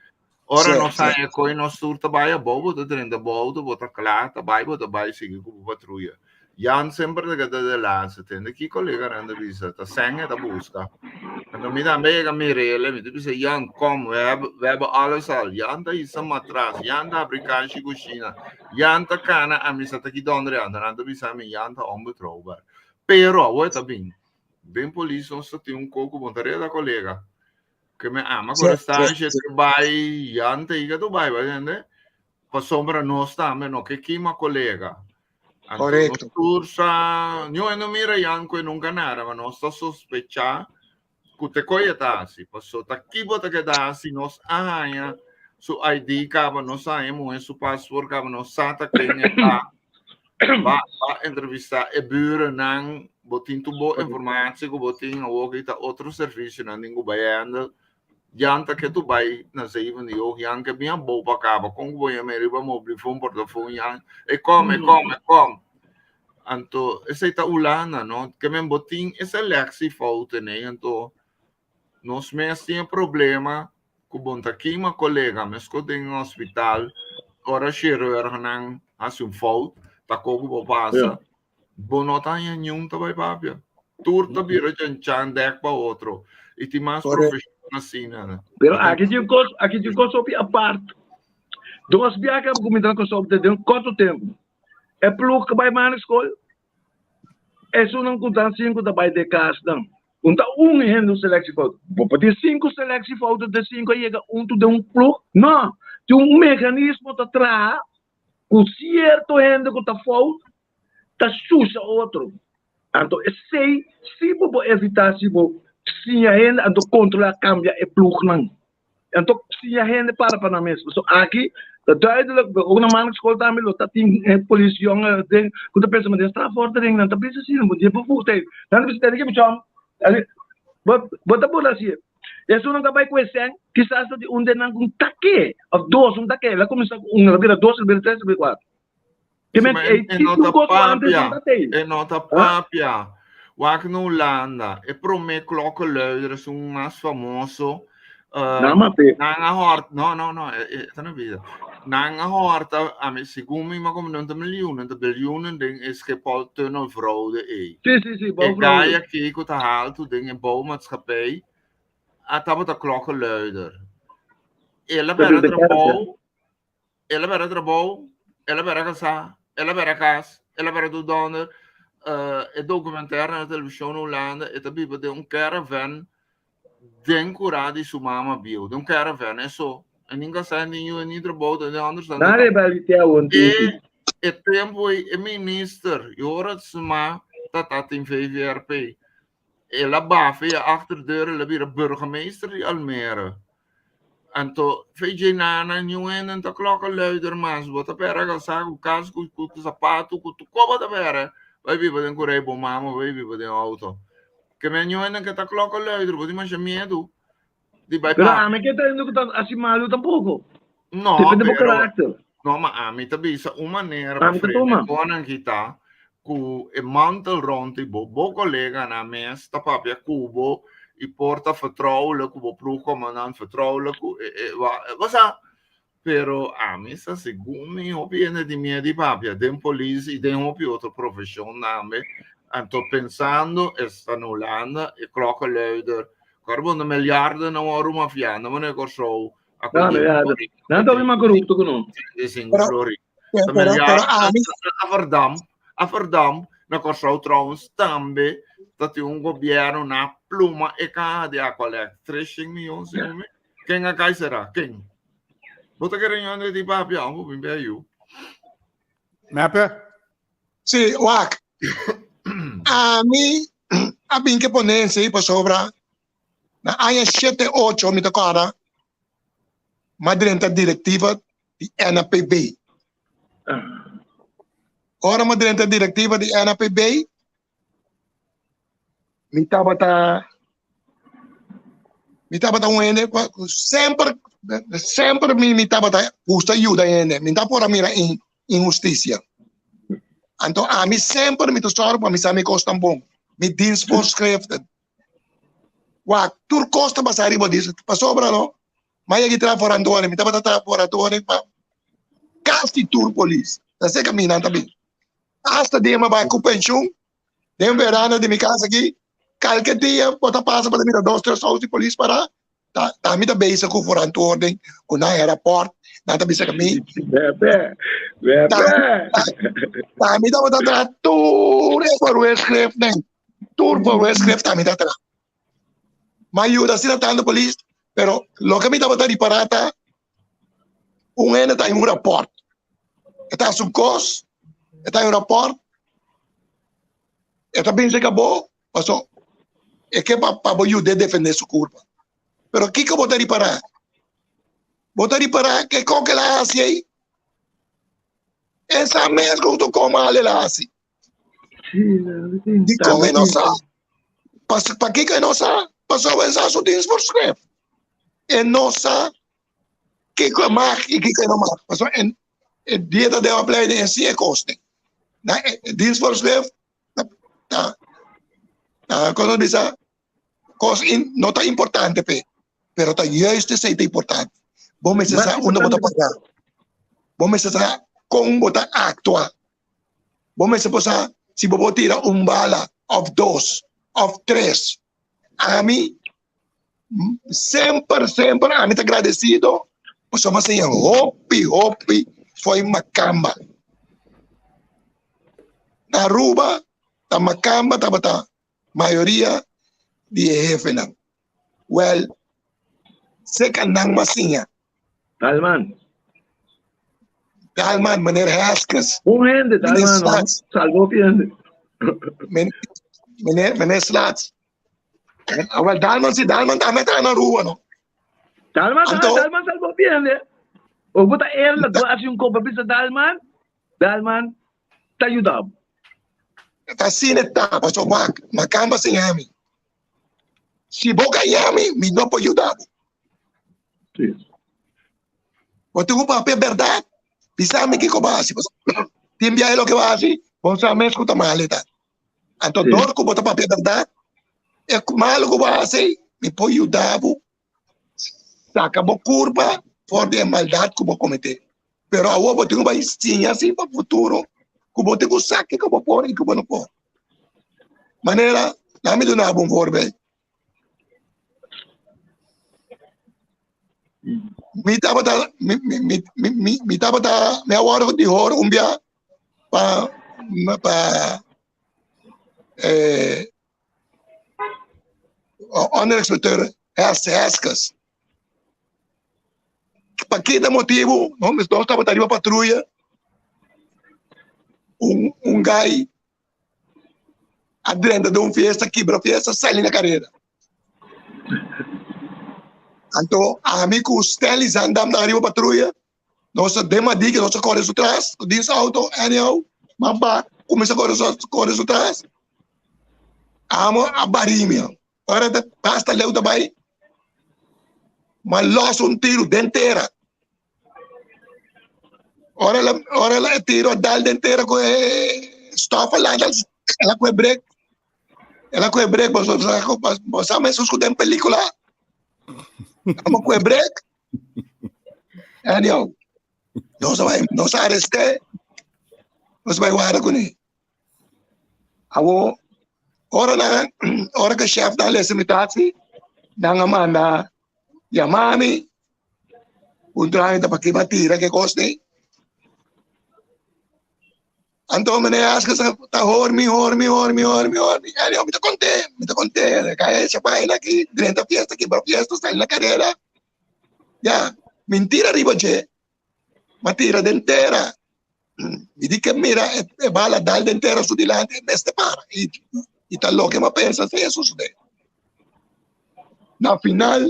Ora nos haña koe nos tur ta bai abou, bo ta drenta bo auto, bo ta kla, ta bai, bo ta bai sigui ku bo patruya. Jan semper ta keda de laatste. Tende ki koleganan ta bisa, ta sèn e ta buska. Anto mi tambe yega mir'el, mi ta bisa, Jan, kom, we hebben, we hebben alles al. Jan ta hisa matras, Jan ta habri kanshi kushina, Jan ta kana, ami sa ta ki dònder e. Anto nan ta bisa mi, Jan ta onbetrouwbaar. Pero awor e ta bin. Den polis nos ta tin un koko bon ta reda kolega. Que me ama con stage te bai Jan te iga tu bai, entiende? Pasobra nos tambe no ke kima colega. Anto Correcto. nos tur sa, nio no mira Jan ku nunca nada, ma nos ta sospecha ku te koe ta hasi. Paso ta kibo ta keda hasi, nos a haña su ID kaba, nos a haña muhe su paspoort kaba, nos sa ta ken e ta. Ba, ba entrevista e burennan, bo tin tur bo informatie ku bo tin awor ki ta otro servicionan tin ku bai handle. Jan ta ke tu bai na zevende hoog, Jan ke bin abou pa kaba, kon ku bo yama riba mobilfoon, portafoon, Jan, e kom, e kom, e kom. Anto, esei ta Hulanda, no? Ke men bo tin e selectiefouten, nee, anto nos mes tin e problema ku bon ta kima kolega meskos den hospital ora chirurgnan hasi un fout ta ko ku bo pasa bo no ta haña niun ta bai papia tur ta bira chanchan dek pa otro i tin mas profeshon asina. Pero aki tin un kos aki tin un kos hopi apart dos biaha ku mi kuminsá na Kòrsou den un korto tempu e plug ku bai manda skol Esunnan ku ta sinku ta bai den kasnan. Un ta un hende un selectiefout. Bo por tin sinku selectiefouten den sinku a yega huntu den un ploeg? No. Tin un meganismo ta traha ku sierto hende ku ta fout ta shusha otro. Anto esei si bo por evita si bo siña hende anto kontrola kambia e ploegnan. Anto siña hende para pa nan mes. Pasobra aki ta duidelijk, ook na maandag school tambe lo ta tin e polis jongen den ku ta pensa ma den strafvordering nan ta bisa asina, bo tin bevoegdheid. Nan ta bisa tene ke muchacho, bo bo ta burla asi. Esun nan ta bai ku e sèn, kisas ta di un den nan ku un take òf dos un take. El a kuminsá ku un, el a bira dos, el a bira tres, el a bira kuater. Ke men e no ta papia, e no ta papia. Wak na Hulanda, e prome klokkenluider es un mas famoso. Uh, Nan mate. Nan a hort, no, no, no, e, e, ta na vida. Nan a horta, ami segun mi ma como nan ta miljoenen, ta biljoenen den e Schiphol tunnelfraude ei. Sí, sí, sí, E bouwfraude. guy aki ku ta haltu den e bouwmaatschappij a tabata klokkenluider. El a Dat bera is de kerk, hè? trabou, el a bera trabou, el a bera kasá, el a bera kas, el a bera tur dònder. Eh, e documentaire na televishon na Hulanda, e ta biba den un caravan Den kurá di su mama bieu, den un caravan, e so. E nin kasá, e nin yu, e nin trabou, den ander Nan rebelite awor E, e tempu ei, e minister, Jorritsma, tata tin VVRP. El a bafa e achterdeur, el a bira burgemeester di Almere. Anto, VJ Nana, niun hende no ta klokkenluider mas. Bo ta pera kasá ku kas, ku, ku, ku sapatu, ku tur kos bo ta pera. Bai biba den kurei bo mama, bai biba den outo. Ke men niun hende ke ta klokkenluider, bo tin masha miedu di bai Pero papia. ami ke ta hende ku ta hasi malu tampoko. No, Depende bo pero karakter. no, ma ami ta bisa un manera pa Ami ta frena tuma. e konan ki ta ku e mantel rond di bo, bo koleganan mes ta papia ku bo i por ta vertrouwelijk ku bo ploegcommandant, vertrouwelijk ku e, e, wa, bo sa. Pero ami sa segun mi hopi hende di miedu di papia den polis i den hopi otro profeshon tambe. Anto pensando esta na Hulanda e klokkenluider, kor bo na miljarden na wòrdu mafiá, na manera Kòrsou a No, miljarden. Nan ta hopi mas korupto ku nos. 35 florin. Pero, pero, pero ami, A verdamp, a verdamp, na Kòrsou trouwens tambe ta tin un gobièrnu na pluma e kaha di Aqualectra, 300 miyon segun mi. Ken a kai será? Ken? Bo ta kere ño di papia, amo bin be yu. Mepe? Sí, wak. Ami a bin ke ponencia pasobra na aña shete ocho mi ta kòrda m'a drenta direktiva di NAPB. Ora m'a drenta direktiva di NAPB Mi tabata mi tabata un hende ku semper semper mi mi tabata gusta yuda hende mi ta por a mira inhustisia anto ami semper mi ta sòru pa mi sa mi kosnan bon mi dienstvoorschriften wak tur kos ta basa riba di pasobra no mi a yega di traha forantore mi tabata traha forantore pa kasi tur polis ta seka mi nan ta bin Hasta dia mi bai ku penshun, den veranda di mi kas aki, kalke dia bo ta pasa bo ta mira dos tres outo di polis pará, ta ta mi ta bezig ku verantwoording, ku nan e rapòrt, nan ta bisa ku mi. Bebe, bebe. Ta ta mi tabata traha tur e verweerschriftnan, tur verweerschrift ta mi ta traha. Mi a yuda asina tantu polis, pero loke mi tabata ripará ta un hende ta haña un rapòrt, e ta hasi un kos, e ta haña un rapòrt, e ta binse ka bo, paso e ke pa pa bo yud'é defendé su kurpa. Pero kiko bo ta ripará? Bo ta ripará ke kon ke el a hasi ei? E sa mes ku tur kon mal el a hasi. Dikon e no sa? Pakiko e no sa? Pasobra e sa su dienstvoorschrift. E no sa kiko e mag i kiko e no mag. Pasobra e dia ta den opleiding e siña e kosnan. Na e dienstvoorschrift ta ta komo nos bisa kos no ta importante p'e, pero ta juist esei ta importante. Bo mester sa unda bo ta pará. Bo mester sa kon bo ta aktua. Bo mester por sa si bo por tira un bala of dos of tres. Ami semper semper ami ta agradecido pasobra mi a siña hopi hopi for makamba. Na Aruba ta makamba tabata mayoria di e hefenan. Wel, seka nan m'a siña. Dalman. Dalman, meneer Haskes. Un hende, Dalman, no? Salvó hopi hende. Meneer, meneer Slats. Ah, wel, Dalman si, Dalman tambe ta na Aruba, no? Dalman, Anto, Dalman salvó hopi hende. O bo ta eerlijk, bo hasi un kopa bisa Dalman, Dalman ta yuda bo. Ta asina e ta, pasobra wak, makamba siña mi. Si bo gaña mi, mi no por yuda bo. Bo tin ku papia bèrdat. Bisa mi kiko bo hasi. Tin biaha loke bo hasi, bo sa mes ku ta mal e ta. Anto dor ku bo ta papia bèrdat, e malu ku bo hasi, mi por yuda bo saka bo kurpa for di e maldat ku bo kometé. Pero awor bo tin ku bai siña si pa futuro ku bo tin ku sa kiko bo por i ku bo no por. Manera, laga mi duna bo un voorbeeld. Mi tabata, mi, mi, mi, mi, mi, mi tabata, mi a wòrdu di hor un bia pa, pa eh, onderinspecteur Heskes. Pa kita motibu, no, nos tabata riba patruya, un, un guy a drenta den un fiesta, kibra fiesta, sali na kareda. Anto ami ku Stanley Zandam ta riba patruya, nos a den Madiki, nos a kore su tras, ku dins auto, anyhow, ma ba kuminsá kore su kore su tras. Amo a bari mi. Ora ta basta leu ta bai, ma los un tiru den tera. Ora la, ora la tiro a dal den tera ku e stof a landa, el a kue brek. El a kue brek, bo bo sa mesun ku den pelikula. Amo kue brek. Anyhow, nos a bai, nos a arest'é, nos a bai warda kuné. Awor, ora nan, ora ku e shèf nan lesa mi taksi, nan a manda yama mi, puntra mi ta pa ki mi a tira ke kos ei. Anto mi ask ta hormi, hormi, hormi, hormi, hormi. Anyhow, mi ta kont'é, mi ta kont'é, kaya esha baila aki, drenta fiesta, kibra fiesta, sali na karera. Ya, mintira riba dje, ma tira den tera. Mi di ke mira e bala dal den tera su dilanti, e mester para. I, i ta loke mi a pensa si e sosodé. Na final,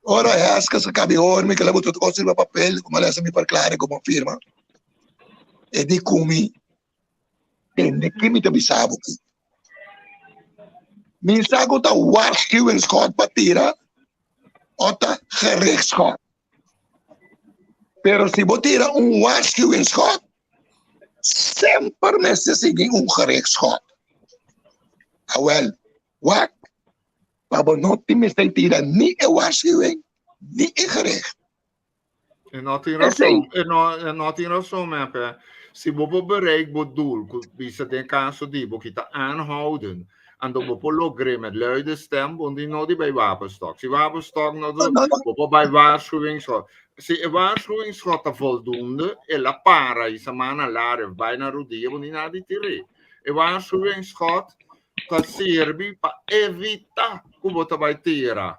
Ora Heskes a kabi hormi ke la buta tur kos riba papel, ku mi a lesa mi verklaring ku mi a firma, e di ku mi, Tende ki mi ta bisa bo ki. Mi sa ku ta waarschuwingsschot pa tira o ta gerichtschot. Pero si bo tira un waarschuwingsschot, semper mester sigui un gerichtschot. Awel, wak. Pa bo no tin mester tira ni e waarschuwing ni e gerecht. E no tin rason, e no, e no tin rason, mepe. Si bo por bereik bo doel, ku bisa den kaso di bo kita aanhouden, anto bo por logr'é met luide stem, bo tin no di bai wapenstok. Si wapenstok no do, No, no. bo por bai waarschuwingsschot. Si e waarschuwingsschot ta voldoende, el a para i sa man na lari of bai na rudia, bo tin nada di tir'é. E waarschuwingsschot ta sirbi pa evita ku bo ta bai tira.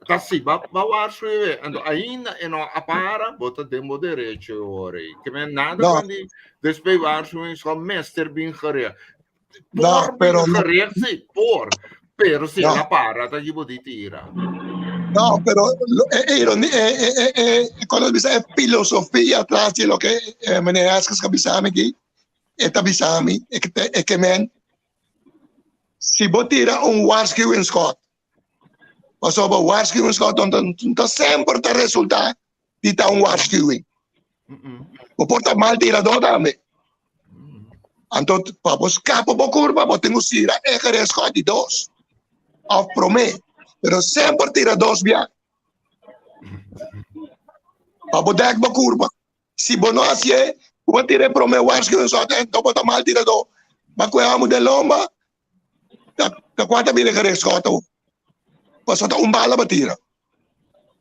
Ta si ba ba waarschuwe, anto ainda e no a para, bo ta den bo derecho e ora ei. Ke men nada No. van di despues waarschuwingsschot mester bin gerecht. No, Por bin pero no. gerecht si, por. Pero si No. el a para ta yibo di tira. No, pero lo- e, e ironia, e, e, e, e, e, cuando bisa e filosofia atrás de lo que eh, meneer Haskes ka bisa mi aquí, e ta bisa mi, e ke, e ke men, Si bo tira un waarschuwingsschot, pasobra waarschuwingsschot no ta semper ta resulta di ta un waarschuwing. Bo por ta mal tiradó tambe. Anto pa bo skapa bo kurpa bo tin ku sira e gereedschot di dos òf promé, pero semper tira dos bia pa bo dèk bo kurpa. Si bo no hasié, bo a tira e promé waarschuwingsschot en bo ta mal tiradó. Ma ku e amo den lomba, ta ta kua ta bira e gerechtschot awo? Pasobra ta un bala bo a tira.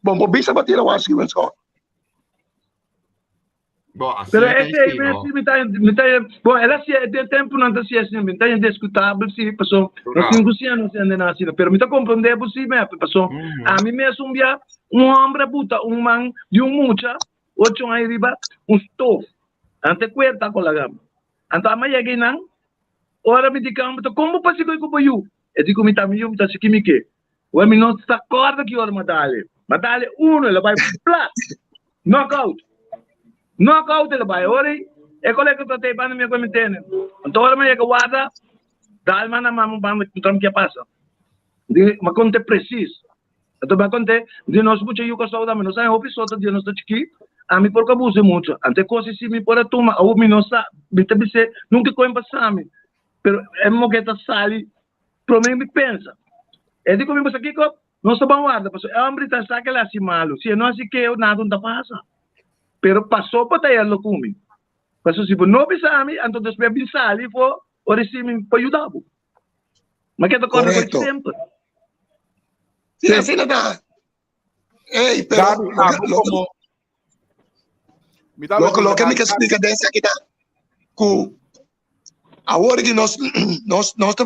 Bo no por bisa bo a tira waarschuwingsschot. Bo, asina Pero ta ese insi, no? mi ta mi ta bon el a sia den tempunan ta sia asina mi ta indiscutabel si paso nos tin ku sia nos hende nan asina pero mi ta comprende bo si me paso ami mes un bia un hombre a buta un man di un mucha Ocho aña riba un stof. Nan te kuerta ku laga. Anto ama yega einan, ora mi di kamba ta kon bo pasi koi ku bo yu? E di ku mi ta mi yu, mi ta si ki mi ke. Ora mi no sa kòrda ki ora mi a dale. Mi a dale uno, el a bai plat! Knock out! Knock out el a bai. Ora e kolega ta tei banda mi a kue mi tene. Anto ora mi a yega warda, dal manda mama banda puntra mi ke a pasa. Di mi a konta presis. Anto mi a kont'é, Di nos mucha yu Kòrsou tambe, nos a hopi sota di nos ta chikí, ami por kabuse mucho. Anto e kos si mi por a tuma, awo mi no sa, mi ta bis'é, nunka e koen pasa mi. Pero e moke ta sali promé mi pensa. E di ku mi, Bo sa kiko? Nos ta ban warda, pasobra e hòmber ta sa ke el a hasi malu. Si e no hasi keo, nada no ta pasa. Pero pasó bo ta yendo ku mi. Paso si bo no bisa mi, anto despues bin sali for ora si mi por yuda bo. Ma ke ta kòrda Korekto. semper. Sí, asina ta. Ey, pero Gabi, loke, abo loke, como Mi ta loke, loke Gabi, mi ke splika den esaki ta ku awor ki nos nos nos ta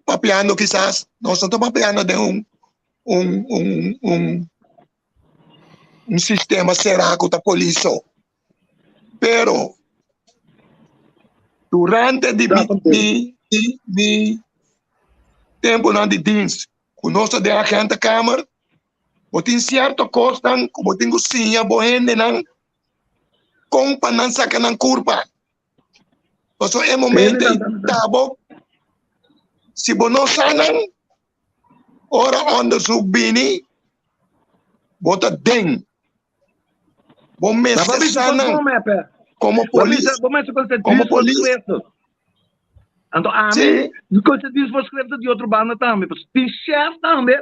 papiando kisas nos no ta papiando den un un un un un sistema será ku ta polis so. Pero durante di mi mi mi mi temponan di dienst ku nos ta den agentenkamer bo tin sierto kosnan ku bo tin ku siña bo hendenan kon pa nan saka nan kurpa. Pasobra e momento ei ta bo, si bo no sa nan, ora onderzoek bini, bo ta den. Bo mester sa nan komo polis, komo polis. Anto ami, kos di voorschriften di otro banda tambe. Tin chef tambe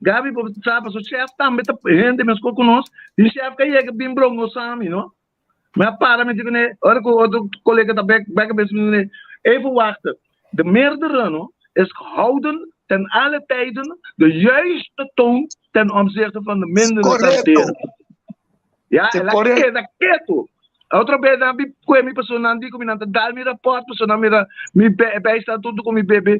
Gabi, bo sa paso chef tambe ta hende meskos ku nos. Tin chef ka yega bin brongosa mi, no? Mi a para mi di kuné, ora ku otro kolega ta bek bek mi di kuné, even wachten. De meerdere no is gehouden ten alle tijden de juiste toon ten opzichte van de mindere Correcto. hanteren. Ja, Sí, el a correcto. keda ketu. Otro bes nan bi kue mi pasobra nan di ku mi nan ta dal mi raport pasobra nan mira mi bijstand huntu ku mi bebe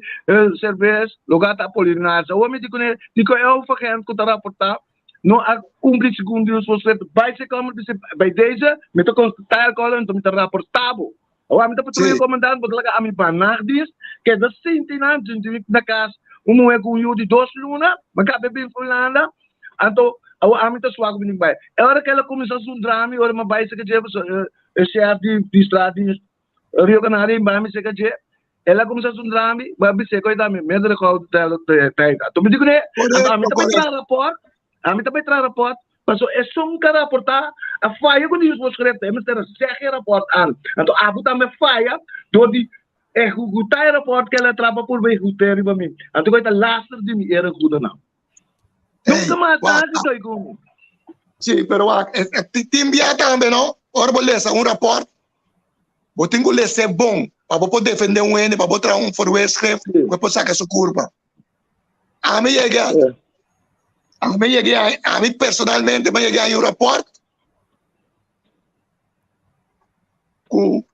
cervez loga ta apolinaris. Awor mi di kuné di ku e hoofagent ku ta raportá no a kumpli segun Dios voorschrift bai se kamer bisa bij deze mi ta konstatá alkohol anto mi ta raportá bo. Awor mi ta patruya Sí. komandant bo ta laga ami ban nachtdienst keda sinti nan sinti mi na kas un muhé ku un yu di dos luna mi a kabe bin Hulanda Anto, awor ami ta suak bini bai. E ora ku el a kuminsá zundra mi, ora mi a bai serka dje, pasobra e shèf di di straat di Rio Canaria a bai mi serka dje, el a kuminsá zundra mi, bo a bis'é ku e ta mi meerdere gou tijd. Anto mi di kuné, anto ami ta bai traha rapòrt, ami ta bai traha rapòrt, pasobra esun ku a raportá a faya ku di voorschriften, e mester a zeg e rapòrt an. Anto abo tambe a faya dor di ehekutá e rapòrt ku el a traha pa purba ehekut'é riba mi. Anto ku e ta laster di mi era goedenan. Nunca mas Wak, nada estoy con. Sí, pero wak, eh, eh, tin bia tambe, no? Ora bo lesa un rapport, bo tin ku lesa bon, pa bo por defende un hende, pa bo traha un verweerschrift, Sí. bo por saka su kurpa. Ami yega, Sí. ami yega, ami personalmente me yega un rapport ku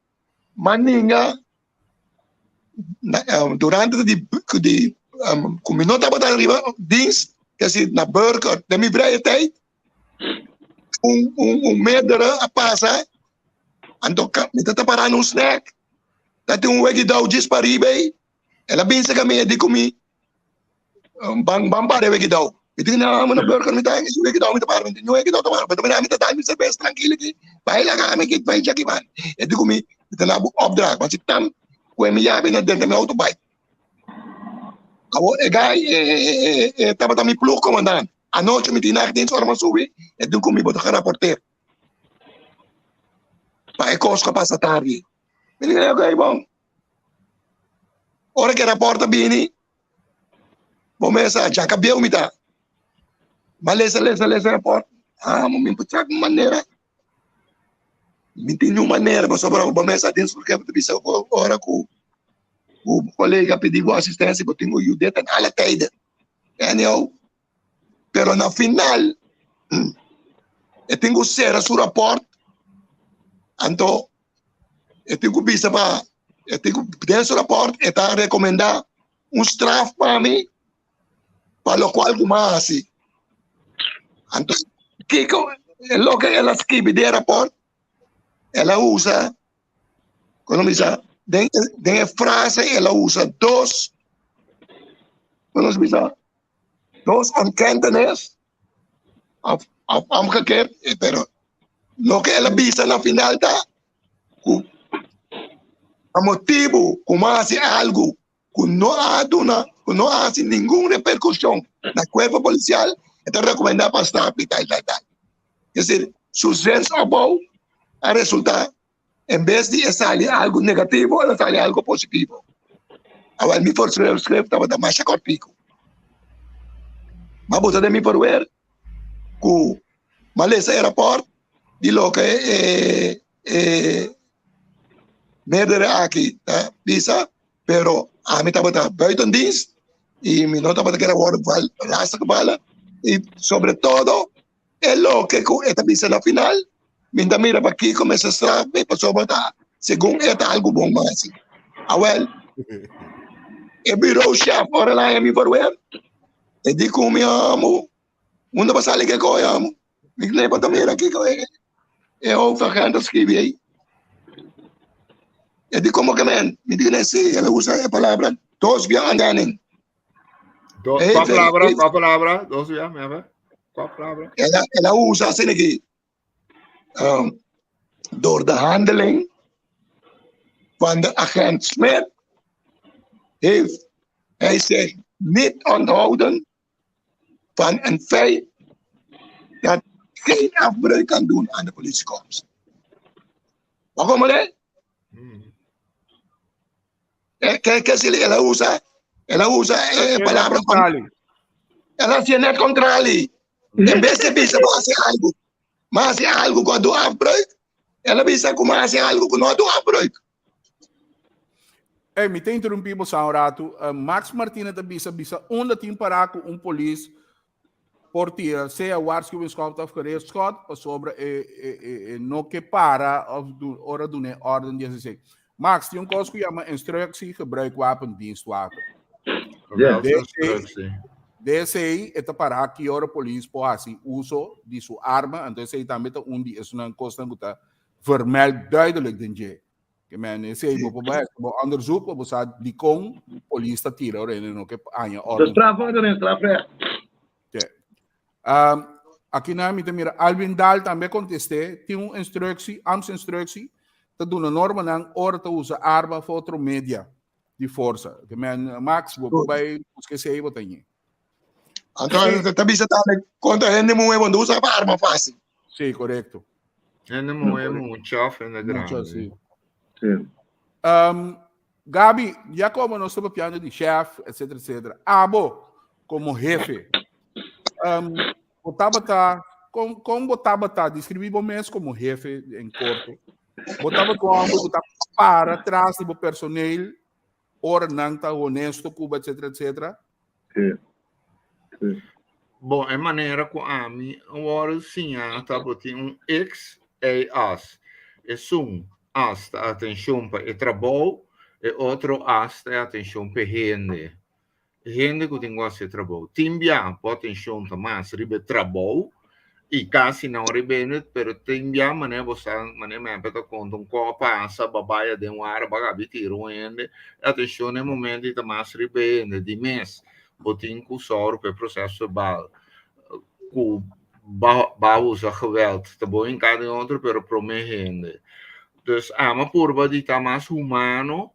maninga na, um, durante di, di um, ku mi no tabata riba dienst, kasi na burger, den mi vrije tijd, un, un, un meerdere a pasa, anto mi tata parando un snack, dat un wegi dau djis pa riba ei, el a bin saka mi e di ku mi, Ban ban para weki dau. Mi tin na na burger mi ta weki dau mi ta para mi tin weki dau ta para. Pero mi ta dal mi cerveza tranquilo ki. Bai laga mi ki bai chaki man. E di ku mi mi ta na bu opdracht. Ma si tam ku mi yabi na dentro mi auto bai. Awo e guy e e e tabata mi ploeg commandant. Anochi mi tin nachtdienst ora mi a subi e di ku mi bo ta gerapporteer. Pa e kos ku a pasa tardi. Mi di okay bon. Ora ku e raport a bini Bo mesa djaka bieu mi ta. Ma lesa lesa lesa rapport. Ah, mo mi por traha un manera. Mi tin un manera pasobra bo mesa den su ta bisa ora ku ku bo kolega pidi bo asistensia bo tin ku yud'é ten alle tijden. Anyhow, pero na final e tin ku sera su rapport anto e tin ku bisa pa e tin ku den su rapport e ta rekomendá un straf pa mi pa lokual ku mi a hasi. Anto kiko e loke el a skibi den e rapport el a usa kono bisa den den e frase el a usa dos kono bisa dos ontkentenis of of omgekeerd pero loke el a bisa na final ta ku pa motibu ku mi a hasi algu ku no a duna ku no a hasi ningun reperkushon na kuerpo polisial e ta rekomendá pa stap i tal tal tal. Es decir, su zensopbouw a resultá en bes di e sali algu negativo el a sali algu positivo. Awel mi voorschrift tabata masha kòrtiku. Mi a buta den mi verweer ku mi a lesa e rapòrt. di loke e e meerdere aki ta bisa, pero ami tabata buiten dienst y mi no tabata kere wòrdu lastig gevallen y sobre todo e loke ku e ta bisa na final mi ta mira pakiko mester straf mi pasobra ta segun e ta algu bon mas hasi. Awel e bureau chef ora el a haña mi verwer e di ku mi amo unda bo sali ke koe amo mi no ta mira kiko e hoofdagent a skribi ei. E di komo ke men mi di kuné si el a usa e palabra dos bia andaning. Do, hey, kua palabra? Kua palabra? Dos bia, me a Kua palabra? El a usa asina aki. Door de handeling van de agent Smit heeft hij zich niet onthouden van een feit dat geen afbreuk kan doen aan de politiekorps. Waarom meneer? Ke ke si el a usa, el a usa e palabra Contrali. El a hasié net contrali. En bes di bisa bo hasi algu, ma hasi algu ku a do afbreuk, el a bisa ku ma hasi algu ku no a do afbreuk. Ey, mi ta interrumpí bo sa un ratu. Max Martina ta bisa, bisa unda tin pará ku un polis por tira sea waarschuwingsschot of gereedschot pasobra e, e, e, e no ke para of du, ora dune orden di esei. Max, tin un kos ku yama instructie gebruik wapen dienstwapen. Yeah. DC, DSI e ta para ki ora polis por hasi uso di su arma, anto esei tambe ta un di esunnan kosnan ku ta vermeld duidelijk den dje. Ke men esei bo por bai bo onderzoek pa bo sa dikon polis ta tira ora hende no ke haña De orden. strafvordering, strafrecht. Te. Aki nan mi ta mira Alvin Daal tambe a kontest'é, tin un instructie, ambtsinstructie, ta duna normanan ora ta usa arma of otro media di forsa. Ke men Max bo por bai buska esei bo ta ñe. Anto ta bisa tambe kontra hende muhé bo no usa arma fácil. Sí, korekto. Hende muhé mucha of hende Mucha, grandi? sí. Sí. Gaby, ya como nos ta papiando di chef, etcétera, etcétera. Abo, como jefe, bo tabata, con bo tabata, describí bo mes como jefe en corto. Bo tabata un hombre cu ta para tras di bo personeel, ora nan ta honesto cu bo, etcétera, etcétera. Sí. Sí. Bon, e manera ku ami a wòrdu siñá ta bo tin un X, Y, as. Esun as ta atenshon pa e trabou, e otro as ta e atenshon pa e hende. E hende ku tin ku hasi e trabou. Tin bia bo atenshon ta mas riba e trabou i kasi no riba e hende, pero tin bia manera bo sa, manera mi a ta konta un kò a pasa, bo a bai aden un ara, bo a gabi tira un hende, e atenshon na e momento ei ta mas riba e hende di mes. Bo tin ku sòru pa e proseso verbal ku ba usa geweld ta bo hinká den otro pero promé hende. Dus ama purba di ta mas humano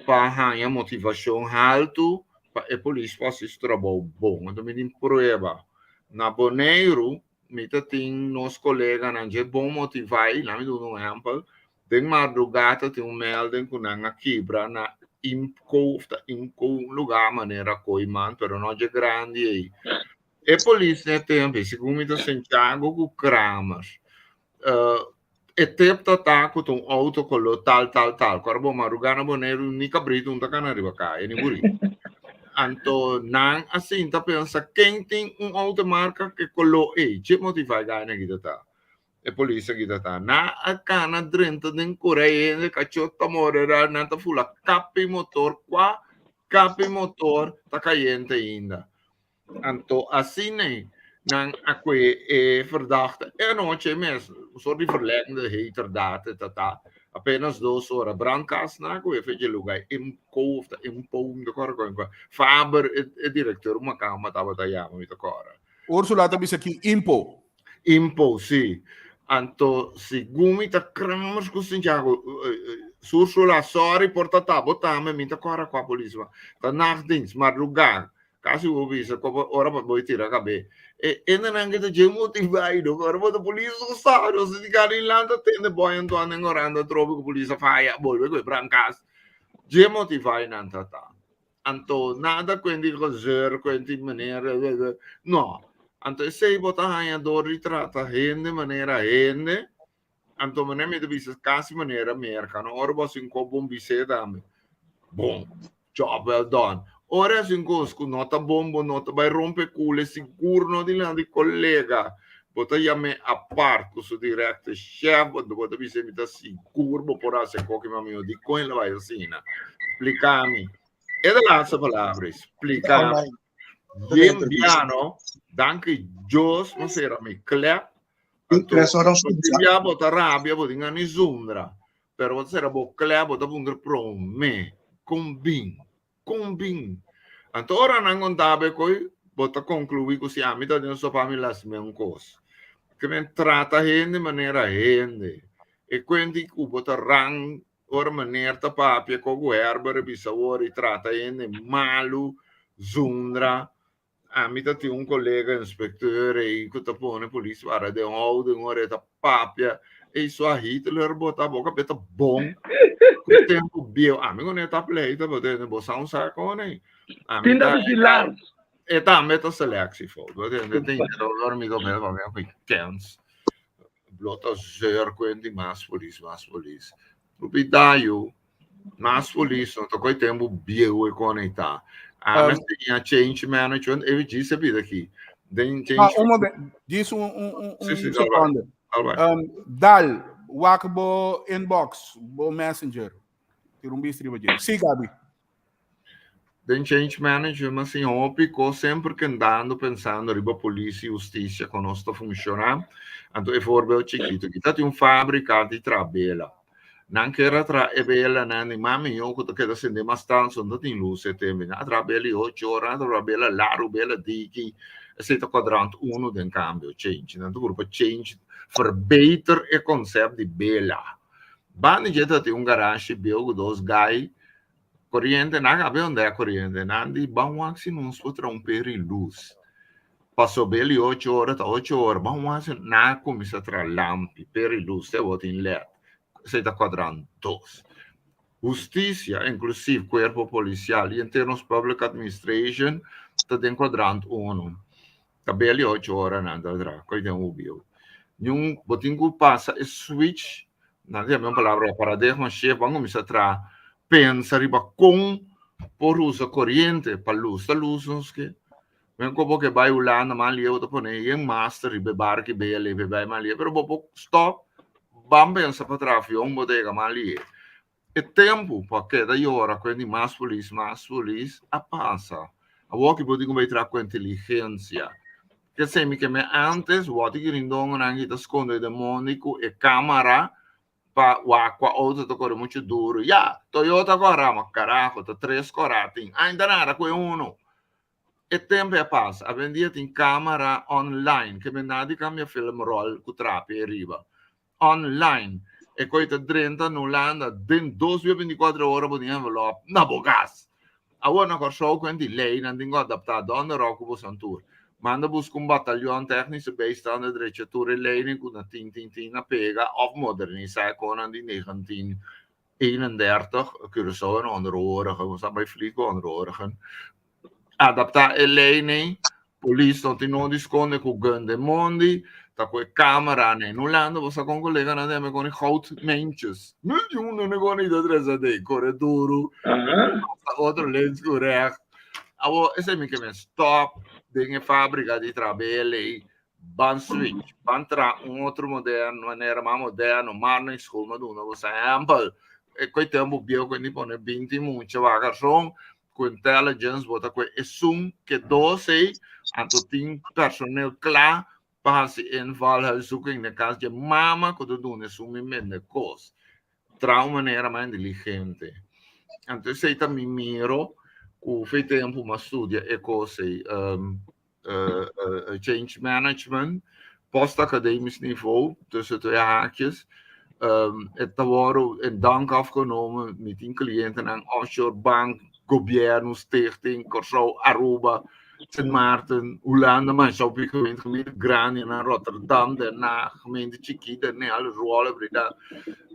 pa haña motivashon haltu pa e polis por hasi su trabou bon. Anto mi tin prueba. Na Boneiru mi ta tin nos koleganan dje bon motivá i laat mi duna un ehèmpel, Den mardugá ta tin un melding ku nan a kibra na Imco of ta Imco un lugá manera Kooiman pero no dje grandi ei. E polis na e tempu ei segun mi ta Santiago ku Kramer e tep ta ta ku ta un outo koló tal tal tal ku ora bo marugá na Boneiru ni kabritu no ta kana riba kaya ni buritu. Anto nan a sinta pensa ken tin un outo marka ke koló ei dje motivá e gana aki ta ta. E polis aki ta ta. Nan a kana drenta den kura e hende kachó ta more ra nan ta fula kapi motor kua kapi motor ta kayente ainda. Anto asina ei nan a kue e verdachte e anochi mes un sort di verlengde heterdaad e ta ta apenas dos ora brandkast nan a kue fecha e luga Imco of ta Impo mi ta kòrda kua Faber e direkteur makamba tabata yama mi ta kòrda. Ursula ta bisa ki Impo. Impo, sí. Anto, segun mi ta Kramers ku Santiago, Ursula, sorry por ta ta bo tambe, mi ta kòrda kua polis ma. Ta nachtdienst, madrugá, kasi bo bisa ku ora pa bo tira kabé. E hendenan ke ta dje motivá i no, ora bo ta polis no sa, nos di kada inland ta tende bòi Antoine den oranda atrobe ku polis a faya, bolbe ku e brankas. Dje motivá nan ta ta. Anto nada ku hende gezeur, ku hende meneer, no. Anto esei bo ta haña dor di trata hende manera hende. Anto manera mi ta bisa kasi manera Merka no ora bo hasi un kos bon bis'é tambe. Bon, job well done. Ora hasi un kos ku no ta bon bo no ta bai rompe kule sigur no dilanti kolega. Bo ta yam'é apart ku su directe chef bo bo ta bis'é mi ta sigur bo por hasi e koki ma mi no di kon el a bai asina. Splika mi. E ta laatste palabra, splika mi. Bien biano, danki Dios, no sera mi klep. Anto, bia bo ta rabia, bo tin ani zundra. Pero bo ta sera bo klep, bo ta puntra prome, kon bin, kon bin. Anto ora nan konta koi, bo ta konkluí ku si ami ta den sopa mi las men kos. Ke men trata hende manera hende. E kuenti ku bo ta rang ora meneer ta papia ko ku Herbert a bisa awor i trata hende malu, zundra. Ami ta tin un kolega inspekteur ei ku ta pone polis para den houding ora e ta papia. Ei so a Hitler bo ta boka pe ta bon ku tempu bieu. Ami ku ne ta pleita bo tende bo sa un sa kon ei. Ami Tin ta ta vigilar. E tambe ta selectiefout. Bo tende tin ora mi ta papia ku kens. Blota zeur kuenti mas polis mas polis. Rupi dayo mas polis no ta koi tempu bieu e konekta. Ami siña change management e djis a bida aki. Den Ah, change un momento. Djis un, un, un, Si, un si, dal bai. seconde. Dal bai. Dal, wak bo inbox, bo messenger. Tira un bista riba dje. Si, Gabi. Den change management mi a siña hopi kos semper kendando pensando riba polis i hustisia kon nos ta funshoná. Anto e voorbeeld chikitu aki ta tin un fábrika di traha bela. Nan kier a traha e belanan di mas mihó ku ta keda sende mas tantu no ta tin lus e tempu. Nan a traha bela i ocho ora, nan a traha bela largu, bela diki. Esei ta kwadrant uno den kambio, change. Nan ta puru pa change, verbeter e konsèpt di bela. Banda dje ta tin un garashi bieu ku dos gai Koriente, nan a be unda e koriente, nan di ban wak si nos por traha un peri lus. Pasobra el i ocho ora ta ocho ora, ban wak si nan a kuminsá traha lampi, peri lus, te awor tin led. Esei ta kuadrant dos. Hustisia, inklusiv kuerpo polisial i henter nos public administration ta den kuadrant uno. Ta bel i ocho ora nan ta traha, koi den ubio. Niun, bo tin ku pasa e switch, nan ta yama un palabra paradigma shift, ban kuminsá traha, pensa riba kon por usa koriente pa lus. Ta lus nos ke. Men ku bo ke bai Hulanda mas lieu bo ta pone yen master riba e barki bel ei pa e bai mas lieu, pero bo por stop, ban pensa pa traha avion bo ta yega mas lieu. E tempu pa keda yora ku di mas polis, mas polis a pasa. Awor ki bo tin ku bai traha ku inteligensia. Kesei mi ke me antes wòrdu grindongonan ki ta skonde den mondi ku e kamara pa wak kua outo ta kore muchu duru. Ya, Toyota kòrá, ma karaho, ta tres kòrá tin. Ainda nada ku e unu. E tempu a pasa. Awendia tin camera online ke men nadi cambia film roll ku trapi ariba. Online. E koe ta drenta na Hulanda den dos bia binticuatro ora bo tin envelop na bo kas. Awor na Kòrsou ku henti leinan tin ku adaptá dònde ròk ku bosan tur. Manda buska un batalyon technische bijstand drecha tur e leinan ku na tin tin tin a pega òf modernisá e konan di 1931, Curaçao en onderhorigen, bo sa bai vlieg ku onderhorigen. Adaptá e leinan, polis no tin nodi skonde ku gun den mondi, ta ku e kameranan. No landa bo sa kon koleganan den me koni goud mijntjes. Miljoenen ne koni ta trese den, kore duru, pasa otro links ku recht. Awor esei mi ke men stop den e fabrika di traha BLA, ban switch, ban traha un otro moderno, manera mas moderno, Marnix School ma duna bo ehempel. E koe tempu bieu koe ni pone binti mucha wak son, ku intelligence bo ta koe esun ke dos ei, anto tin personeel kla pa hasi inval huiszoeking den kas dje mama ku ta duna esun mi mende kos. Traha un manera mas inteligente. Anto esei ta mi miro ku fe tempu m'a studia e kos ei. Change management, post-academisch niveau, tussen twee haakjes. Het ta wòrdu in dank afgenomen. Mi tin klientenan offshore bank, gobièrnu, stichting, Kòrsou, Aruba, Sint Maarten, Hulanda, masha hopi gemeente, gemeente grandi nan Rotterdam, Den Haag, gemeente chikí, Den Helder, Zwolle, Breda.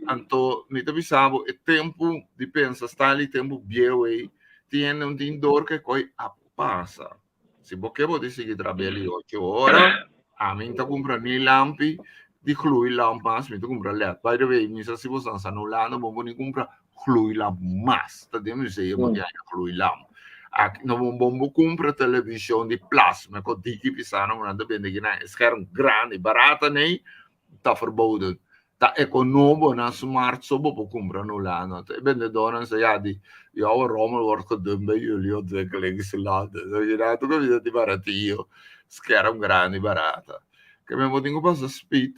Anto mi ta bisa bo e tempu di pensa style di tempu bieu ei tin hende un tin dor ke koi a pasa. Si bo ke bo di sigui trabel i ocho ora, ami ta kumpra ni lampi. di gloeilamp mas, mi ta kumpra led. By the way, mi sa si boso sa na Hulanda bo por ni kumpra gloeilamp mas. Ta den museo bo tin haña gloeilamp. Aki no bo bon bo kumpra televishon di plasma ku diki pisá nan ku nan ta bende kinan e scherm grandi barata nei ta verboden. Ta ekonobo nan smart so bo por kumpra na Hulanda. E bendedónan sa ya di jouw rommel wordt gedumpt bij jullie ontwikkelingslanden. So you know, tur comida di baratio, scherm grandi barata. Ke men bo tin ku pasa speed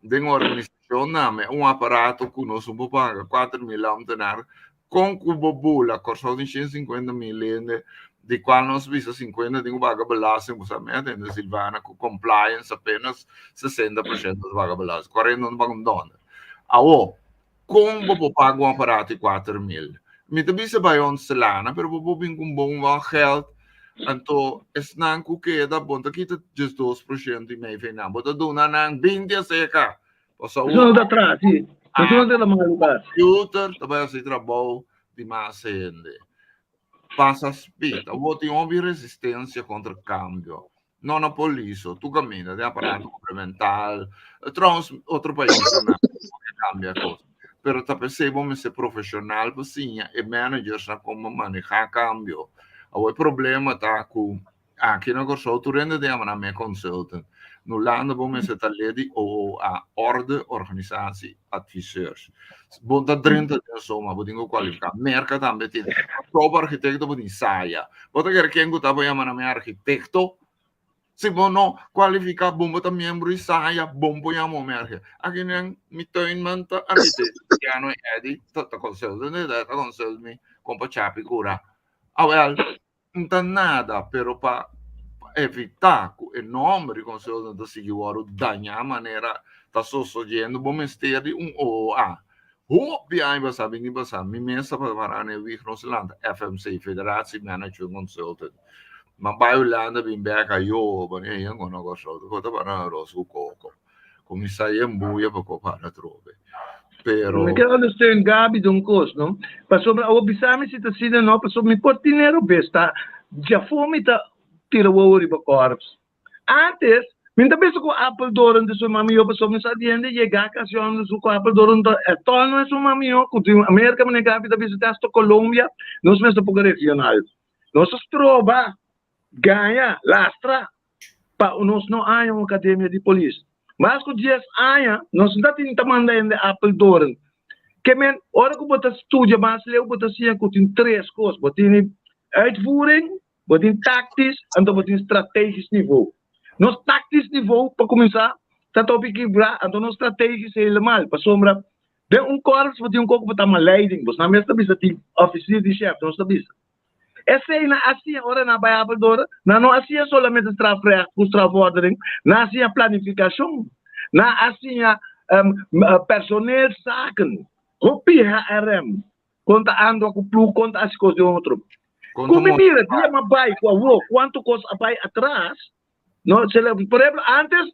den organisashon name un aparato ku nos no por paga 4000 ambtenaar kon ku bo bula Kòrsou tin 150 mil hende di kual nos bisa 50 tin ku paga belasting bo sa mi a tende Silvana ku compliance apenas 60% ta paga belasting 40 no ta paga un dòler awo kon bo por paga un aparato di 4000 mi ta bisa bai ontslana pero bo por bin ku un bon wak geld anto esnan ku keda bo no ta kita 12% di mei fe nan bo ta duna nan 20 aseka Pasobra Eso no ta atrás, sí. Eso no ta mal lugar. Computer ta bai hasi trabou di mas hende. Pasa speed. Awor tin hopi resistencia contra cambio. No na polis, tu caminda den aparato gubernamental. Trouwens, otro paisnan cambia cos. Pero ta pesey bo mester profesional pa siña e managers na como maneha cambio. Awor e problema ta cu Aki na Kòrsou tur hende ta yama nan me consultant. Na Hulanda bo mester ta lid di OOA, Orde Organisatie Adviseurs. Bo ta drenta den soma, bo tin ku kualifiká. Merka tambe tin. Kòrsou pa arkitekto bo tin saya. Bo ta kere ken ku ta bo yama nan me arkitekto? Si bo no kualifiká bon bo ta miembro di saya, bon por yama bo me arkitekto. Aki nan mi tuinman ta arkitekto, Keanu Eddy ta consultant, ta consult mi kon pa chapi kura. Awèl. N ta nada, pero pa evitá ku e nòmber di Konseho ta sigui wòrdu dañá manera ta sosodiendo, bo mester di un OOA. Hopi aña pasá, bini pasá, mi mes tabata pará na e wig nos lanta FMC, Federatie Management Consultant. M'a bai Hulanda bin bèk ayo, bo ni a ngono Kòrsou, ta por ta pará na aros ku koko. Kuminsá yembuya pa ko para atrobe. Pero. Mi ke ondersteun Gaby den un kos no, pasobra awor bisa mi si ta asina no, pasobra mi por tine robes ta djafó mi ta tira wowo riba kòrps. Antes mi no ta bisa ku Apeldoorn ta su mami yo pasobra mi sa di hende yega kasiòn su ku Apeldoorn ta e tòl no e su mami yo ku tin Amerika manera Gaby ta bisa te hasta Colombia nos mester poko regional. Nos a stroba gaña, lastra pa nos no haña un akademia di polis. Mas ku dies aña nos no ta tin ta manda hende Apeldoorn. Ke men, ora ku bo ta studia mas leu bo ta siña ku tin tres kos, bo tin uitvoering, bo tin taktis, anto bo tin strategisch niveau. Nos taktisch niveau pa kuminsá ta topi kibrá, anto nos strategisch helemaal, pasobra den un kòrps bo tin un kos ku bo ta manda leiding, bosnan mes ta bisa tin ofisier di shèf, nos ta bisa. Esei nan a siña ora nan a bai Apeldoorn, nan no a siña solamente strafrecht ku strafvordering, nan a siña planifikashon, nan a siña personeelszaken, hopi HRM, kon ta anda ku plug, kon ta hasi kos di otro. Ku mi mira dia mi a bai ku awor kuantu kos a bai atras, no, por ehempel antes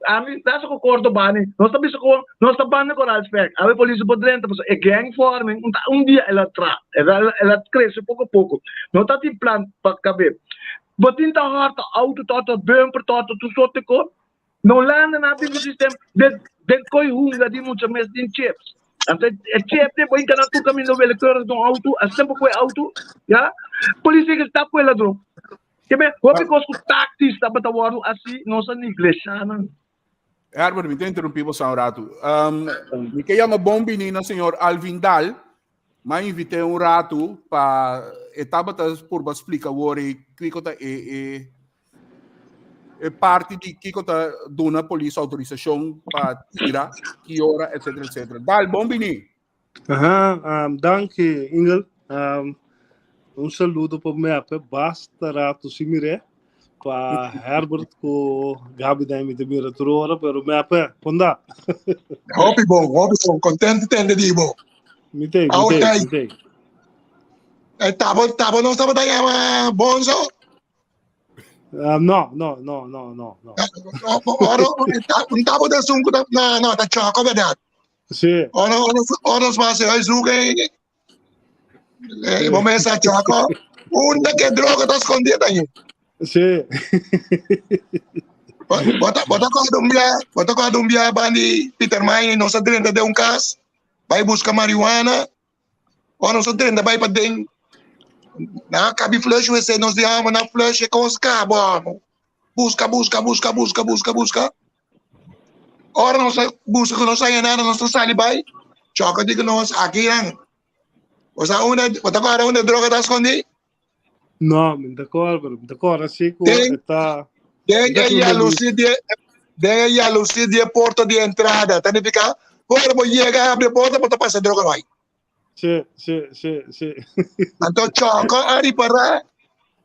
Ami ta sa ku korto bani. Nos ta bisa ku nos ta banda koral spek. Awe polis por drenta pasobra e gang forming un ta un dia el a tra. El a el a krese poko poko. No ta tin plan pa kab'é. Bo tin ta hòrta outo ta hòrta bumper ta hòrta tur sorte kos. Na Hulanda nan a bin ku sistem den den koi hunga di mucha mes tin chips. Anto e chip den bo hinka nan tur kaminda willekeurig den un outo. Asina bo kohe outo ya. Polis tin ke stap ku e ladron. Ke men, hopi kos ku taktis tabata wòrdu hasi, nos a negleshá nan. Herbert, mi ta interrumpí bo sa un ratu. Um, mi ke yama bon bini na señor Alvin Daal. Ma invité un ratu pa e tabata purba splika wori kiko ta e e e parti di kiko ta duna polis autorisashon pa tira, ki ora, etc. etc. Daal, bon bini. Aha, um, danki Ingel. Um, un saludo pa Mepe, basta rato si miré. Pa Herbert ku Gabi dai mi te mira tur ora, pero Mepe, konda. Hopi bon, hopi bon. Contento tende di bo. Mi te, mi te, mi te. Eh, tabo, tabo no estaba llama Bonzo. No, no, no, no, no, no. Ora, un tabo de sunku, no, no, ta choco, verdad? Sí. Ora, ora, ora nos pasa ay zoeken. Eh, bo mesa choco. Unda que droga está escondida ahí. Sí. Bota bota kòrda un bia, bota kòrda un bia bandi Peter Maini nos a drenta den un kas bai buska marihuana. Ora nos a drenta bai paden nan a kabi flush wc nos di amo nan flush e kos kaba amo. Buska buska buska buska buska buska. Ora nos a buska ku nos haña nada nos ta sali bai chòka di ku nos aki nan. Bo sa unda bo ta kòrda unda e droga ta skondí? No, mi ta kòrda, pero mi ta kòrda si ku Den e ta den ta e ku yalusí di den e yalusí di e porta di entrada ta nifiká ora bo yega habri e porta bo ta pasa e droga bai. Si, si, si, si. Anto chòkò a ripará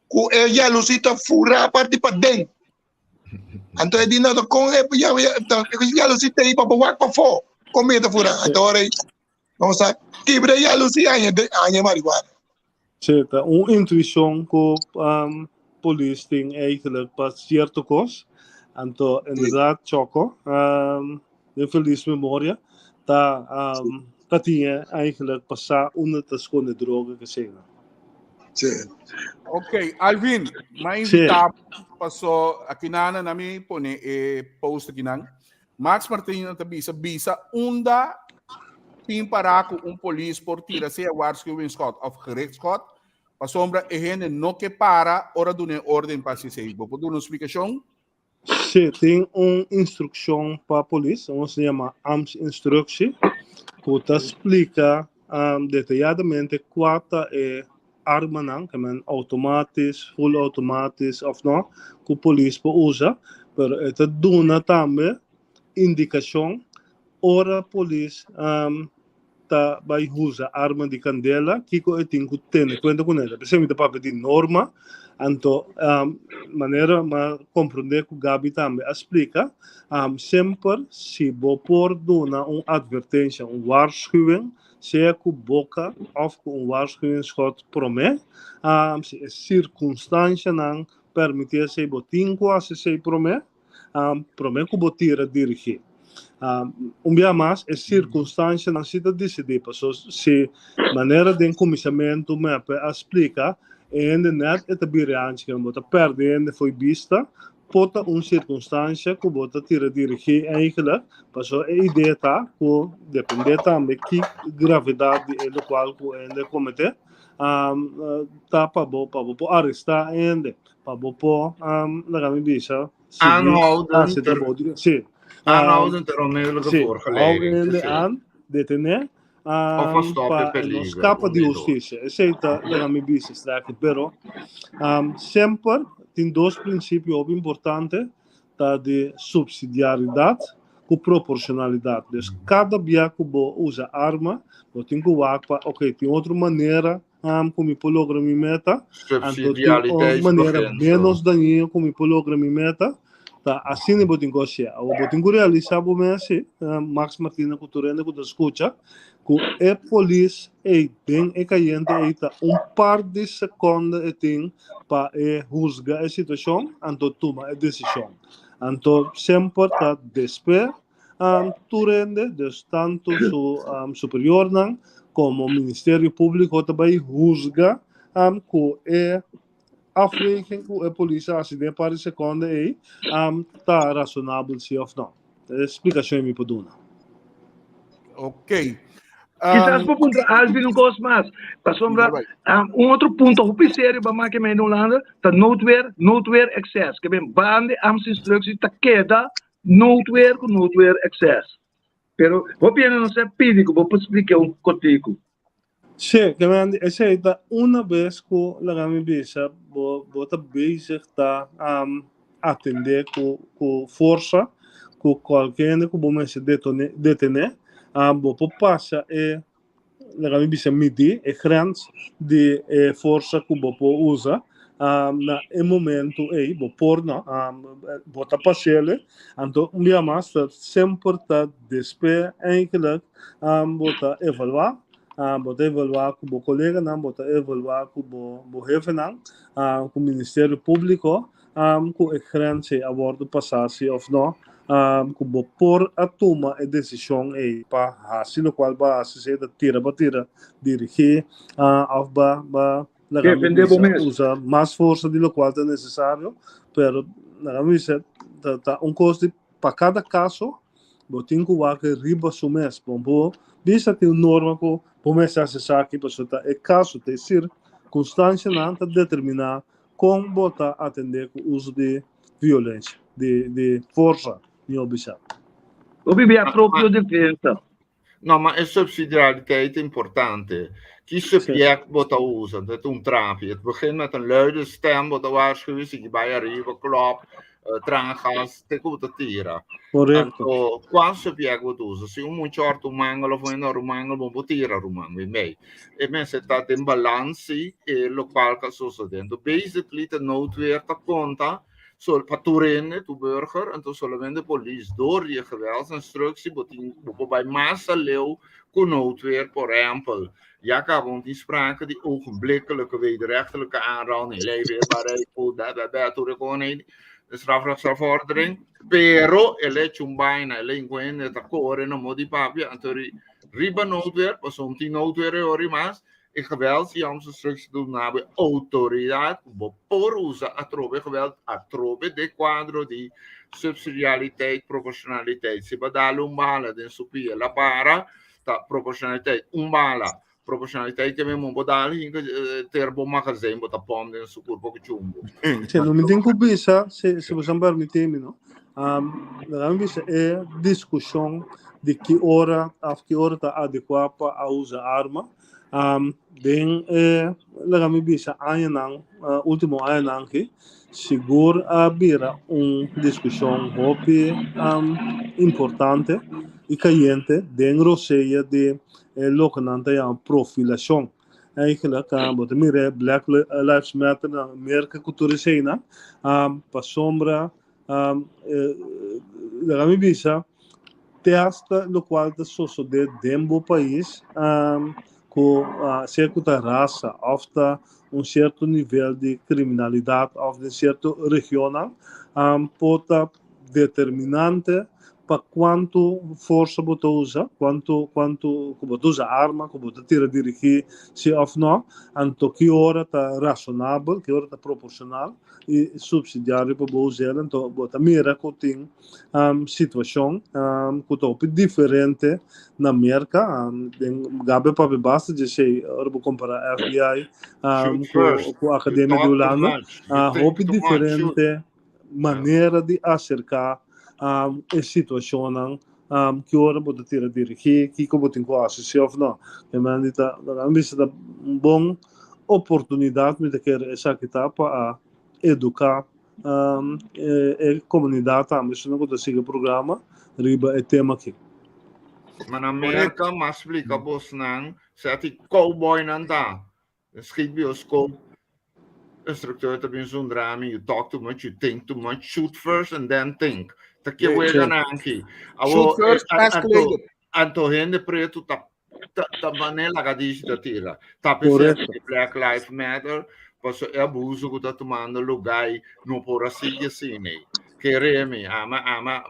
ku e yalusí ta furá parti paden. Anto e di no ta kon e yalusí ta ei pa bo wak pafó kon mi e ta furá. Anto ora ei nos a kibra e yalusí haña haña marihuana. Sí, ta un intuición ku um, polis tin eigenlijk pa cierto kos. Anto, inderdaad, Choco, um, den feliz memoria, ta, um, ta tin eigenlijk pa sa unda ta sconde droga que sea. Sí. Ok, Alvin, ma invita paso aki nana na mi pone e post aki nan. Max Martina ta bisa bisa unda tin para ku un polis por tira sea waarschuwingsschot of gerichtschot pasobra e hende no ke para ora duna e orden pa hasi esei. Bo por duna un splikashon? Sí, tin un instrukshon pa polis, nos ta yama ambtsinstructie, ku ta splika um, detayadamente kua ta e armanan, ke men outomatis, full outomatis of no, ku polis por usa, pero e ta duna tambe indikashon ora polis um, ta bai usa arma di kandela, kiko e tin ku tene kuenta kuné. Ta p'esei mi ta papia di norma, anto um, manera m'a komprondé ku Gaby tambe a splika, um, semper si bo por duna un advertensha, un waarschuwing, sea ku boka òf ku un waarschuwingsschot promé, um, si e sirkunstanshanan permití esei, bo tin ku hasi esei promé. um, promé ku bo tira dirigí. Um, un bia mas, e sirkunstanshanan si ta disidí, paso si manera den kuminsamentu mepe a splika, e hende nèt e ta bira anchi, ke bo ta pèrdè e hende fo'i bista, por ta un sirkunstansha ku bo ta tira dirigí eigenlijk, paso e idea ta ku dependé tambe ki gravedat di e lokual ku e hende a kometé, um, ta pa bo pa bo por arestá e hende. Pa bo por um, laga mi bisa, sigui Aanhouden hasi ter, trabou di sí. Um, aanhouden ter onmiddellijke sí, hou voorgeleiding. hende Sí. aan, detené, Of um, stop e pa e no peligro. skapa Un di di dos. hustisia. Esei ta laga mi bisa straks, pero um, semper tin dos prinsipio hopi importante, ta di subsidiaridat ku proporshonalidat. Dus kada bia ku bo usa arma, bo tin ku wak pa, oké, tin otro manera um, ku mi por logra mi meta. Anto tin un manera menos dañino ku mi por logra mi meta. Ta asina bo tin ku hasié. Awor bo tin ku realisá bo mes si, Max Martina ku tur hende ku ta skucha, ku e polis ei den e kayente ei ta un par di sekonde e tin pa e husga e situashon anto tuma e desishon. Anto semper ta despe um, tur hende, dus tantu su um, superiornan komo Ministerio Públiko ta bai husga um, ku e afweging ku e polis a hasi den par di sekonde ei um, ta rasonabel si òf no. E splikashon mi por duna. Ok. Quizás por puntra Alvin un kos mas. Pasobra um, un otro punto hopi serio ba make men Holanda ta noodweer, noodweer excess. Ke ben bande ambtsinstructie ta keda Noodweer ku noodweer excess. Pero hopi hende no sa pidi ku bo por splika un kotiku. Sí, ke men esei ta una bes ku laga mi bisa bo bo ta bezig ta um, atendé ku ku forsa ku kualke hende ku bo mester detone detené, um, bo por pasa e laga mi bisa midi e grens di e forsa ku bo por usa na e momento ei bo por no bo ta pasele anto un bia mas ta semper ta despe eigenlijk bo ta evalua bo ta evalua ku bo koleganan bo ta evalua ku bo bo hefenan ku ministerio publiko ku e grens ei a wòrdu pasá si òf no, ku bo por a tuma e desishon ei pa hasi lokual bo a hasi, sea ta tira bo tira, dirigí òf ba ba laga mi Defendé bo bisa mes. usa mas forsa di lokual ta nesesario, pero laga mi bisa. ta, ta un kos di pa kada kaso bo tin ku wak riba su mes. Bo bo bisa tin un norma ku bo mester hasi esaki pasobra ta e kaso, ta e sirkunstansianan ta determiná kon bo ta atendé ku uso di violensia, di di forsa, mihó bisa. Bo bibi a propio defensa. No, ma e subsidiariteit importante. Ki subject bo ta usa? Dat un trapi. Het begint met een luide stem, bo ta waarschuwen, si bai arriba, klop, traangas, te ku bo ta tira. Correcto. Anto, kua subject bo ta usa? Si un mucha horta un mangel of un hende horta un mangel, bo por tira ruman bin bij. E mester ta den balans si e lokual ka sosode. Anto, basically ta noodweer ta konta So, pa tur hende, tur burger, anto solamente polis door di e geweldsinstructie bo tin, bo por bai mas aleu ku noodweer. Por ehempel, ya kaba un tin sprake di ogenblikkelijke wederrechtelijke aanranding, lijfweerbaarheid, voet, bè, bè, bè, tur e konen ei, de strafrechtsvordering, pero el a hecho un baina, el a hinka un hende ta kore na modi papia, anto riba noodweer, pasobra un tin noodweer e ora i mas, E geweldsjamsinstructie duna bo e outoridat ku bo por usa atrobe e geweld atrobe den kuadro di subsidialiteit, proporshonaliteit. Si bo dal un bala den su pia el a para, ta proporshonaliteit, un bala. Proporshonaliteit ke men bo dal hinka ter bo magazijn bo ta pòmp den su kurpo ku chumbo. Si, no mi tin ku bisa, si si boso permití mi, no. Laga mi bisa e diskushon di ki ora òf ki ora ta adekuá pa a usa arma. Den e laga mi bisa añanan, último añanan aki, sigur a bira un diskushon hopi importante i kayente den rosea di e loke nan ta yama profilashon. Eigenlijk bo ta mira e Black Lives Matter na Merka ku tur eseinan, pasobra Laga mi bisa, te hasta locual ta sosode den bo pais, cu sea cu ta rasa of ta un cierto nivel di criminalidad of den cierto regionnan, por ta determinante pa cuanto forsa bo ta usa, cuanto, cuanto cu bo ta usa arma, cu bo ta tira dirigi si of no, anto ki ora ta razonabel, ki ora ta proporcional. i subsidiario pa bo us'el, anto bo ta mira ku tin situashon ku ta hopi diferente na Merka. Den Gabi a papia basta dje esei ora bo kompara FBI ku Akademia di Hulanda. Hopi diferente manera di aserká e situashonnan ki ora bo ta tira dirigí, kiko bo tin ku hasi si òf no. E manera di ta, mi bisa ta un bon oportunidat mi ta kere esaki ta pa a eduká e komunidat tambe esnan ku ta sigui e programa riba e tema aki. Ma na Merka mas splika bosnan seti cowboynan ta. Schiet bioscoop instructeur ta bin zundra mi, you talk too much, you think too much, shoot first and then think. Ta ke wega nan aki. Shoot first, ask later. Anto hende pretu ta ta ta mane laga dishi ta tira. Ta pesey Correcto. di Black Lives Matter, paso e abuso ku ta tumando lugar no por a sigui asina. Kere mi, ama ama,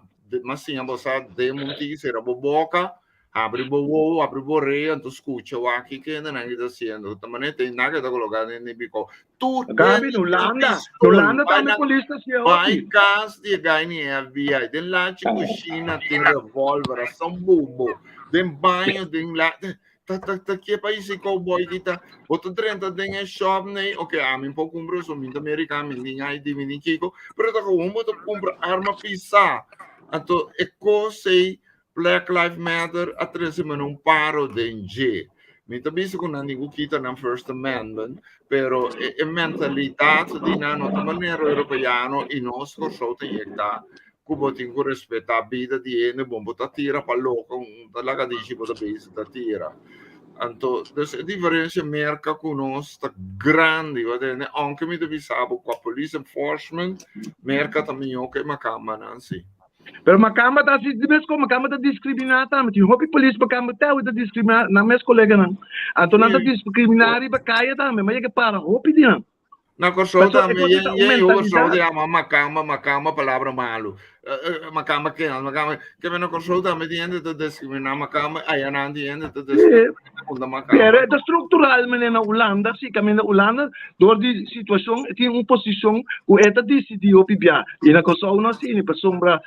mas siña bo sa den un tiki sera bo boka, Abri bo wowo, abri bo orea, anto skucha wak ki kendenan ki ta hasiendo. Ta manera tin nan ke ta koloká den di biko. Tur Gabi, hende tin Hulanda. pistol. Hulanda Bai tambe na polis ta hasié bai hopi. kas di e guy ni FBI. Den lachi kushina tin revolver, hasta un bubo. Den baño, den la ta ta ta ke pais e cowboy ki ta. Bo ta drenta den e shop nei, ok, ami por kumpra so mi ta americano, mi tin ID, mi tin kiko, pero ta gewoon bo ta kumpra arma pisá. Anto e kos ei Black Lives Matter a trese men un paro den dje. Mi ta bisa ku nan tin ku kita nan First Amendment, pero e, e mentalidat di nan no ta manera europeano i nos Kòrsou ta yekta ku bo tin ku respetá bida di hende, bon bo ta tira pa loko, un ta laga dishi bo ta bezig ta tira. Anto, dus e diferensia Merka ku nos ta grandi, bo tende, aunke mi ta bisa bo ku a police enforcement, Merka ta mihó ku e makambanan si. Pero makamba ta hasi di mes kos, makamba ta diskriminá tambe. Tin hopi polis makamba te awe ta diskriminá nan mes koleganan. Anto nan ta diskriminá riba kaya tambe, ma yega para hopi di nan. Na Kòrsou tambe, yen yen yu Kòrsou ta yama makamba, makamba palabra malu. Makamba kende, makamba. Ke men na Kòrsou tambe tin hende ta diskriminá makamba, ayanan tin hende ta diskriminá kontra makamba. Pero e ta struktural mene na Hulanda, si kaminda Hulanda dor di situashon e tin un posishon ku e ta disidí hopi bia. I na Kòrsou no asina, pasobra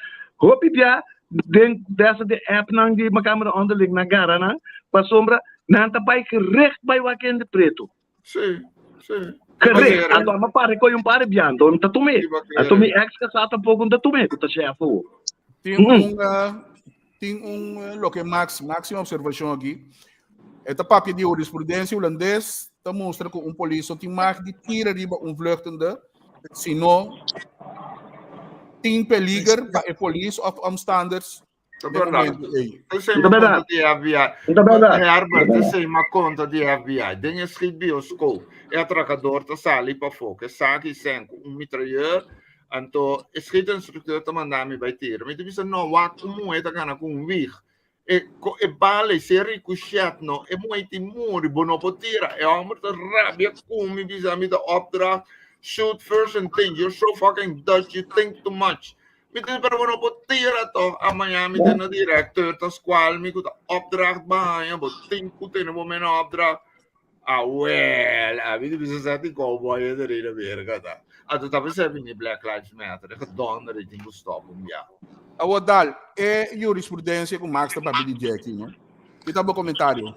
hopi bia den bèsa den appnan di makamba de onderling nan gara nan, pasobra nan ta bai gericht bai wak hende pretu. Sí, sí. Gericht. Anto ama pare koe un pare bia, anto no ta tum'é. Anto mi ex kasá tampoko no ta tum'é, ku ta chef awo. Tin un, tin un loke Max, máxima observacion aki. E ta papia di jurisprudencia hulandes, ta mustra ku un polis no tin mag di tira riba un vluchtende, sino tin peliger pa e polis of omstanders Ta berdad. Esei ma konta di FBI. Ta berdad. Herbert, esei ma konta di FBI. Den e schietbioscoop, e atracador ta sali pafó, ke saki sen ku un mitrailleur, anto e schietinstructeur ta manda mi bai tira. Mi ta bisa, no, wak un muhé ta gana ku un wig. E, e bala ei, si e ricochet no, e muhé tin muri, bo no por tira. E hòmber ta rabia ku mi, bisa mi ta opdracht, shoot first and think, you're so fucking Dutch, you think too much. Mi ta pero bo no por tira toch. A mañana mi tin na directeur ta scual mi cu ta opdracht baña. Bo tin cu tene bo mena opdracht. Ah wel, a mi ta bisa sa di cowboy e ta rina verga ta. Anto ta bisa bini Black Lives Matter. E gedonder e tin cu stop un bia. Awor Dal, e jurisprudencia cu Max ta papia di Jackie, no? Ki ta bo comentario?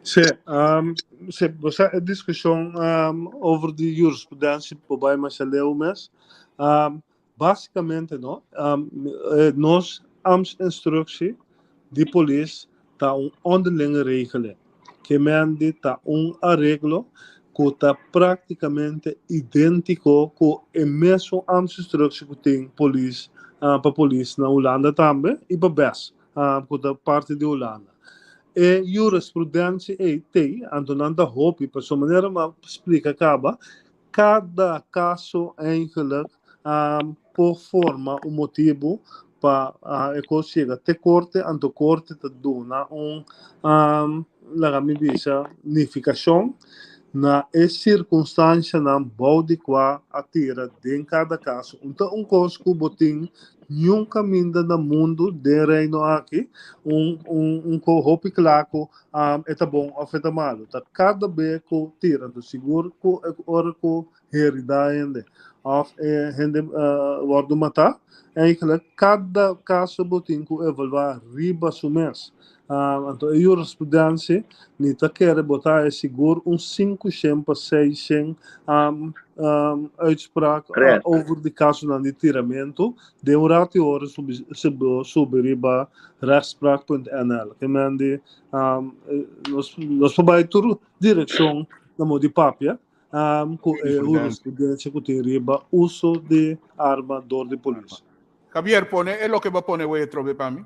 Sí, um, sí, bo sa e discusion um, over di jurisprudencia por bai masha leu mes. Um, Básicamente no, nos ambtsinstructie di polis ta un onderlinge regeling, ke men di ta un areglo ku ta práktikamente idéntiko ku e mesun ambtsinstructie ku tin polis pa polis na Hulanda tambe i pa bes ku ta parti di Hulanda. E jurisprudentie ei t'ei, anto nan ta hopi, pasobra manera mi a splika kaba, Kada kaso eigenlijk por forma un motibu pa e kos yega te korte, anto korte ta duna un, laga mi bisa, nifikashon na e sirkunstanshanan bou di kua a tira den kada kaso. Un ta un kos ku bo tin niun kaminda na mundu den Reino aki un un un hopi kla ku e ta bon of e ta malu. Ta kada be ku tira, anto sigur ku ora ku herida hende of e hende wordu mata, eigenlijk kada kaso bo tin ku evalua riba su mes. Anto e jurisprudentie mi ta kere bo ta e sigur un 500 pa 600 uitspraak over di kasonan di tiramentu Den un ratu i ora bo subi riba rechtspraak.nl. Ke men di nos nos por bai tur direkshon na modo di papia ku e hurisprudensia ku tin riba uso di arma dor di polis. Javier, pone e loke bo a pone wei atrobe pa mi.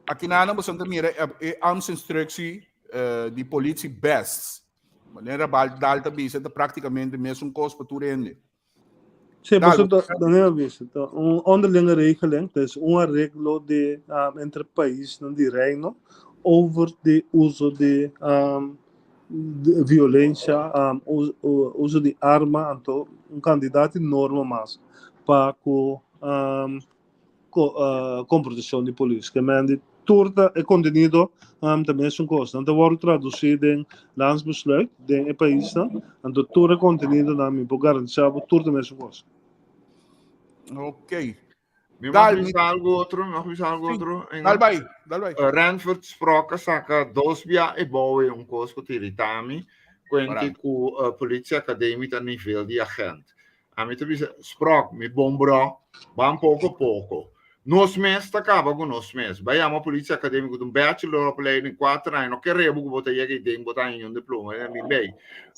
Aki nana boso ta mira e ambtsinstructie di politie best. Manera Dal ta bisa ta prácticamente mesun kos pa tur hende. Sí, boso ta manera bisa ta un onderlinge regeling, dus un areglo di entre paisnan di Reino over di uso di violencia, uso di arma, anto un cantidad di norma mas pa cu comportacion di polis. Ke men di tur ta e contenido ta mesun cos. Nan ta wordo traduci den landsbesluit den e paisnan, anto tur e contenidonan mi por garantisa bo tur ta mesun cos. Ok. Mi mag bisa algo otro, mi mag bisa algo otro. Dal bai, dal bai. Renford Sprok a saka dos bia e bouwe un kos ku ta irita mi, kuenti ku Politie Academie ta nivel di agent. Ami ta bisa, Sprok, mi bon bro, ban poko poko. Nos mes ta kaba ku nos mes. Bai yama Politie Academie ku ta un bachelor opleiding, kuater aña, no kere bo ku bo ta yega ei den bo ta haña un diploma, mi bay.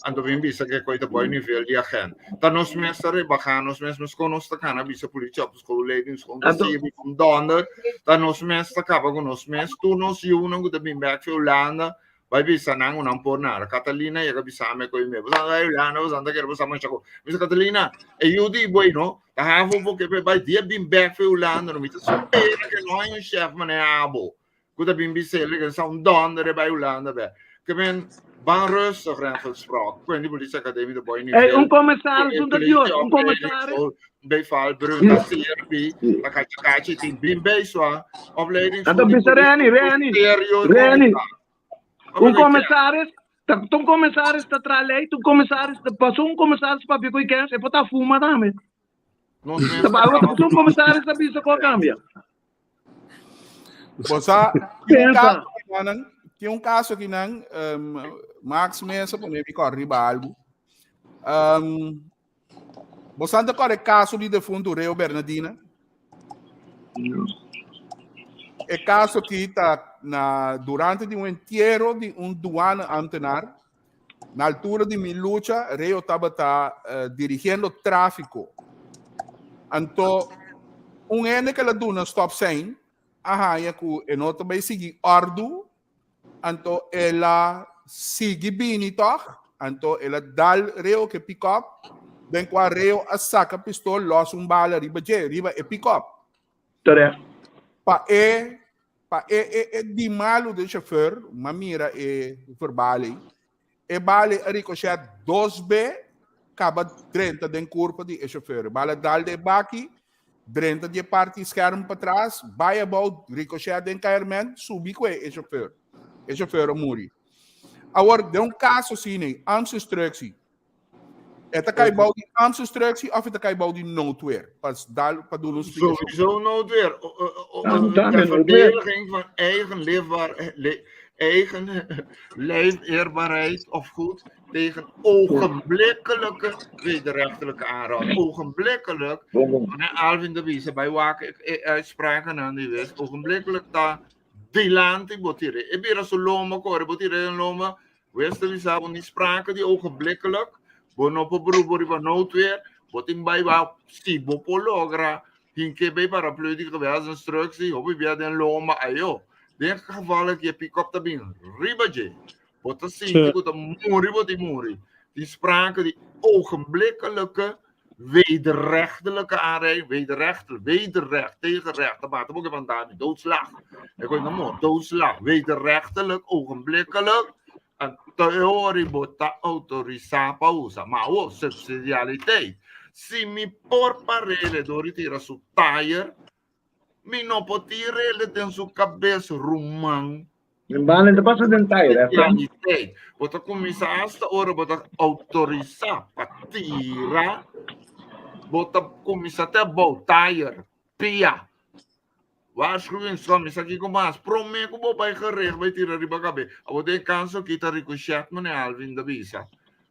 Anto bin bisa ke koi ta boi nivel di agent. Ta nos mes ta rebaha nos mes, meskos nos ta kana bisa politie op schoolleiding, schoon ta sirbi un donder. Ta nos mes ta kaba ku nos mes. Tur nos yunan ku ta bin bek fi Hulanda, bai bisa nan ku nan por nada. Catalina yega bisa mi koi mi, bo sa bai Hulanda, bo sa ta kere bo sa masha ku. Mi bisa Catalina, e yu di bo ei no, ta hafo bo ke bai dia bin bek fi Hulanda no. Mi ta spera ke no hay un chef manera abo. Ku ta bin bis'é, le sa un donder e bai Hulanda bek. Ke men ban rustig Renfeld Sprok, kwen di Police Academie de boy Hey, nivel. un commissaris, un Dios, un commissaris. Bij Valbrun, ta CRB, ta kachi kachi tin bin bij swa, opleiding Anto bisa Reni, Reni, Reni. Un commissaris, ta un commissaris ta tra lei, un commissaris, ta paso un commissaris papia ku ikens, e por ta fuma tambe. Ta pa algo ta un commissaris ta bisa ku a cambia. Bosa, tin un caso aki nan, tin un caso aki nan, um, Max Mesa pone mi kor riba algo. Um, bosa anta kor e caso di defunto Reo Bernardina? E caso aki ta na durante di un entiero di un douane ambtenaar, Na altura di mi lucha, Reo tabata uh, dirigiendo tráfico. Anto, un hende que la duna stop sign, a haña ku e no ta bai sigui ordu, anto el a sigui bini toch, anto el a dal Reo ke pick-up, den kua Reo a saka pistol los un bala riba dje, riba e pick-up. Terecht. Pa e Pa e e e di malu den chauffeur, m'a mira e verbal ei, e bala a ricochet dos be caba drenta den curpa di e chauffeur. E bala dal den e baki, drenta di e parti scherm patras, bai abou, ricochet den caerment, subi cu e chauffeur. E chauffeur a muri. Awor, den un caso asina ei, ambtsinstructie, E ta kai bou di ambtsinstructie of e ta kai bou di noodweer? Pa dal, pa duna un splikashon. Sowieso noodweer. Ja, Ter verdediging van eigen leefbaar, le, eigen lijfeerbaarheid of goed tegen ogenblikkelijke wederrechtelijke aanraking. Ogenblikkelijk, meneer Alvin de Wiese, bij wak uitspraken aan die wist, ogenblikkelijk ta dilanti botire. E bira su lomba kore, botire en lomba, Wes ta bisa bo ni sprake di ogenblikkelijk, bo no por beroep riba noodweer, bo tin bai ba si bo por logra hinke bay paraplu di geweldsinstructie, hopi bia den lomba ayo. Den geval aki e pick-up ta bin riba dje, bo ta sinti ku ta muri bo tin muri. Tin sprake di ogenblikkelijke wederrechtelijke aanrijding, wederrechtelijk, wederrecht, tegenrecht, dat maakt ook van daar, doodslag. Ik weet nog maar, doodslag, wederrechtelijk, ogenblikkelijk, en theorie bota autorisa pa usa, maar oh, subsidiariteit. Si mi por parele door tira su tire, mi no por tirele den su cabes ruman. Den bala ta pasa den tayer, hè? Realiteit. Bo ta kuminsá hasta ora bo ta outorisá pa tira, bo ta kuminsá te abou tayer, pia. Waarschuwingsschot, mi sa kiko mas. Promé ku bo bai gerecht bai tira riba kabes. Abo den kanso aki ta ricochet, meneer Alvin ta bisa.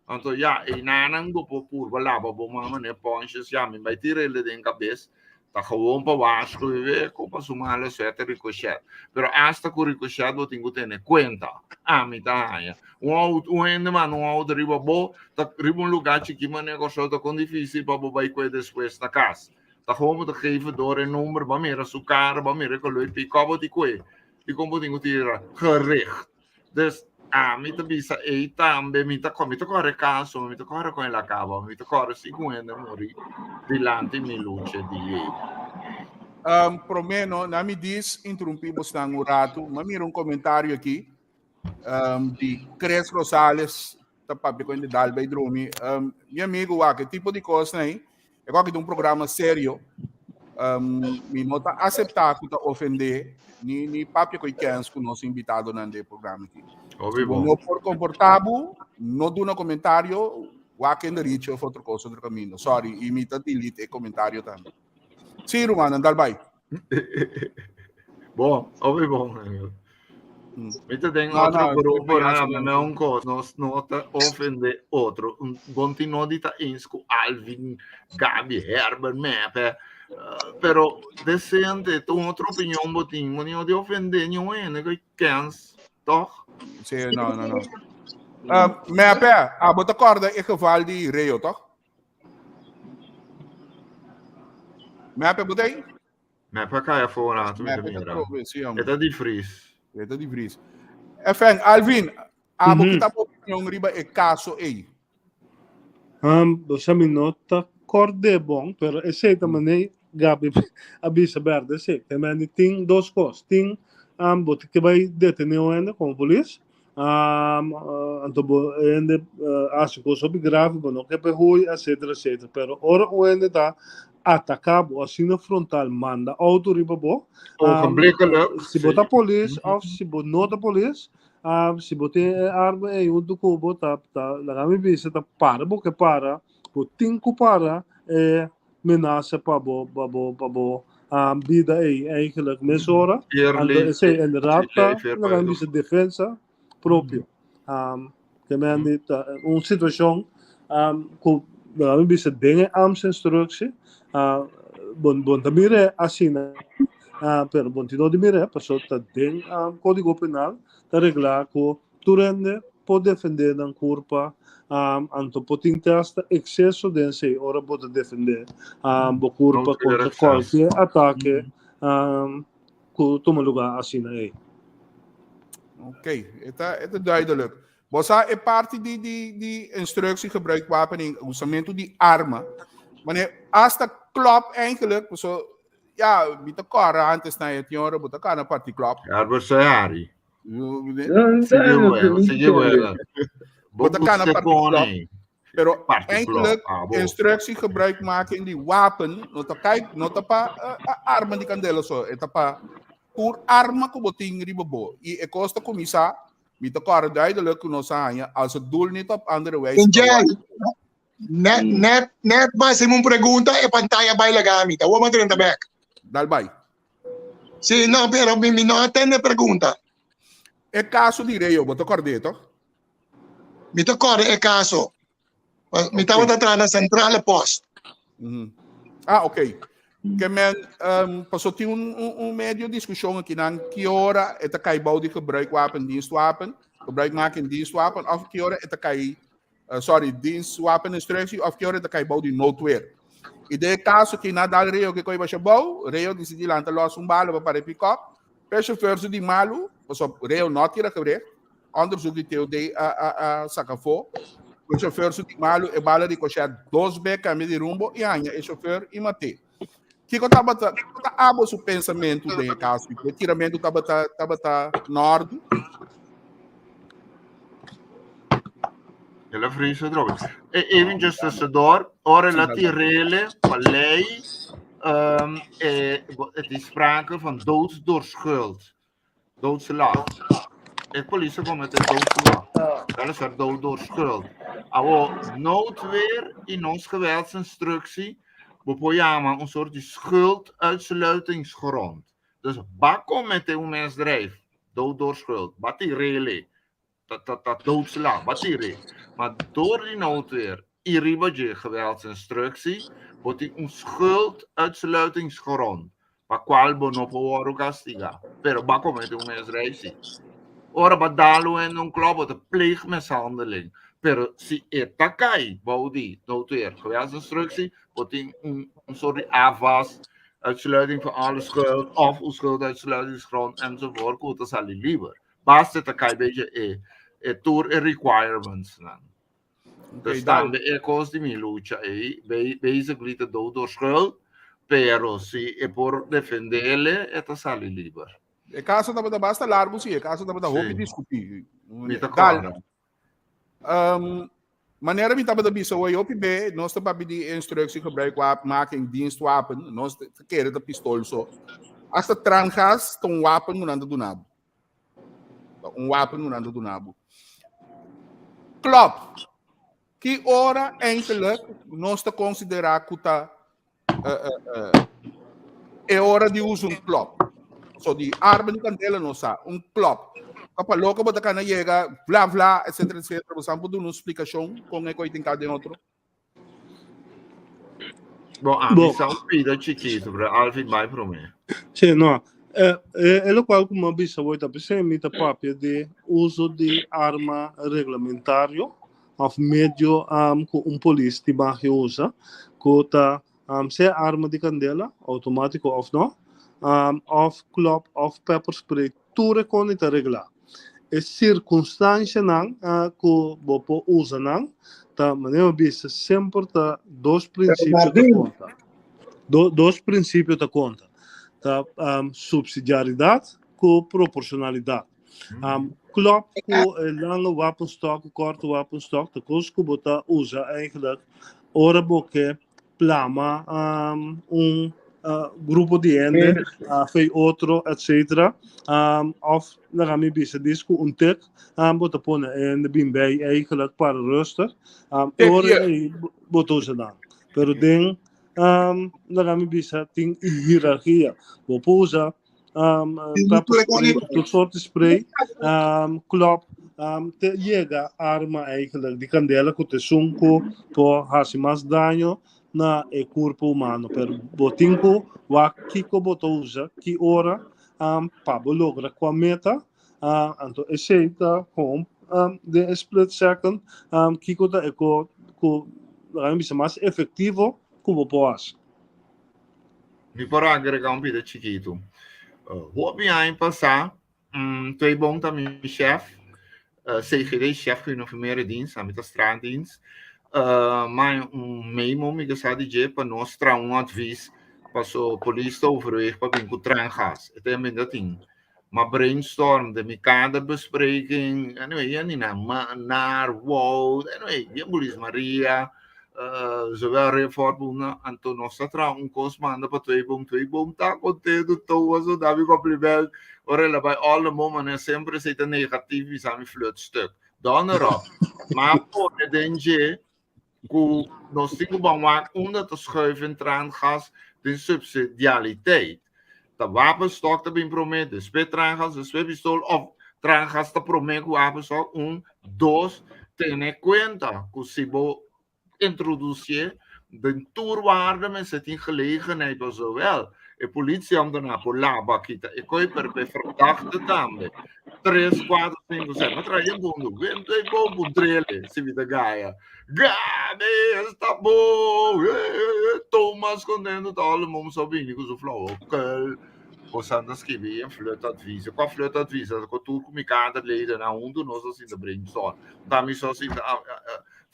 Anto ya, einanan bo por purba laba bo man, meneer Pontius, ya mi bai tira ele den kabes. Ta gewoon pa waarschuwen ku pa su mala suerte ricochet. Pero hasta ku ricochet bo tin ku tene kuenta. Ami ta haña. Un auto, un hende manda un auto riba bo, ta riba un lugá chikí manera Kòrsou ta kon difísil pa bo bai kue despues na kas. Ta gewoon bo ta geven door e number, bo a mira su kara, bo a mira e kolor pikòp bo tin kue. Dikon bo tin ku tira gericht? Dus ami ta bisa ei tambe mi ta mi ta kore kaso, mi ta kore kon el a kaba, mi ta kore si ku hende muri dilanti mi lucha di ei. Um, promé no, na mi dis interrumpí bosnan un ratu, ma mira un komentario aki um, di Chris Rosales, ta papia con de dal bij dromi. Um, mi amigo, wak, e tipo di cos nei, e kwak un programa serio. Um, mi no ta acepta ku ta ofende ni ni papia ku kens ku nos invitado nan de programa aquí. Obi Bo bom. no por comportabu, no duna comentario, wak in de riche of otro cosa otro camino. Sorry, y mi ta delete e comentario tambe. Sí, rumannan, dal bai. Bon, obi bon. Mi ta den No, otro no, grupo, payaso na, no. me un cos, nos no ta ofende otro. Un Gonti no di ta eens ku Alvin, Gabi, Herbert, Mepe. eh, pero decente, tu otro opinion bo tin, bo no di ofende ni un hende ku kens, toch? Sí, no, no, no. Uh, Mepe, ah, bo ta korda e geval di Reo, toch? Mepe, bo ta aí? Mepe a kai afó un rato, mi ta Mepe ta mira. probe, sí, E hombre. ta di Vries. E ta di Vries. Enfin, Alvin, abo Mhm. kita bo opinion riba e caso ei. Um, bo mi no ta korde bon, pero esei ta manera Gabi a bisa berde, sí. Te men tin dos kos. Tin um, bo te bai detené un hende komo polis, Um, anto bo hende hasi kos hopi grave, bo no ke pe hui, etcetera, etcetera. Pero ora un hende ta ataká bo asina frontal, manda auto riba bo, Ogenblikkelijk, si bo sí. ta polis of si bo no ta polis, si bo tin e arma ei huntu ku bo, ta, ta, laga mi bisa, ta para bo ke para, bo tin ku para e menasa pa bo, pa bo, pa bo bida ei eigenlijk mesora. Anto esei inderdaad ta laga mi bisa defensa propio. Ke men di ta un situashon ku laga mi bisa den e ambtsinstructie bo bo no ta mir'é asina pero bo no tin no di mir'é pasobra ta den kodigo penal ta reglá ku Tur hende por defendé nan kurpa, anto por tin te hasta ekseso den esei ora bo ta defendé bo kurpa kontra kualke atake ku tuma lugá asina ei. Ok, e ta e ta duidelijk. Bo sa e parti di di di instructie gebruik wapening, usamentu di arma. Wanneer hasta klop eigenlijk, so ja, mi ta kòrda antes na e tiora bo ta kana parti klop. Herbert Sayari. Sigui bueno. Bo ta kana parti klop. Pero eigenlijk instructie gebruik maken in die wapen, no ta kijk, no ta pa uh, arma di candela so, e ta pa tur arma ku bo tin riba bo. I e kos ta kuminsá, mi ta kòrda duidelijk ku nos a haña, als het doel niet op andere wijze kan worden. Net, net, net mas un pregunta e pantalla bai laga mi. Ta wou 30 bek. Dal bai. Sí, no, pero mi, mi no atende pregunta. E caso di Reo, bo ta kord'é, toch? Mi ta korde e caso. Mi okay. tabata traha na Centrale Post. Mm -hmm. Ah, ok. Ke men, um, paso tin un, un, un medio discussión aki nan, ki ora e ta kai bou di gebruikwapen, dienstwapen, gebruikmaking dienstwapen, of ki ora e ta kai sorry, dienstwapeninstructie of ki ora ta kai bou di noodweer. I den e kaso ki na dal Reo ke koi basha bou, Reo disidí lanta los un bala pa para e pick-up, pe chauffeur su di malu, pasobra Reo no a tira gerecht, onderzoek di TOD a, a, a saka afó, ku e chauffeur su di malu, e bala ricochet dos be kambia di rumbo i haña e chauffeur i mat'é. Kiko tabata, kiko ta abo su pensamentu den e kaso? E tiramentu tabata, tabata na òrdu? El a vriezen droga. E eventjes tussendoor, ora el a tirele pa lei, um, e, het is sprake van dood door schuld. Doodslag. E polis a comete doodslag. Dat is er dood door schuld. Awo, noodweer in ons geweldsinstructie, bo por yama un soort di schulduitsluitingsgrond. Dus ba comete un misdrijf, dood door schuld, ba tirele, ta, ta, ta doodslag, ba tir'é. Maar door die noodweer i riba dje geweldsinstructie, bo tin un schulduitsluitingsgrond pa cual bo no por wordo castiga, pero bo a comete un misdrijf si. Ora bo a dal un hende un klop, bo ta pleeg mishandeling, pero si e ta cay bou di noodweer geweldsinstructie, bo tin un, un soort di afwas, uitsluiting van alle schuld of un schulduitsluitingsgrond enzovoort, cu bo ta sali liber. Basta ta kai beetje e e tur e requirements nan. Dus tambe e kos di mi lucha ei, basically ta dood door schuld, pero si e por defendele, e ta sali liber. E kaso tabata basta largu si, e kaso tabata hopi diskutí. Mi ta kòrda. Um, manera mi tabata bisa hoy hopi be, nos ta papia di instructie gebruik wapen, making dienstwapen, nos ta kere ta pistol so. Hasta trangas ta un wapen ku nan ta duna bo. Ta un wapen ku nan ta duna bo. Klopt. Ki ora eindelijk nos ta konsiderá ku ta E ora di usa un klop. So di arma di kandela no sa, un klop. Kapa loko bo ta kana yega, vla vla, etcetera, etcetera. Bo sa por duna un splikashon kon e koi tin ka den otro? Bon, a mi sa un pida chikitu, pero Alvin bai promé. Sí, no. E, e, e lokual ku mi a bisa hoy ta p'esei mi ta papia di uso di arma reglamentario of medio um, ku un polis tin mag usa, ku ta um, sea arma di kandela, outomátiko of no, um, of klop of pepper spray, tur e koni ta reglá. E sirkunstanshanan uh, ku bo por usa nan, ta, manera mi bisa, semper ta dos prinsipio ta konta. Do, dos prinsipio ta konta. Ta um, subsidiaridat ku proporshonalidat. Um, Klop ku e lange wapenstok, ku korte wapenstok, ta kos ku bo ta usa eigenlijk ora bo ke plama um, un uh, grupo di hende, uh, fei otro, etc. Um, of laga mi bisa dis ku un tek, um, bo ta pone e hende bin bij eigenlijk para rustig. Um, Tek, ora yeah. ei bo ta usa dan. Pero den um, laga mi bisa tin hierarchia. Bo por usa um, pepper spray, tur soort spray, um, klop, um, te yega arma eigenlijk di candela ku te sun ku por hasi mas daño na e kurpo humano. Pero bo tin ku wak kiko bo ta usa, ki ora, um, pa bo logra kua meta. Uh, anto esei ta gewoon um, den e split second um, kiko ta e ko ku laga mi bisa mas efectivo ku bo por hasi. Mi por agrega un pida chikitu. Uh, hopi aña pasá, um, twee bon ta mi chef, uh, CGD, chef geuniformeerde dienst, ami ta straatdienst. Uh, maar un memo mi sa di dje pa nos tra un advies paso polis ta overweeg pa bin ku traangas. E tem dat tin. Ma brainstorm de mi kaderbespreking, anyway, ja ni na ma naar Wout, anyway, ja Bulis Maria, uh, zowel Rayford Buna, anto nos ta traha un kos manda pa twee boom, twee boom ta contento, toa zo, da mi compliment. Ora la bij alle momenten sempre zit een negatief, is aan mi flutstuk. Donder op. Maar pone den dje, ku nos tin ku ban wak unda ta schuiven traangas den subsidialiteit. Ta wapenstok ta bin promé, despues traangas, despues pistol of traangas ta promé ku wapenstok. Un, dos, tene kuenta ku si bo introdusié den tur warda mester tin gelegenheid pa zowel e politieambtenaar por laba kita e koi pero pa e verdachte tambe. Tres, kuater, sinku, seis. Ma trae un bundu. Wen twee bo puntrele, si mi ta gaya. Gabi, esta bo. Thomas contento ta alle mom so bini ku su flauwekul. Bosan ta skibi en flutadvies. Kwa flutadvies? Ko tur ku mi kaderleden na huntu nos a sinta brainstorm. Ta mi so sinta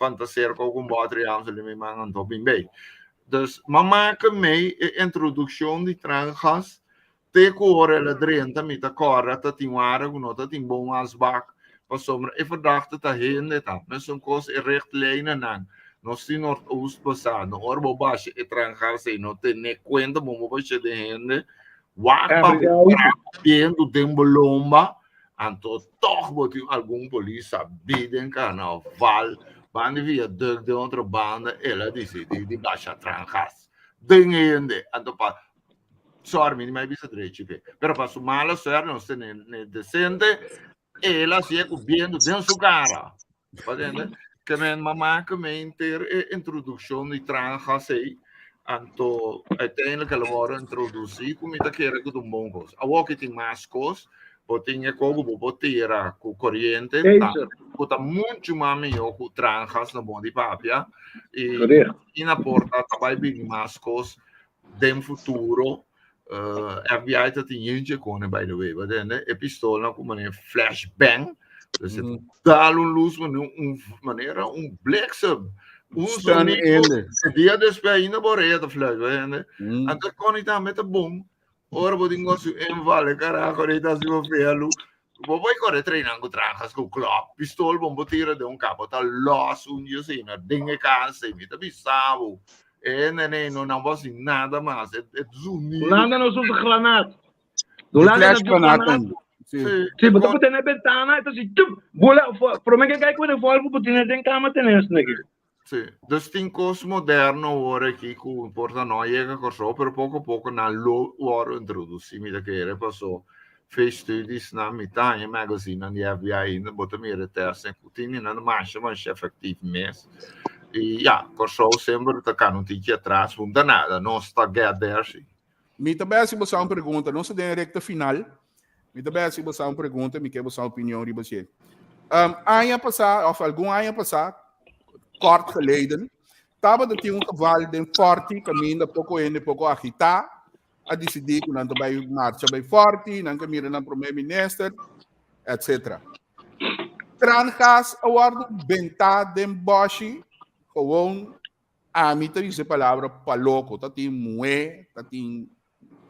fantaseer ko ku botri amsel di mi man anto bin bei. Dus ma maka mei e introdukshon di traangas Te ku ora el a drenta mi ta kòrda ta tin wara ku no ta tin bon asbak pasobra e verdachte ta hende ta mesun kos e richtlijnennan nos tin Noordoost basá no ora bo basha e trangas ei no tene kuenta bon bo basha den hende wak pa bo bientu den bo lomba anto tòg bo tin algun polis sabí den karnaval banda di viaduct den otro banda el a disidí di basha trangas den hende anto pa Sorry, mi mai bisa drechi pe. Pero pa su mala suerte, nos tene ne decente, el a hacía cu viendo den su cara. Patende? Que men mama que me inter e introducción di trangas ei, anto uiteindelijk el a worden introducí cu mi ta kere cu ta un bon cos. Awor ki tin mas cos, bo tin e co cu bo por tira cu coriente, ta, Taser. cu ta mucho mas mihor cu trangas na bon di papia. Y, Correct. y na porta ta bay bini mas cos Den futuro FBI ta tin yentje kone by the way, wat ende e pistola ku manera flashbang, dus het dal un luz manera un manera un bliksem. Un Stun sonido, ende. e dia despues ainda bo orea ta fluit, wat ende. Anto koni tambe ta bon. Ora bo tin gosi inval, e carajo, ahorita si bo fea lu. Bo bai kore treinan ku trajas ku klop, pistol bon bo tira den un kabo ta los un dia asina den e kas ei mi ta bisa bo e nene no nan bo hasi nada mas e e zunido. Hulanda nos usa granaat. Di Hulanda nos usa flashgranaten. granaat. Sí. Sí, Sí, bo ta pone na bentana, e ta si tup, bula, prome ke kai ku revolver bo tene den kama tene esaki. Sí, dus tin kos moderno awor aki ku por ta no a yega Kòrsou, pero poko poko nan lo wòrdu introdusí. Mi ta kere paso fe studiesnan, mi ta haña magazinenan di FBI ainda, bo ta mira e tèstnan ku tin i nan ta masha masha efektief mes. I ya, Kòrsou semper ta kana un tiki atras, hunta nada, nos ta get there sí. Mi ta bai hasi boso un pregunta, nos ta den e rekta final. Mi ta bai hasi boso un pregunta, mi ke boso opinion riba dje. Um, aña pasá, of algun aña pasá, kort geleden, tabata tin un geval den Forti, kaminda poko hende poko agitá, a disidí ku nan ta bai marcha bai Forti, nan ke mira nan promé minister, etc. Traangas a wòrdu bentá den bòshi, gewoon Ami ta bisa e palabra pa loko, ta tin muhé, ta tin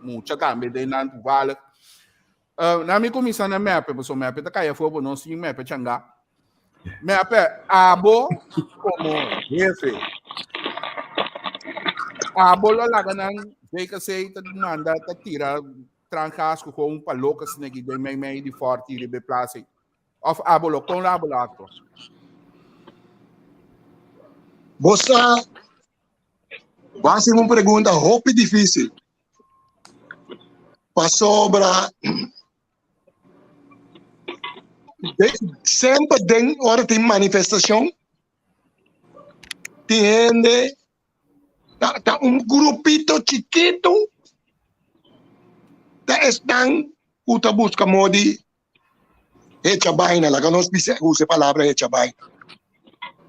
mucha tambe den nan toevallig. Uh, na mi kuminsá na mepe, paso mepe ta kai afó, bo no sin mepe changá. Mepe, abo komo hefe, abo lo laga nan VKC ta manda ta tira trangas ku gewoon pa loka sneki den mei mei di forti riba e plaza. Of abo lo kon abo lo actua? Bo sa, bo hasi un pregunta hopi difícil. Pasobra semper den ora tin manifestacion tin hende ta, ta un grupito chikito ta esnan ku ta buska modi hecha baina, laga nos bisa usa e palabra hecha baina.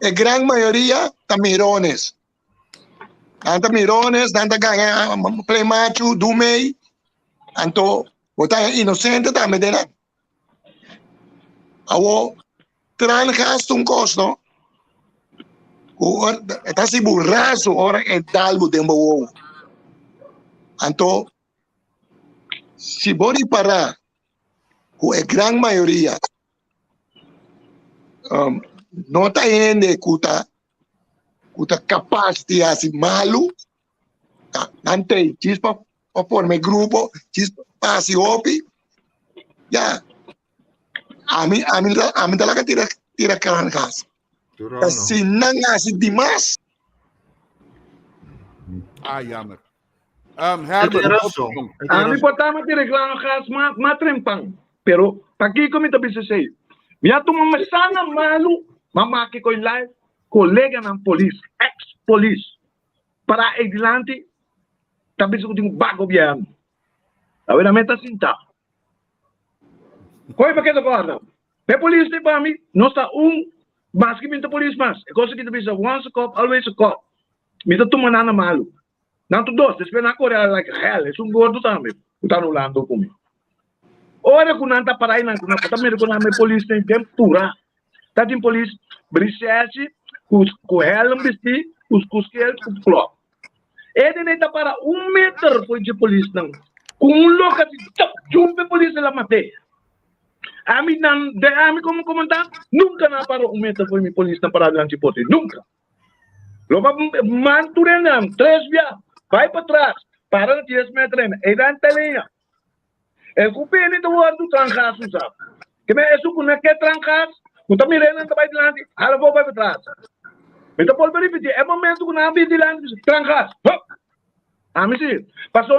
E gran mayoria ta mirones. Nan ta mirones, nan ta gana play machu, du mei. Anto, bo ta inocente tambe den nan. Awo, tran gasto un kos, no? Ku e ta hasi bo raso ora e dal bo den bo wowo. Anto, si bo ripará ku e gran mayoria um, no ta hende ku ta ku ta kapas di hasi malu, ta nan tei djis pa pa forma e grupo, djis pa hasi hopi, ya. Ami ami ta ami ta laga tira tira kran gas. Turao Ta no. si nan hasi dimas. Ah, jammer. Um, E Herbert, tin bo rason. opinion. E tin Ami rason. por tama tira kran gas ma ma trempan. Pero pakiko mi ta bisa esei? Mi a tuma mesana malu, ma maki koi live Koleganan polis, ex polis, pará ei dilanti ta bisa ku tin un bak gobièrnu. Awe nan mester sinta. Koi pa keda kòrda? E polis di pa mi no sta un maske mi no ta polis mas. E kos aki ta bisa once a cop always a cop. Mi ta tuma nan na malu. Nan tur dos, despues nan a kore like hell. Esun gordo tambe ku ta rulando ku mi. Ora ku nan ta pará ei nan ku nan ta mira ku nan e polis den den purá. Ta tin polis brisèchi ku ku hèlm bistí ku ku skel ku klòk. E den ei ta para un meter for dje polisnan ku un loka si tòp jump e polis el a mat'é. Ami nan den ami komo komandant nunka nan a para un meter for mi polisnan pará dilanti porta ei nunka. Lo ba man tur hendenan tres bia bai patras para na dies meter ainda ei dan ta liña. E ku bini ta wordu trangas usa. Ke men esun ku na ke trangas ku ta mira nan ta bai dilanti hala bo bai patras. Mi ta bolbe ripiti e momento ku nan bin dilanti bisa trangas hop. Ami si paso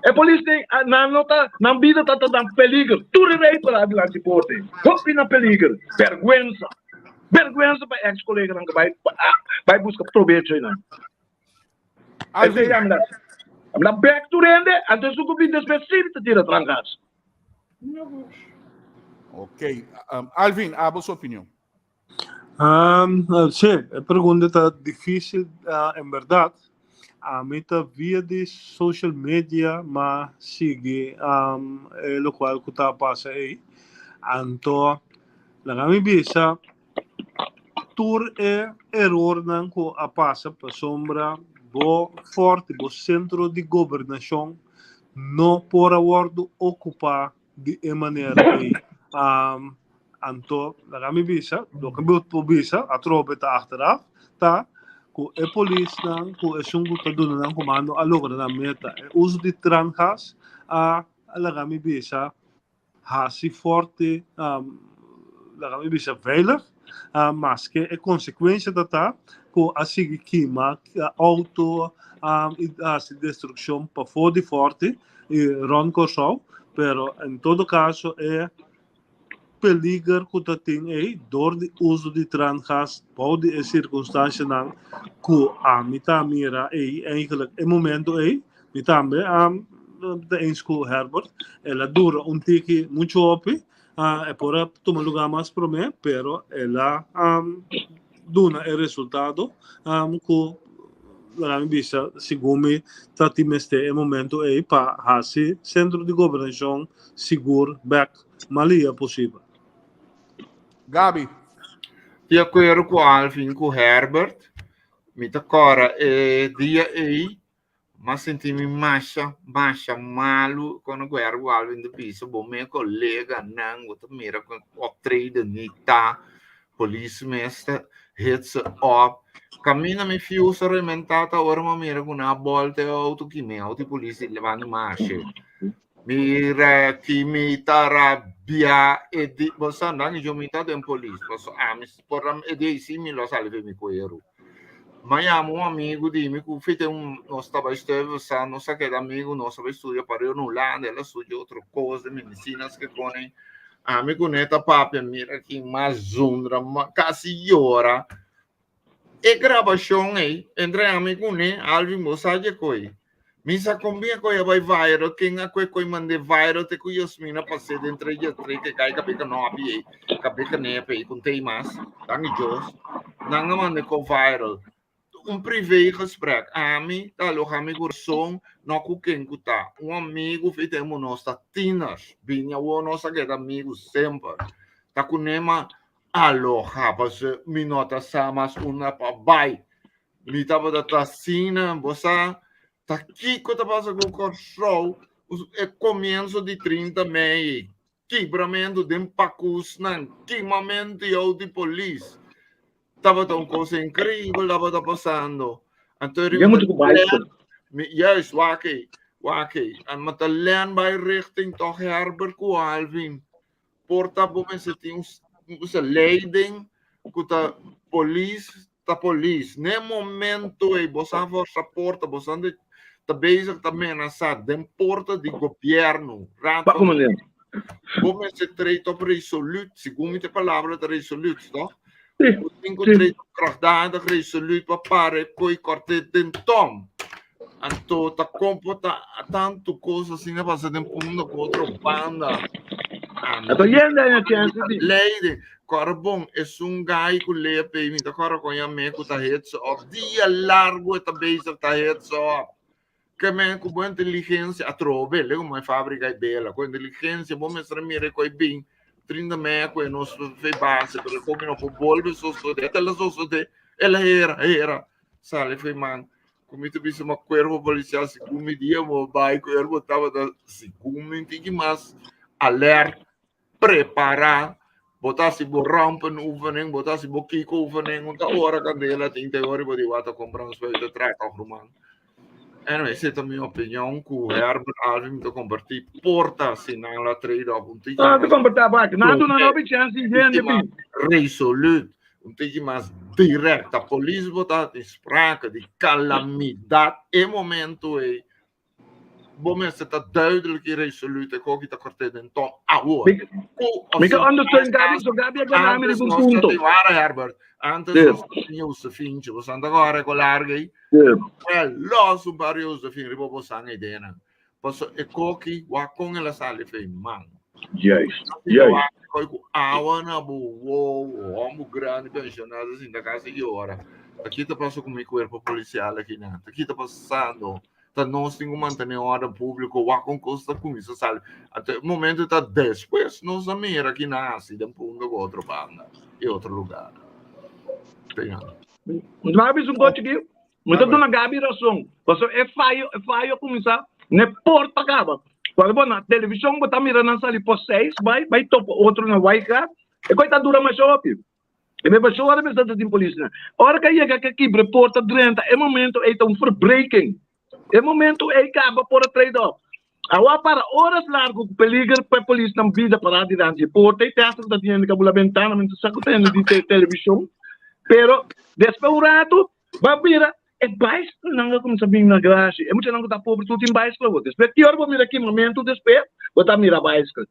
e polis tin nan no ta nan bida ta ta na peliger tur e rei para dilanti porte hopi na peliger berguensa berguensa pa ex koleganan ku bai bai buska probecho einan. Alvin. Esei ami na bek tur hende anto esun ku bin despues si ta tira trangas. Ok. Um, Alvin, abo su opinion. Um, sí, e pregunta ta difícil uh, en verdad. Ami ta via di social media ma sigui um, e locual ku ta pasa ei. Anto, laga mi bisa, Tur e erornan ku a pasa pasobra bo fòrti, bo sentro di gobernashon no por a wòrdu okupá di e manera ei. Anto, laga mi bisa, loke mi por bisa atrobe ta achteraf, ta ku e polisnan ku esun ku ta duna nan komando a logra nan meta. E uso di trangas a laga mi bisa hasi forte, laga mi bisa veilig, maske e konsekuensha ta ta ku a sigui kima outo i hasi destrukshon pafó di forte i rònt Kòrsou, pero en todo kaso e peliger ku ta tin ei dor di uso di trangas bou di e sirkunstanshanan ku ami ta mira ei eigenlijk e momento ei Mi tambe a ta eens ku Herbert. El a dura un tiki muchu hopi. E por a tuma lugá mas promé, pero el a duna e resultado ku laga mi bisa segun mi ta tin mester e momento ei pa hasi sentro di gobernashon sigur bèk malia posibel. Gaby. Di akuerdo ku Alvin ku Herbert, mi ta kòrda e dia ei. M'a sinti mi masha, masha malu kono ku Ergo Alvin ta bisa bo me koleganan bo ta mira ku optreden ni ta polis mes ta hit ze op. Kaminda mi fuse a rementá ta ora m'a mira ku nan a bòlta e outo kim'é outo di polis di levanta mashe. Mira ki mi ta rabia e di bo sa nan yo mi ta den polis paso ami por e di si mi lo sali fe mi kueru. Ma yama un amigu di mi ku fite un nos taba stuyvesant nos a keda amigu nos a bai studia pareu na Hulanda el a studia otro kos de medisinas ke kone ami ku ne ta papia mira ki mas zundra kasi yora e grabashon ei entre ami ku ne Alvin bo sa dje koi. Mi sa kon bien koe a bai viral, ken a koe koe mand'é viral te ku Yasmina pas'é den tre dia tre ke kai kabe kanopi ei, kabe kanepe ei kon tei mas, danki Dios, nan a mand'é ko viral. Un privé gesprek, ami ta aloha mi kurason no ku ken ku ta, un amigu fi tempu nos ta tieners, bini awor nos a keda amigu semper, ta kuné ma aloha pasobra mi no ta sa mas unda pa bai. Mi tabata ta asina, bo sa ta kiko ta pasa ku Kòrsou, e komienso di 30 mei, kibramentu den pakusnan, kimamentu yow di polis. Tabata un kos inkreibel tabata pasando. Anto Yo mucho ku bicycle. Mi, juist, wak ei, wak ei. En ma ta len bai richting toch Herbert ku Alvin. Por ta bo mester tin un un leiding ku ta polis ta polis. Ne momento ei bo sa forsa porta, bo sa ta bezig ta menasa den porta di gobierno. Raad Pa van como ne? Bo mester treed op resoluut, segun mi te palabra ta resoluut, toch? Sí, Bo tin ku sí. treed op krachtdadig resoluut pa para e koi korte den tom. Anto ta kompo ta tantu kos asina pasa den punda ku otro banda. Anto yenda en chance di. Leiden, kòrda bon, esun gai ku lea pei mi ta kòrda kon yam'é ku ta hit ze op. Dia largu e ta bezig ta hit ze op. Ke men ku bo inteligensia atrobe, lego mo e fabrika e bela, ku inteligensia bo mester a mira e koi bin 30 mea ku e nos fe base, pero e komi no por bolbe sosodé, el a sosodé, el a hera, hera, sali fe man. Ku mi ta bisa ma kuerpo polisial segun mi dia mo bai kuerpo tabata segun mi tin ki mas alert prepará bo ta hasi bo rampenoefening bo ta hasi bo kiko oefening un ta ora kandela tin te ora bo di wata kompra un spuit te traka òf ruman anyway esei ta mi opinion ku Herbert Alvin mi ta kompartí por ta si nan la trade off un tiki Ah, mas te komportá bak. Nan duna no chance un hende tiki mas bin. resoluut Un tiki mas direct. Ta polis bo ta tin sprake di calamidad e momento ei bo mester ta duidelijk y resoluut e koki ta korte den ton awor. Mi, Ku of mi ka sin ondersteun Gabi, so Gabi a gana mi Antes riba un nos ta punto. tin wara Herbert. Antes Sí. nos ta tin Josefientje. Bo san ta kore ko larga ei. Sí. Wel, los un par Josefien riba bo san ideanan. Paso e koki wak kon el a sali fei man. Juist, juist. Koi ku awa na bo wowo, hombu grandi pensionado sinta kasi yora. Ta kita pasa ku mi kuerpo polisial aki nan? Ta kita pasando? Ta nos tin ku mantene orden públiko, wak kon kos ta kuminsa sali. Anto e momento ta despues nos a mira ki nan hasi den punto ku otro banda i otro lugar. Te. Mas bisa un kos chikí? Mi ta duna Gaby rason, pasobra e fayo e fayo a kuminsá n'e porta kaba. Cuando bo na televishon bo ta mira nan sali por seis bai bai topa otro na Waika, e koi ta dura masha hopi. E me pasó ora mester ta tin polisnan. Ora ku a yega ke kibra e porta drenta e momento ei ta un verbreking. E momento ei kaba por a trade off. Awa para horas largo ku peliger pa e polisnan bida pará dilanti e porta i te hasta ku ta tin hende ku a bula bentana, mi no sa ku ta hende di televishon. Pero despues un ratu Bo a mira e baiskelnan a kuminsá bin na grashi. E muchanan ku ta pober tur tin baiskel awor. Despues ki ora bo mira kimamentu despues bo ta mira baiskel.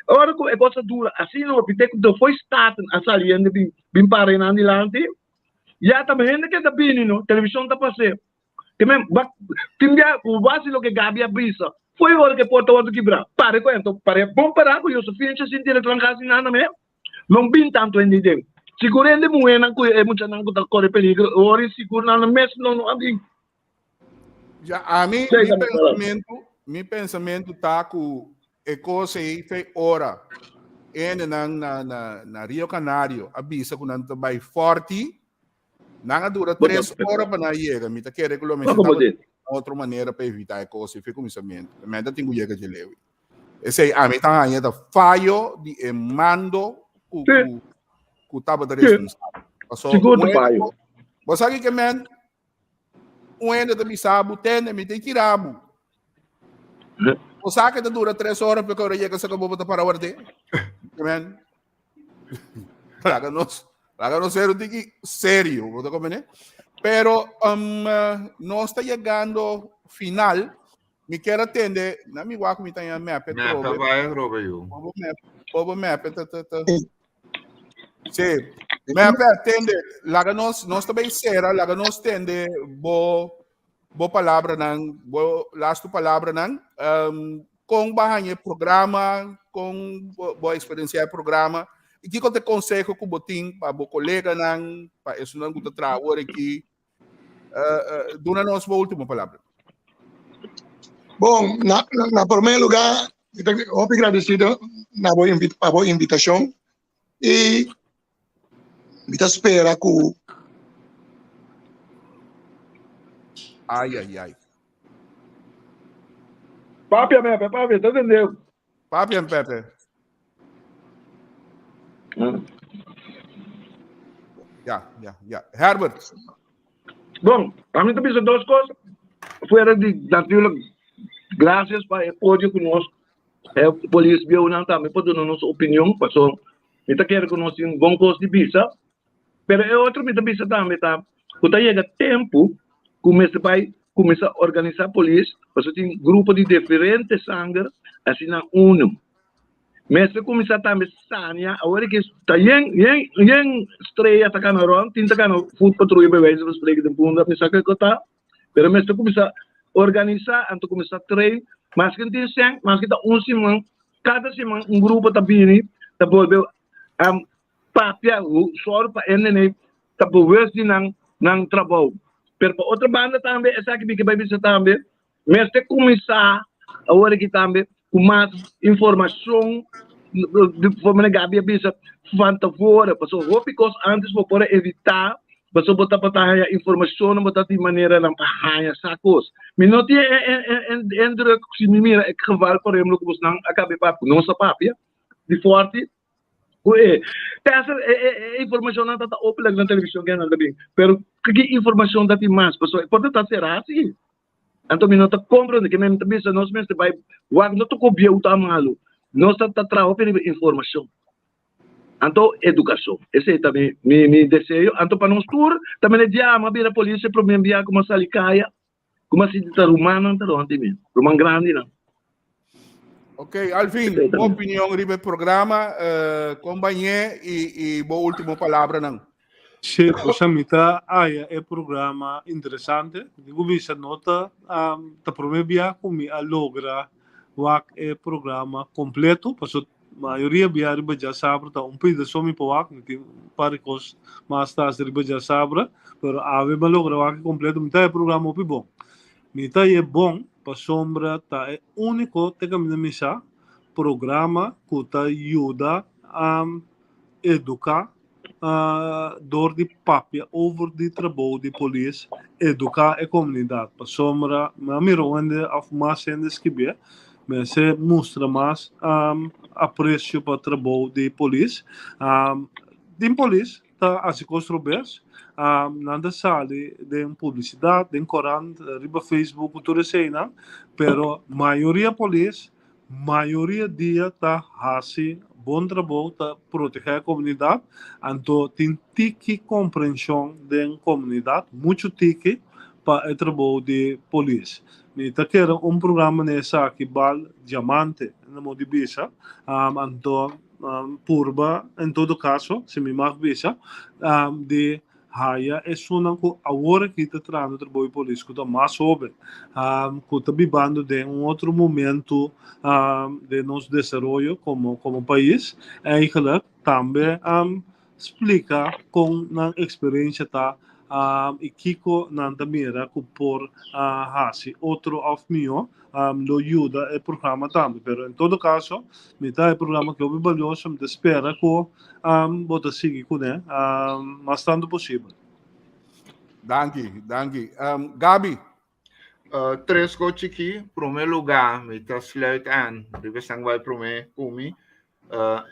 Ora ku e kos a dura asina hopi te ku de foi Staten a sali hende bin bin para einan dilanti ya ta hende ke ta bini no televishon ta pas'é. Ke men ba tin bia ku bo hasi loke Gaby a bisa foi ora ku e porta wòrdu kibrá. Pare ku ento pare bon pará ku Josefina a sinti el tranká asina na me. Non bin tantu hende den. Sigur hende muhénan ku e muchanan ku ta kore peligro, ora i sigur nan mes no no a bin. Ja, ami, Sei mi ta mi palabra. pensamentu, mi pensamentu ta ku e kos ei fe ora hendenan na, na, na Rio Canario a bisa ku nan ta bai forti, nan a dura Bo tres ta ora pa nan yega. Mi ta kere ku lo No mester komo tabata dit. otro manera pa evitá e kos ei for kuminsamentu. Men ta tin ku yega dje leu ei. Esei ami ta haña ta fayo di e mando ku ku ku tabata responsabel. Paso Sigur ta fayo. Bo sa kiko men un hende ta bisa bo tende mi ta tira bo. Bo sa ke ta dura tres ora pa ora yega sa bo ta para ward'é. Men laga nos laga nos ser un tiki serio, bo ta comprende? Pero um, nos ta yegando final. Mi kier a tende, na mi wak mi ta yan mepe Mepe trobe. vai trobe yu. Bobo mepe, bobo mepe ta ta ta. Sí, mepe tende, laga nos nos ta bay sera, laga nos tende bo bo palabranan, bo lastu palabranan. Um, kon ba haña e programa, kon bo, bo experiencia e programa. I kiko te conseho ku bo tin pa bo koleganan, pa esunnan ku ta traha awor aki, Uh, uh, duna nos bo último palabra. Bon, na, na, na primer lugar, mi ta hopi agradecido na bo invi pa bo invitacion y mi ta spera ku Ai, ai, ai. Papia, Pepe, papia, ta entendeu? Papia, Pepe. Ja, ja, ja. Herbert. Bon, a mi ta bisa dos kos. Fuera di natuurlijk gracias pa e podio ku nos e polis bieunan tambe por duna nos opinion paso mi ta kere ku nos tin bon kos di bisa. Pero e otro mi ta bisa tambe ta ku ta yega tempu ku mester bai kuminsá organisá polis pasobra tin grupo di diferente sanger asina unu. Mester kuminsá tambe sania awor ki ta yen yen yen strea ta kana rònt tin ta kana voet patruya bij wijze van spreken den punda mi sa kiko ta pero mester kuminsá organisá anto kuminsá train maske tin sèn maske ta un siman kada siman un grupo ta bini ta bolbe papia sòru pa hende nei ta bewust di nan nan trabou. Pero pa otro banda tambe esaki mi ke bai bisa tambe mester kuminsá awor aki tambe ku mas informashon di forma nan Gaby a bisa van tevore pasobra hopi kos antes bo por a evitá pasobra bo tabata haña informashon bo ta tin maneranan pa haña sa kos. Mi no tin e indruk si mi mira e geval por ehemplo ku bosnan a kaba e papia ku nos a papia di Forti Ku e tèster e e e informashonnan ta ta openlijk na televishon ke nan ta bin, pero ki informashon ta tin mas? Pasobra e porta ta será si. Anto mi no ta komprende ke men ta bisa nos mester bai wak no ta ku bieu ta malu, nos ta ta traha hopi riba informashon. Anto edukashon, esei ta mi mi mi deseo. Anto pa nos tur ta mene dia mi a bira polis e prome bia ku mi a sali kaya. Kuma si ta rumannan ta rond di mi, ruman grandinan. Ok, Alvin, bo opinion riba e programa, uh, kon bañé i, i bo último palabranan. Sí, pues mi ta haya e programa interesante. Digo bisa no ta um, ta prome bia ku mi a logra wak e programa completo, paso Mayoria bia riba djasabra ta un pida so mi por wak, mi tin un par di kos mas ta hasi riba djasabra, pero awe mi a logra wak e kompleto, mi ta e programa hopi bon. Mi ta e bon pasobra ta e úniko te kaminda mi sa programa ku ta yuda eduká dor di papia over di trabou di polis eduká e komunidat pasobra mi a mira un hende òf mas hende skibié mester mustra mas apresio pa trabou di polis. Tin polis ta hasi kos robes, nan ta sali den publisidat, den korant, riba Facebook ku tur eseinan, pero mayoria polis Mayoria dia ta hasi bon trabou ta protegé e komunidat, anto tin tiki komprenshon den komunidat, muchu tiki, pa e trabou di polis. Mi ta kere un programa na esaki bal diamante, na modo di bisa, anto purba en todo kaso, si mi mag bisa, di Haya esunnan ku awor aki ta trahando trabou di polis ku ta mas hoben, ku ta bibando den un otro momento den nos desaroyo komo komo pais, eigenlijk tambe splika kon nan eksperensia ta i kiko nan ta mira ku por hasi otro òf mihó lo yuda e programa tambe. Pero en todo caso, mi ta e programa ki hopi balioso, mi ta spera ku bo ta sigui kuné mas tantu posibel. Danki, danki. Gaby. Tres kos chikí. Promé lugá, mi ta sluit aan riba esnan ku bai promé ku mi.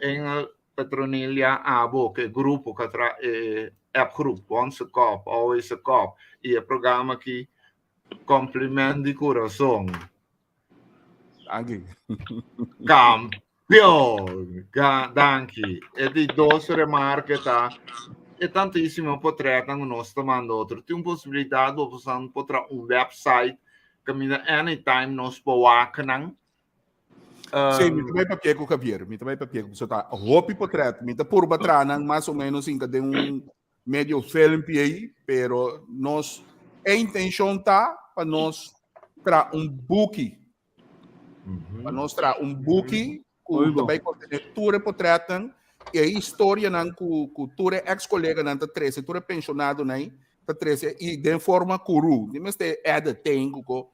Engel Petronilia abo ku e grupo ku a traha e appgroep Once a Cop, Always a Cop i e programa aki Compliment di kurason. Danki. Kampeon! Danki. E di dos remarke ta e tantísimo potretnan ku nos ta manda otro. Tin un posibilidat bo por traha un website kaminda anytime nos por wak nan. Sí, mi ta bai papia ku Javier, mi ta bai papia ku ta hopi potret, mi ta purba traha nan mas o menos inka den un medio filmpje ei, pero nos e intenshon ta pa nos traha un buki. Pa nos traha un buki ku ta bai kontené tur e potretnan i e historianan ku ku tur e eks koleganan ta trese, tur e penshonadonan ei ta trese i den forma kuru. Di mester editing ku ko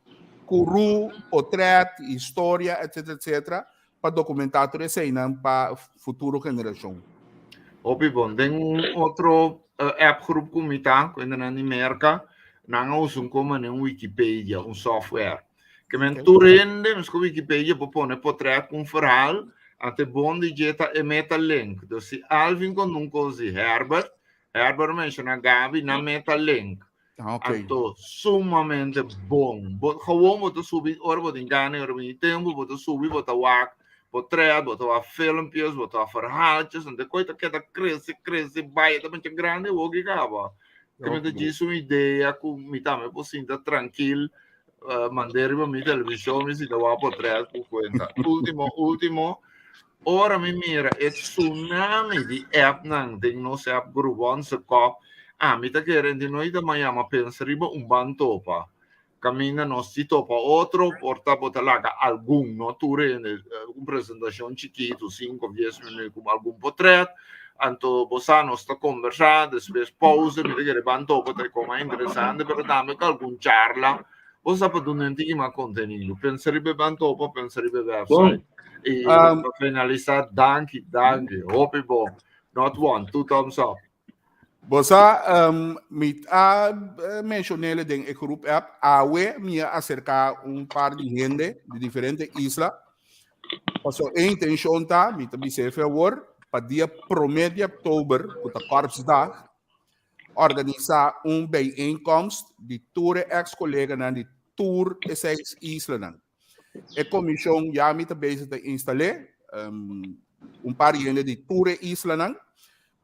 kuru, potret, historia, etc. Etc. Pa dokumentá tur eseinan pa futuro generashon. Hopi bon. Den un otro app groep ku mi ta, ku hendenan di Merka, nan a usa un kos manera un Wikipedia, un software. Ke men tur hende, meskos Wikipedia por pone potret ku un verhaal, anto e bon di dje ta e meta link. Dus si Alvin konta un kos di Herbert, Herbert menciona Gabi na meta link. Ah, ok. Anto sumamente bon. Bo, gewoon bo ta subi ora bo tin gana y ora bo tin tempo, bo ta subi, bo ta wak potret, bo ta wak filmpjes, bo ta wak verhaaltjes, anto e koe ta keda crece, crece, bai, e ta mancha grandi awor ki kaba. Ke mi ta djis un idea ku mi tambe por sinta trankil, mand'é riba mi televishon, mi sinta wak potret ku kuenta. Ultimo, ultimo, Ora mi mira e tsunami di appnan den nos app groep Onze Kop, ami ta kere di noi ta mayama pensa riba un ban topa. Kaminda nos si topa otro, por ta bo ta laga algun, no tur hende, un presentashon chikitu, sinku of dies minuut ku algun potret, anto bo sa nos ta kombersá, despues pausa, mi ta kere ban topa ta e kos mas interesante, pero tambe ku algun charla. Bo sa pa duna un tiki mas kontenido. Pensa riba e ban topa, pensa riba e website. I pa finalisá, danki, danki. Hopi bon. Not one, two thumbs up. Bo sa, mi a menshon'é den e groep app, awe mi a aserká un par di hende di diferente isla. Pasobra e intenshon ta, mi ta bisa efe awor, pa dia promé di òktober, ku ta Korpsdag, organisá un bijeenkomst di tur e ex-koleganan di tur e seis islanan. E komishon ya mi ta bezig ta instal'é, un par di hende di tur e islanan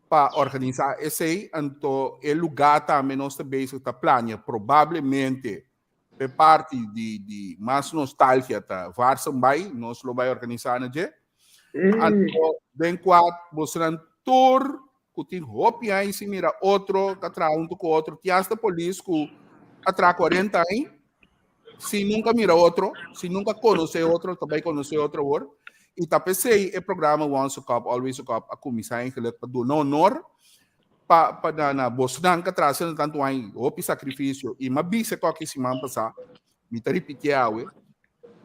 pa organisá esei, anto e lugá tambe nos ta bezig ta plania, probablemente P'e parti di di mas nostalgia ta Vaarsenbaai, nos lo bai organisá na dje. Anto den kua bosnan tur ku tin hopi aña sin mira otro, ta traha huntu ku otro, tin hasta polis ku a traha 40 aña sin nunka mira otro, sin nunka konosé otro, ta bai konosé otro awor. I ta p'esei e programa Once a Cop, Always a Cop a kuminsá eigenlijk pa duna honor pa pa na na bosnan ka traha asina tantu aña hopi sakrifisio i m'a bisa koki siman pasá mi ta ripitié awe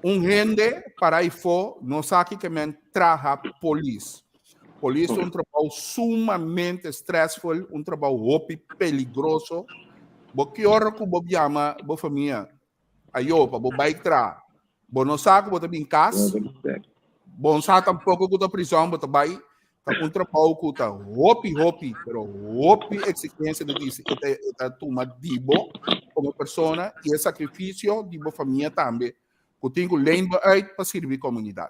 un hende para ifó no sa ki ke men traha polis polis ta un trabou sumamente stressful un trabou hopi peligroso bo ki ora ku bo yama bo famia ayo pa bo bai traha Bo no sa ku bo ta bin kas. Bo no sa tampoko ku ta prison bo ta bai. Ta un trabou ku ta hopi, hopi, pero hopi eksigensia ta disi e ta, e ta tuma di bo komo persona i e sakrifisio di bo famia tambe ku tin ku leen bo uit pa sirbi komunidat.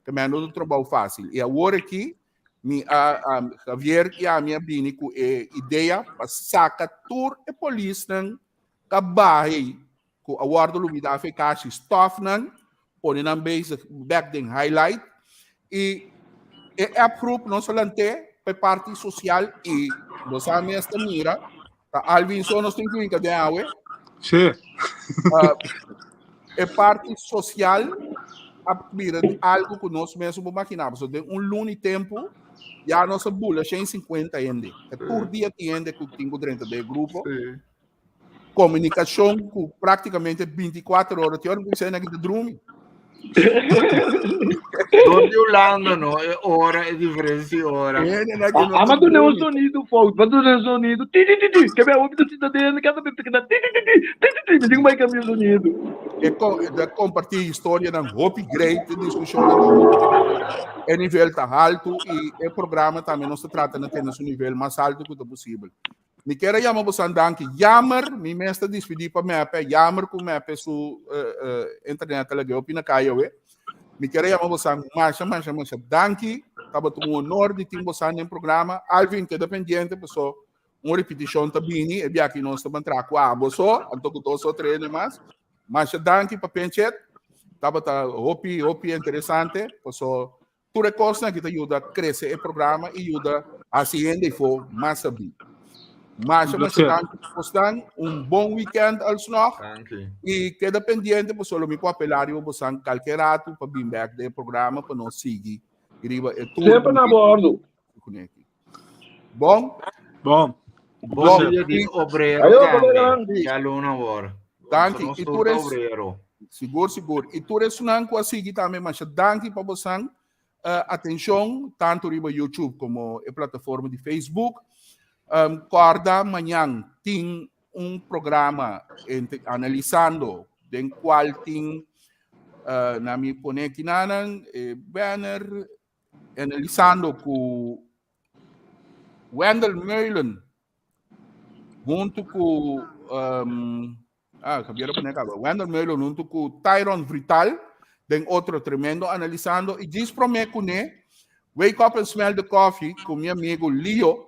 Ke men no ta un trabou fásil. I awor aki mi a, Javier i ami a bini ku e idea pa saka tur e polisnan ka baha ei ku a wòrdu lubidá fe kashi stòfnan, pone nan bezig bèk den highlight i e app groep no solamente pa e parti sosial i bo sa mes ta mira ta Alvin so nos tin ku hinka den awe. Sí. E parti sosial a bira algu ku nos mes no por imaginá pasobra den un luna i tempu ya nos a bula 150 hende. Tur dia tin hende ku tin ku drenta den e grupo. Sí. Komunikashon ku práktikamente 24 ora, tin ora ku esei nan ta drumi. Door di Hulanda no, e ora, e diferentie ora. Ah, maar toen een sonido fout, maar toen een sonido. Ti ti ti ti. Que meu ouvido se tá dentro, cada vez que dá ti ti ti ti ti ti ti, me digo mais cambio sonido. E de compartir historia dan hopi great discussão e nivel ta alto e e programa também não se trata de ter um nível mais alto que possível. Mi kier a yama bosan danki. Jammer, mi mes ta dispidí pa mepe. Jammer ku mepe su internet a lag'é hopi na kaya awe. Mi kier a yama bosan masha, masha, masha danki. Tabata un honor di tin bosan den programa. Alvin, keda pendiente paso un repetishon ta bini. E biaha nos ta ban traha ku abo so, anto ku dos otro hende mas. Masha danki pa Penchet. Tabata hopi, hopi interesante. Paso Tur e kosnan aki ta yuda krese e programa i yuda hasi hende ifo mas sabí. Masha, masha danki bosnan. Un bon weekend alsnog. Danki. I keda pendiente pasobra lo mi por apelá riba bosan kalke ratu pa bin bèk den e programa pa nos sigui riba e tur. Semper na bordo. Bon. Bon. Bon dia di obrero Ayo, tambe. colega. Djaluna awor. Danki. Nos I tur tur ta es obrero. Sigur, sigur. I tur esunnan ku a sigui tambe masha danki pa bosan uh, atenshon, tantu riba YouTube komo e plataforma di Facebook. Um, kòrda mañan tin un programa ente, analisando den kual tin uh, na mi pone kinanan e banner analisando ku Wendell Meulen huntu ku um, ah, Javier pone kaba. Wendell Meulen huntu ku Tyron Vrital den otro tremendo analisando i djis promé kuné Wake Up and Smell the Coffee ku mi amigo Leo.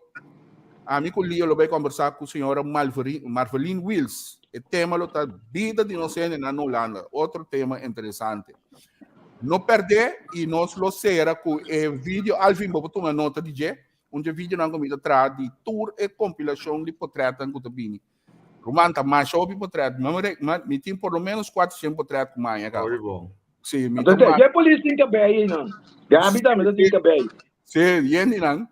Ami ku Leo lo bai kombersá ku señora Marveline Wills. E tema lo ta bida di nos hende na Hulanda. Otro tema interesante. No perdé i nos lo sera ku e video. Alvin, bo por tuma nota di dje. Un dje videonan ku mi ta traha di tur e kompilashon di potretnan ku ta bini. Ruman, ta masha hopi potret. Mi tin por lo menos 400 potret ku maña kaba. Hopi bon. Sí, mi ta Entonces, ma dje polis tin kabei einan. Gabi tambe ta tin kabei. Sí, yendinan.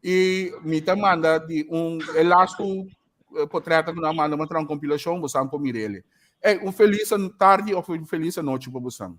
I mi ta manda di un e lastu potretnan ku nan a manda, mi a traha un kompilashon, bosan por mir'el. Ey, un felis tardi òf un felis anochi pa bosan.